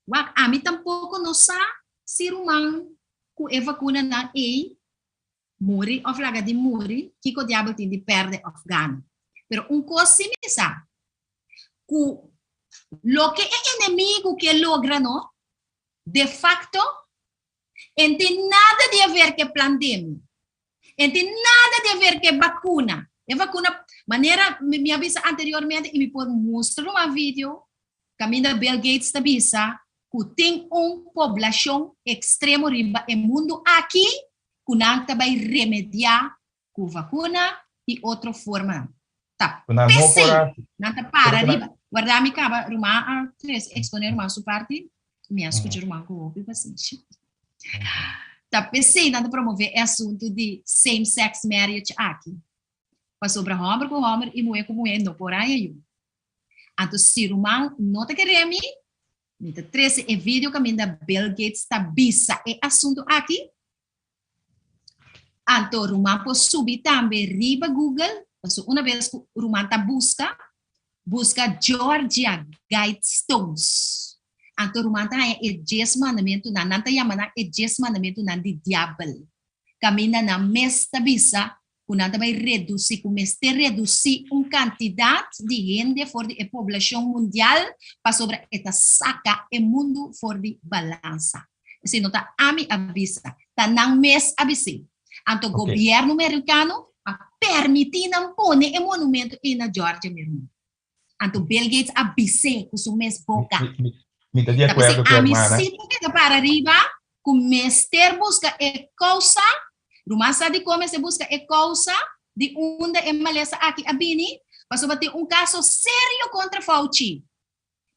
Wak, ami tampoko no sa si ruman ku e vakunanan ei muri òf laga di muri, kiko diabel tin di pèrdè òf gana. Pero un kos si mi sa, ku loke e enemigu ke logra no, de facto, en tin nada di haber ke plandemia, en tin nada di haber ke bakuna. E bakuna, manera mi, mi a bisa anteriormente i mi por mustra un video, kaminda Bill Gates ta bisa ku tin un poblashon ekstremo riba e mundu aki ku nan ta bai remediá ku vakuna i otro formanan. Ta Ku nan no p'esei por hasi. nan ta para Pero ku nan- riba. Warda mi kaba, ruman a tres eksponé ruman su parti, mi a skucha ruman ku hopi pasenshi. Ta p'esei nan ta promové e asuntu di same sex marriage aki. Pasobra hòmber ku hòmber i muhé ku muhé no por haña yu. Anto si ruman no ta kere mi, mi ta trese e video kaminda Bill Gates ta bisa e asuntu aki. Anto ruman por subi tambe riba Google, paso una bes ku ruman ta buska, buska Georgia Guidestones. Anto ruman ta haña e djes mandamentunan, nan ta yama nan e djes mandamentunan di diabel. Kaminda nan mes ta bisa ku nan ta bai redusí, ku mester redusí un kantidat di hende for di e poblashon mundial pasobra e ta saka e mundu for di balansa. Esei no ta ami a bisa, ta nan mes a bis'é. Anto gobièrnu merikano a permití nan pone e monumento ei na Georgia, mi hermano. Anto Bill Gates a bis'é ku su mes boka. Mi ta di Ta p'esei akuerdo ku ami hermana. si ta keda para riba ku mester buska e kousa. Ruman sa dikon mester buska e kousa di unda e malesa aki a bini? Pasobra tin un kaso serio kontra Fauci.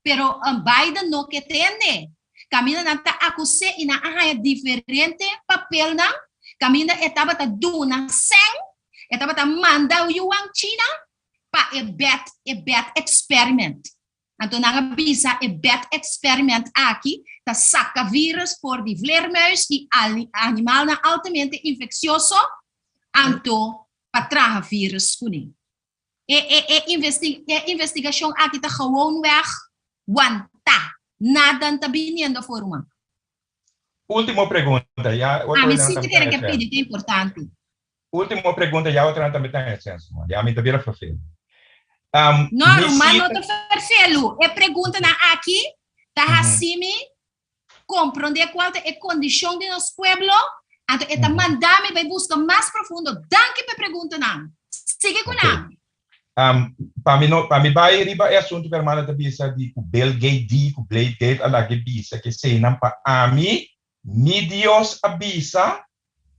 Pero Biden no ke tende. Kaminda nan ta akus'é i nan a haña diferente papelnan kaminda e tabata duna sèn, e tabata manda yuan China pa e bad e bad experiment. Anto nan a bisa e bad experiment aki ta saka virus for di vleermuis i animalnan altamente infeksioso anto pa traha virus kuné. E e e investi e investigashon aki ta gewoonweg wantá. Nada n'ta biniendo for ruman. Último pregunta, ya otro Ami nan sí ta te kere mita ke esens. pidi, ta importante. Último pregunta, ya otro nan ta mita esens, ruman. Ya mi ta bira ferfelu. Um, No, mi ruman sí no ta ferfelu. E preguntanan aki ta hasi mi komprondé kual ta e kondishon di nos pueblo, anto e ta manda mi bai buska mas profundo. Danki pa e preguntanan. Sigui ku nan. Um, pa mi no, pa mi bai riba e asuntu ku hermana ta bisa di ku Bill Gates di ku Bill Gates a lage bisa ke eseinan pa ami, mi Dios a bisa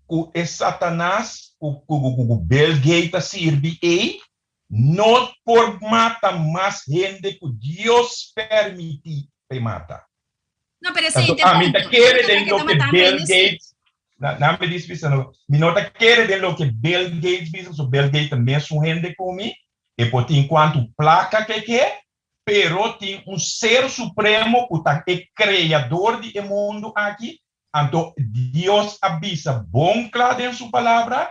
ku e Satanas ku ku ku Bill Gates ta sirbi ei no por mata mas hende ku Dios permití pa e mata. No, pero esei Tanto ta e ami ta punto. kere Kiko den ta ke ta loke matando Bill hende sí. Gates, na, na mi dis bisa no, mi no ta kere den loke Bill Gates bisa, so Bill Gates ta mesun hende ku mi, e por tin kuantu plaka ke ke, pero tin un ser supremo ku ta e kreador di e mundu aki, anto Dios a bisa bon kla den su palabra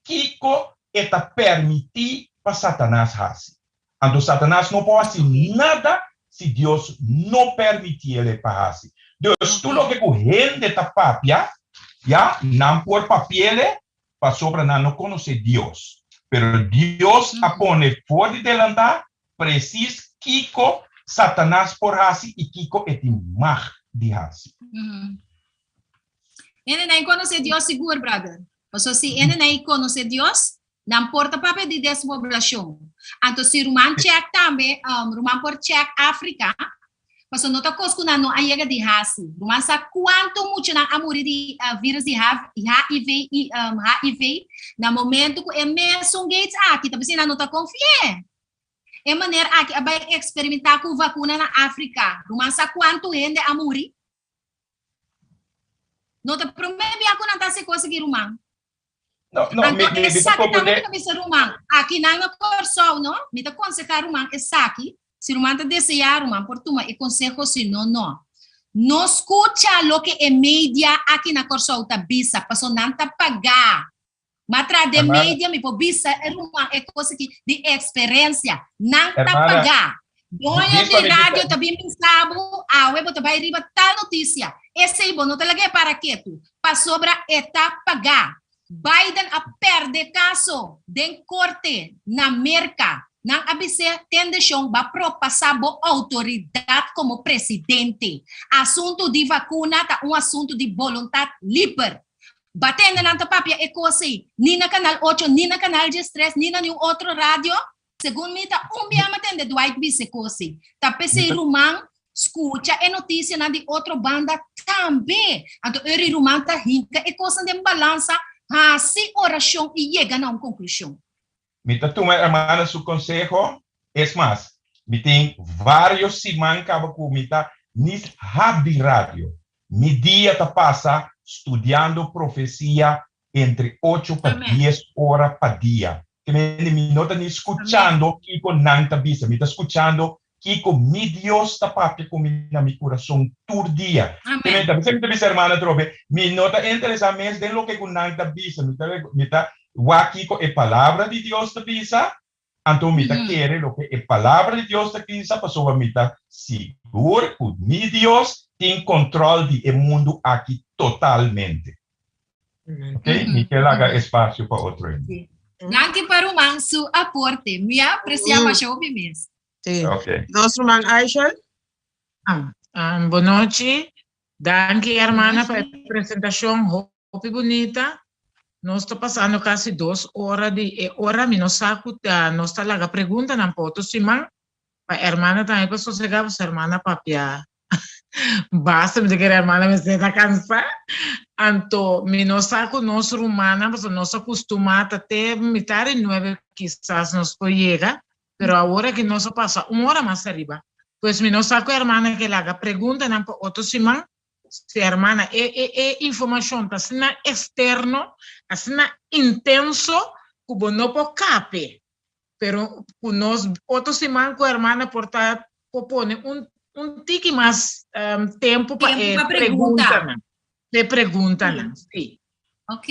kiko e ta permití pa Satanas hasi. Anto Satanas no por hasi nada si Dios no permitiele pa hasi. Dus tur loke ku hende ta papia, ya, nan por papiele pasobra nan no konosé Dios. Pero Dios a pone for di delantá presis kiko Satanas por hasi i kiko e tin mag di hasi. Hende nan konosé Dios sigur, brother. Pasobra si hende nan konosé Dios, Nan por ta papia di despoblashon. Anto si ruman chèk tambe, ruman por chèk Afrika, pasobra no ta kos ku nan no a yega di hasi. Ruman sa kuantu muchanan a muri di virus di HIV i HIV na momentu ku e mesun Gates aki ta bisa nan no ta konfi'é. E maner aki a bai eksperimentá ku vakuna na Afrika. Ruman sa kuantu hende a muri? No ta promé bia ku nan ta hasi kos aki ruman. No, no, Anto mi, mi, mi ta esaki tambe comprende. mi ta bisa ruman, aki nan na Kòrsou no, mi ta konsehá ruman esaki, si ruman ta deseá ruman por tuma e konseho, si no, no. No skucha loke e media aki na Kòrsou ta bisa, paso nan ta pagá. Ma tras den Hermana, media mi por bisa e ruman e kos aki di eksperensia, nan ta hermana, pagá. Doño dis pa di mi radio bisa, ta bin bisa bo, awe bo ta bai riba tal notisia. Esei bo no ta lag'é para ketu, pasobra e ta pagá. Biden a pèrdè kaso den korte na Merka. Nan a bis'é, Tende shon, ba propasá bo outoridat komo presidente. Asuntu di vakuna ta un asuntu di boluntat liber. Ba tende nan ta papia e kos ei, ni na Kanal ocho, ni na Kanal diestres, ni na niun otro radio. Segun mi ta un bia mi a tende Dwight bisa e kos ei. Ta p'esei ruman skucha e notisianan di otro banda tambe. Anto ora e ruman ta hinka e kosnan den balansa, hasi orashon i yega na un konklushon. Mi ta tuma hermana su konseho. Es mas, mi tin vários siman kaba ku mi ta ni habri radio. Mi dia ta pasa studiando profesia entre ocho pa dies ora pa dia. Te mende mi no ta ni skuchando kiko nan ta bisa, mi ta skuchando kiko mi Dios ta papia ku mi na mi kurason tur dia. Te mende ta bisa mi ta bisa hermana atrobe, mi no ta interesá mes den loke ku nan ta bisa, mi ta mi ta wak kiko e palabra di Dios ta bisa, anto mi ta kere loke e palabra di Dios ta bisa pasobra mi ta sigur ku mi Dios tin kontrol di e mundu aki totalmente. Ok, mi ke laga espasio pa otro hende. Danki pa ruman su aporte. Mi a aprecia masha hopi mes. Sí. Ok. Nos ruman Aisha. Ah, bon nochi. Danki hermana pa e presentacion hopi bunita. Nos ta pasando casi dos ora di e ora. Mi no sa cu ta, nos ta laga preguntanan pa otro siman. Pa hermana tambe pa sosega, pasobra hermana papia basta. Mi ta kere hermana mester ta cansa. Anto mi no sa cu nos rumannan, pasobra nos a custuma ta te mitad di nuebe kisas nos por yega. Pero awor aki nos a pasa un ora mas ariba. Pues mi no sa cu hermana ke laga preguntanan pa otro siman. Si hermana, e e e informacion ta asina externo, asina intenso cu bo no por cape. Pero cu nos otro siman cu hermana por ta por pone un un tiki mas tempo pa Tempo e pa pregunta. preguntanan. E preguntanan, si. Ok.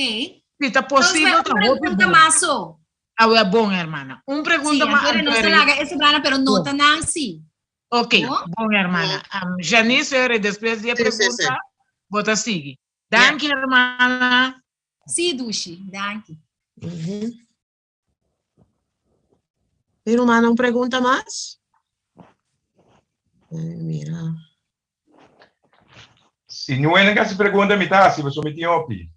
Si ta posibel Entonces, ta un hopi pregunta bon. mas so. Awe bon, hermana. Un pregunta Sí, mas anto nos ta laga e sobrana, pero no ta nan sí. Ok, bon hermana. Um, Janice, ere despues di e pregunta, bo ta sigui. Danki, hermana. Sí, Dushi, danki. Mi ruman, un pregunta mas? Mira. Si no hende hasi pregunta, mi ta hasi, pasobra mi tin hopi.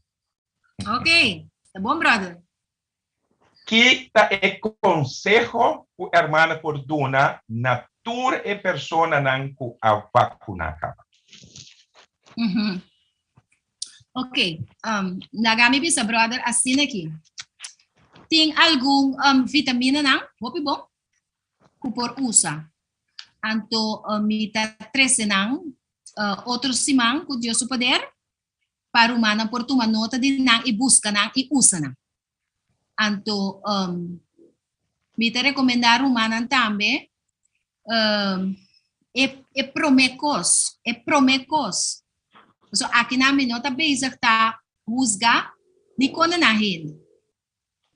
Ok, ta bon, brother. Ki ta e konseho ku hermana por duna na tur e personanan ku a vakuná kaba? Ok, um, laga mi bisa brother asina aki. Tin algun um, vitaminanan, hopi bon, ku por usa. Anto um, mi ta trese nan uh, otro siman ku Dios su poder, pa rumannan por tuma nota di nan i buska nan i usa nan. Anto um, mi ta rekomendá rumannan tambe um, e, e promé kos, e promé kos. So akinan mi no ta bezig ta husga ni kondená hende.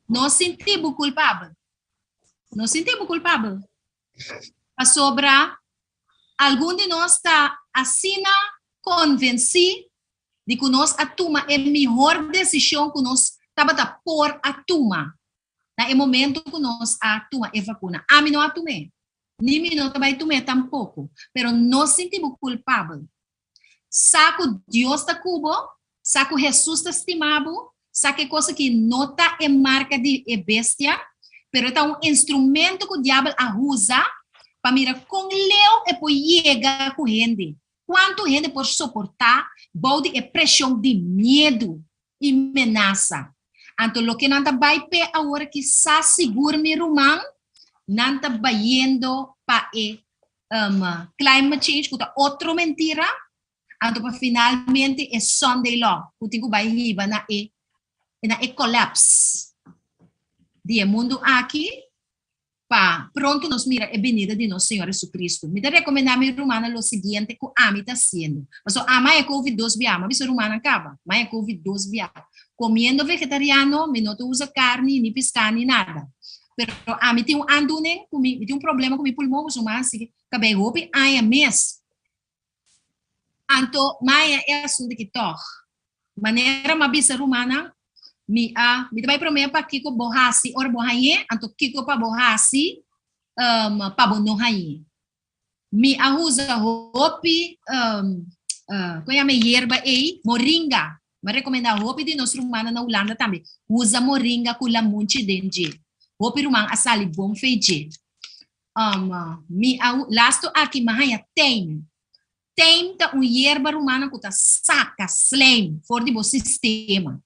No sinti bo kulpabel. No sinti bo kulpabel. Pasobra algun di nos ta asina konvensí di ku nos a tuma e mihor desishon ku nos tabata por a tuma na e momento ku nos a tuma e vakuna. Ami no a tum'é, ni mi no ta bai tum'é tampoko, pero no sinti bo kulpabel. Sa ku Dios ta ku bo, sa ku Hesus ta stima bo, sa ku e kos aki no ta e marka di e bestia, pero e ta un instrumento ku diabel a usa pa mira kon leu e por yega ku hende, kuantu hende por soportá bou di e preshon di miedu i menasa. Anto loke nan ta bai p'e awor aki sa sigur mi ruman, nan ta bayendo pa e um, climate change ku ta otro mentira, anto pa finalmente e Sunday law ku tin ku bai hiba na e na e collapse di e mundu aki pa pronto nos mira e benida di nos Señor Jesucristo. Mi ta recomenda mi rumannan lo siguiente cu ami ta haciendo. Pasobra ami a covid dos bia, mi a bisa rumannan caba, mi a covid dos bia. Comiendo vegetariano, mi no ta usa carni, ni pisca, ni nada. Pero ami tin un aandoening, cu mi, mi tin un problema cu mi pulmon, pasobra mi a haci cabey hopi aña mes. Anto maya e asuntu ki tòg. Manera m'a bisa rumannan, mi a mi ta bai promé pa kiko bo hasi ora bo hañ'é, anto kiko pa bo hasi um, pa bo no hañ'é. Mi a usa hopi um, uh, kon yama e yerba ei? Moringa. M'a rekomendá hopi di nos rumannan na Hulanda tambe, usa moringa ku lamunchi den dje. Hopi ruman a sali bon fei dje. Um, mi a lasto aki mi a haña tijm. Tijm ta un yerba rumana ku ta saka slijm for di bo sistema.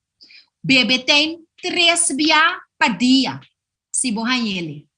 Bebe tijm tres bia pa dia si bo hañ'ele.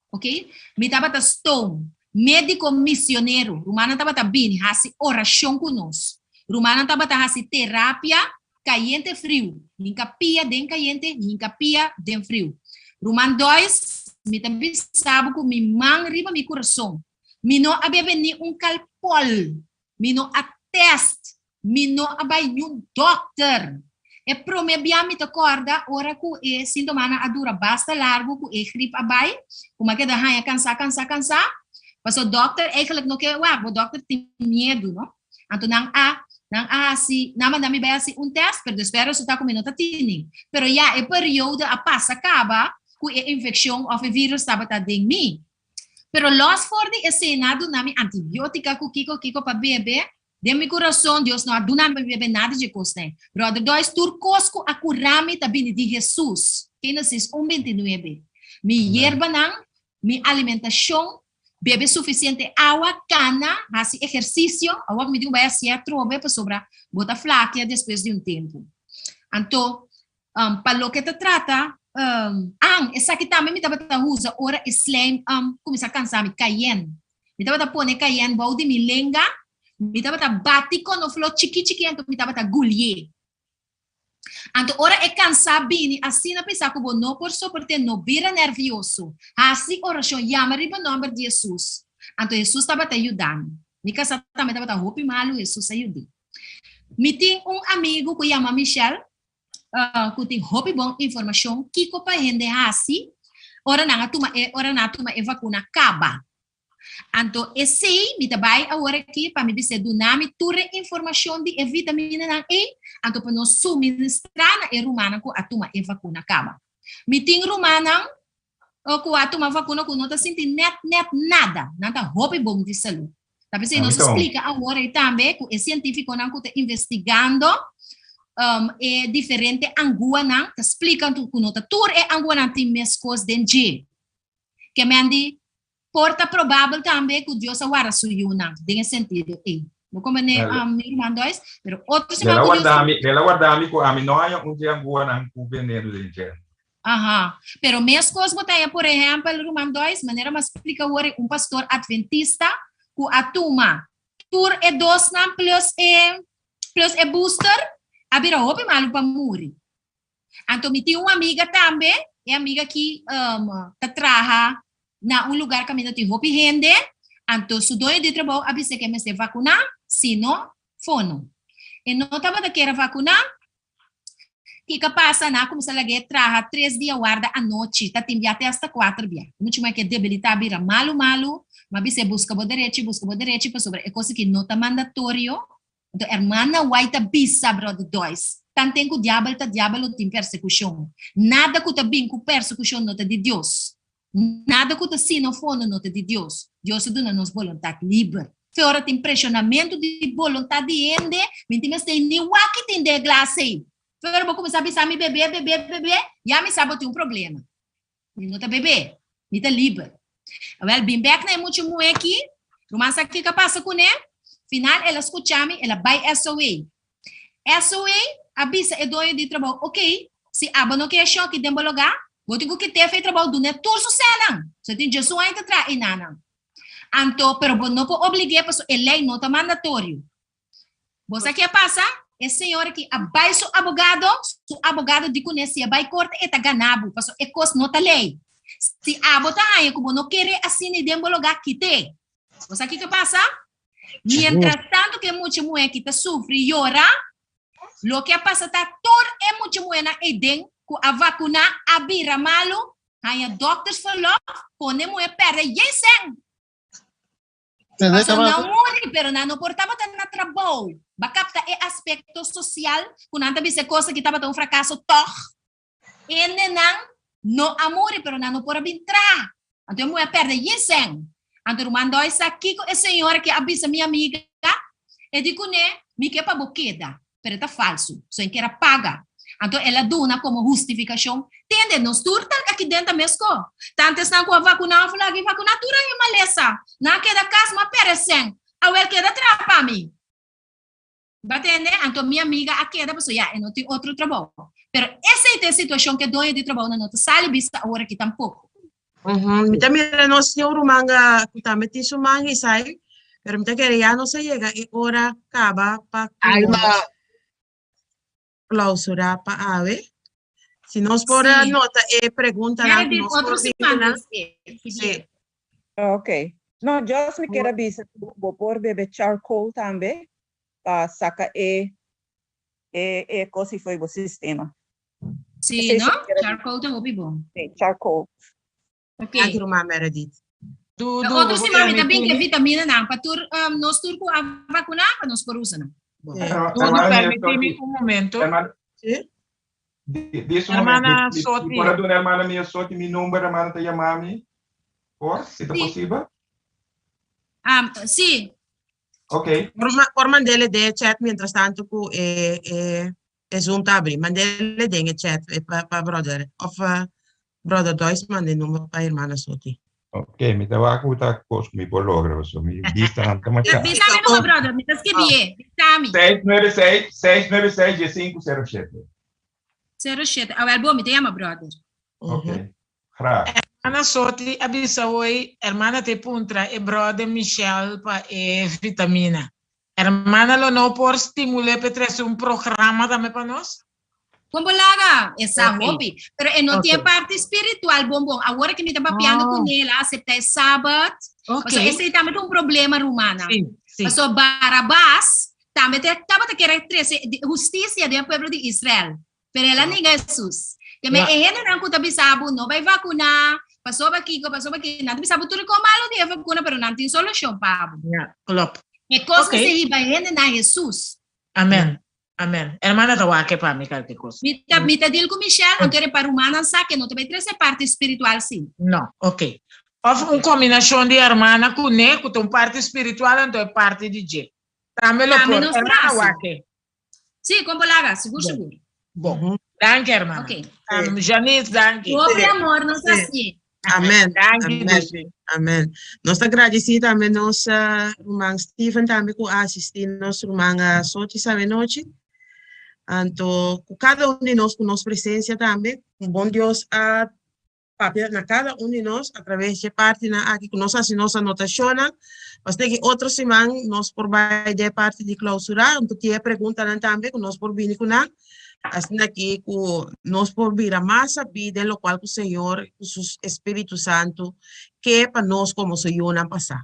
Ok? Mi tabata stoom. Médiko misionero, rumannan tabata bini hasi orashon ku nos. Rumannan tabata hasi terapia kayente friu, hinka pia den kayente, hinka pia den friu. Ruman Dois, mi ta bisa bo ku mi man riba mi kurason, mi no a bebe ni un kalpòl, mi no a tèst, mi no a bai niun dòkter. E promé bia mi ta kòrda ora ku e síntomanan a dura basta largu ku e grip a bai, ku mi a keda haña kansá, kansá, kansá. Pasobra dòkter eigenlijk no ke wak, bo dòkter tin miedu, no? Anto nan a nan a hasi, nan manda mi bai hasi un test, pero despues a resulta ku mi no ta tini. Pero ya e periodo a pasa kaba ku e infekshon òf e virus tabata den mi. Pero los for di esei nan a duna mi antibiotika ku kiko kiko pa bebe, den mi kurason Dios no a duna mi pa bebe nada dje kosnan. Brother Dois, tur kos ku a kura mi ta bini di Hesus. Genesis un bintinuebe. Mi yerbanan, mi alimentashon, Bebe sufisiente awa, kana, hasi ehersisio, awor mi tin ku bai hasié atrobe pasobra bo ta flakia despues di un tempu. Anto, pa loke ta trata an, esaki tambe mi tabata usa ora e slijm kuminsá kansa mi, cayenne. Mi tabata pone cayenne bou di mi lenga, mi tabata bati konofló chiki chiki anto mi tabata gulié. Anto ora e kansá bini asina pensa ku bo no por soport'é, no bira nèrvioso. Hasi orashon, yama riba nòmber di Hesus. Anto Hesus tabata yuda mi. Mi kasá tambe tabata hopi malu, Hesus a yud'é. Mi tin un amigu ku yama Michel, ku tin hopi bon informashon kiko pa hende hasi ora nan a tuma e ora nan a tuma e vakuna kaba. Anto esei mi ta bai awor aki pa mi bis'é duna mi tur e informashon di e vitaminanan ei, anto pa nos suministrá na e rumannan ku a tuma e vakuna kaba. Mi tin rumannan ku a tuma vakuna ku no ta sinti nèt nèt nada, nan ta hopi bon di salú. Ta p'esei nos a splika awor ei tambe ku e sientífikonan ku ta investigando e diferente anguanan ta splika ku no ta tur e anguanan tin meskos den dje. Ke men di, por ta probabel tambe ku Dios a warda su yunan den e sentido ei. Bo komprendé, mi ruman Dois? Pero otro siman ku Dios a. El a warda mi ku ami no haña un dje anguanan ku veneno den dje. Aha. Pero meskos bo ta haña, por ehèmpel, ruman Dois, manera mi a splika awor, un pastor adventista ku a tuma tur e dosnan plus e plus e booster, a bira hopi malu pa muri. Anto mi tin un amiga tambe, e amiga aki ta traha na un lugar kaminda tin hopi hende, anto su doño di trabou a bisa ku e mester vakuná, si no, fono. E no tabata kier a vakuná, kiko a pasa? Nan a kuminsá lag'é traha tres dia warda anochi, ta tin bia te asta kuater bia. Muchu mas ke debilitá bira malu malu, mi a bis'é buska bo derechi, buska bo derechi pasobra e kos aki no ta mandatorio, Anto hermana White a bisa Brother Dois, Tanten ku diabel ta diabel lo tin persekushon. Nada ku ta bin ku persekushon no ta di Dios. Nada ku ta sino fondo no ta di Dios. Dios a duna nos boluntat liber. Fe ora tin preshonamentu di boluntat di hende, mi tin mester ni wak ki tin den e glas ei. Fe ora bo kuminsá bisa mi bebé, bebé, bebé, ya mi sa bo tin un problema. Mi no ta bebé, mi ta liber. Awel, bin bek na e mucha muhé aki, ruman sa kiko a pasa kuné? Final el a skucha mi, el a bai SOA. SOA a bisa e doño di trabou, Ok, si abo no ke e shoki den bo lugá, bo tin ku kit'é for e trabou, dun'é tur su sènnan. So tin djesun aña ta traha einanan. Anto, pero bo no por oblig'é pasobra e lei no ta mandatorio. Bo sa ke a pasa? E señor aki a bai su abogado, su abogado di kuné si e bai korte e ta gana bo, pasobra e kos no ta lei. Si abo ta haña ku bo no kere asina den bo lugá, kit'é. Bo sa kiko a pasa? Mientras tanto ku e mucha muhé aki ta sufri yora, loke a pasa ta tur e mucha muhénan eiden ku a vakuná a bira malu, haña doktersverlof, pone muhé pèrdè yen sèn. Pasobra nan muri, pero nan no por tabata na trabou. Ba kapta e aspekto sosial ku nan ta bisa e kos aki tabata un frakaso tòg. Hendenan no a muri, pero nan no por a bin traha. Anto e muhé a pèrdè yen sèn. Anto ruman Doy sa kiko e señora ke a bisa mi amiga? E di kuné, Mi ke pa bo keda. Pero e ta falsu. So e kier a paga. Anto el a duna komo hustifikashon, Tende, nos tur ta aki den ta mesko. Tantu esnan ku a vakuná òf laga e vakuná tur a e malesa. Nan a keda kas, ma pere sèn. Awel keda traha pa mi. Bo a tende? Anto mi amiga a keda pasobra ya e no tin otro trabou. Pero esei ta e situashon ku e doño di trabounan no ta sali bisa awor aki tampoko. Mi ta mira nos tin un ruman ku tambe tin su man hisai, pero mi ta kere ya nos a yega e ora kaba pa ku nos klausurá pa awe. Si nos por Sí. nota e preguntanan ku Meredith, nos otro por siman bini na. si Sí. Ok. No, just mi kier a bisa ku bo por bebe charcoal tambe pa saka e e e kos for bo sistema. Sí, Esei no? sí mi kier a bisa. Charcoal ta hopi bon. Sí, charcoal. Ok. Danki ruman Meredith. Du, E du, otro bo siman mi ta bin ke permití mi? vitaminanan pa tur um, nos tur ku a vakuná pa nos por usa nan. Bon. Du, du, Hermana mia permití mi Soti, un momento. hermana, Sí? di, di su momento, Hermana mi, mi, mi Soti, por a duna hermana mia Soti mi number, hermana ta yama mi, por, si ta Sí. posibel? Um, sí. Ok. Por, por mandele den chat mientras tanto ku e, e, e Zoom ta abri. Mandele den e chat eh, pa, pa brother. Of uh, brother Dois mande number pa hermana Soti. Ok, mi ta wak ku ta kos ku mi por logra, paso mi bista nan ta machá. Bisa mi mejor, brother. Mi ta skibié. Bisa mi. 696 696 1507. 07. Awel, bo, mi ta yama brother. Ok, graag. Hermana Soti a bisa hoy, hermana te puntra e brother Michel pa e vitamina. Hermana lo no por stimul'é p'e trese un programa tambe pa nos? Kon bo laga? E sa Ok. hopi. Pero e no tin e Ok. parti spiritual bon bon. Awor ki mi ta papiando Oh. ku nel a aseptá e sabat. Ok. Pasobra esei tambe ta un problema, rumannan. Sí, sí. Pasobra Barabas tambe te tabata kere trese hustisia den e pueblo di Israel. Pero el a ninga Hesus. Te me Ja. e hendenan ku ta bisa bo no bai vakuná, Pasobra kiko, pasobra ki, nan ta bisa bo tur e kos malu di e vakuna, pero nan tin solushon pa bo. Ja, klopt. E kos mester hiba hende na Hesus. Amen. Amen. Hermana ta wak pa mi kalke kos. Mi ta, mi ta deal ku Michelle, anto e pa rumannan sa ke no ta bai trese e parti spiritual si. No, ok. Of un kombinashon di hermana ku ne, ku ta un parti spiritual anto e parti di dje. Tambe lo Tambe por. nos por Hermana hasi. wak e. Si, kon por laga, sigur sigur. Bon. Danki hermana. Ok. Janice, danki. Hopi amor nos hasi. Amen. Danki, Amen. Dushi. Amen. Nos ta gradisí tambe nos ruman Steven tambe ku a asistí nos ruman Sochi sawe nochi. Anto ku kada un di nos ku nos presensia tambe, ku bon Dios a papia na kada un di nos a traves dje partinan aki ku nos hasi nos anotashonnan. Pasobra ki otro siman nos por bai den e parti di klausurá, anto tin e preguntanan tambe ku nos por bini ku nan. Asina aki ku nos por bira mas sabí den lokual ku Señor ku su Espíritu Santu ke pa nos komo su yunan pasá.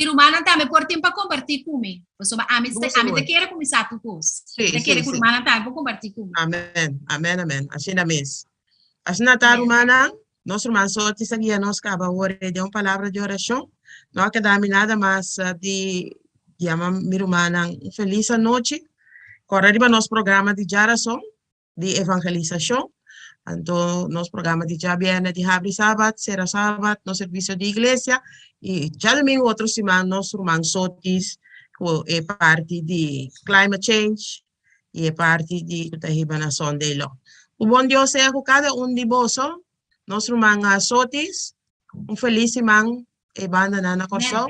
I rumannan tambe por tin pa kompartí ku mi, pasobra ami Bon, ami ta sigur. kere ku mi sa tur kos. Sí, Ta sí, kere ku sí. rumannan tambe por kompartí ku mi. Amèn, amèn, amèn. Asina mes. Asina ta, rumannan, nos ruman Sotis a guia nos kaba awor den un palabra di orashon. No a keda mi nada mas di yama mi rumannan un felis anochi. Kòrda riba nos programa di djarason di evangelisashon. Anto nos programa di djabièrnè di habri sabat, sera sabat, nos servisio di iglesia i djadumingu otro siman nos ruman Sotis ku e parti di climate change i e parti di ku ta hiba na Sunday Law. Ku bon Dios sea ku kada un di boso, nos ruman Sotis, un felis siman e bandanan na Kòrsou.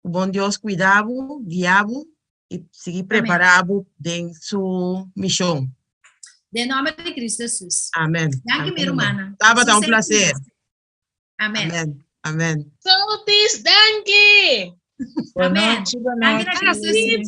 Ku bon Dios kuida bo, guia bo i sigui prepará bo den su mishon. Den nòmber di Kristu Hesus. Amen. Danki mi Amen. rumana. Tabata un Hesus sea plaser. Amen. Amen. Amen. Sotis, danki! Amen. Bonochi, Danki na bonochi. Kristu Hesus.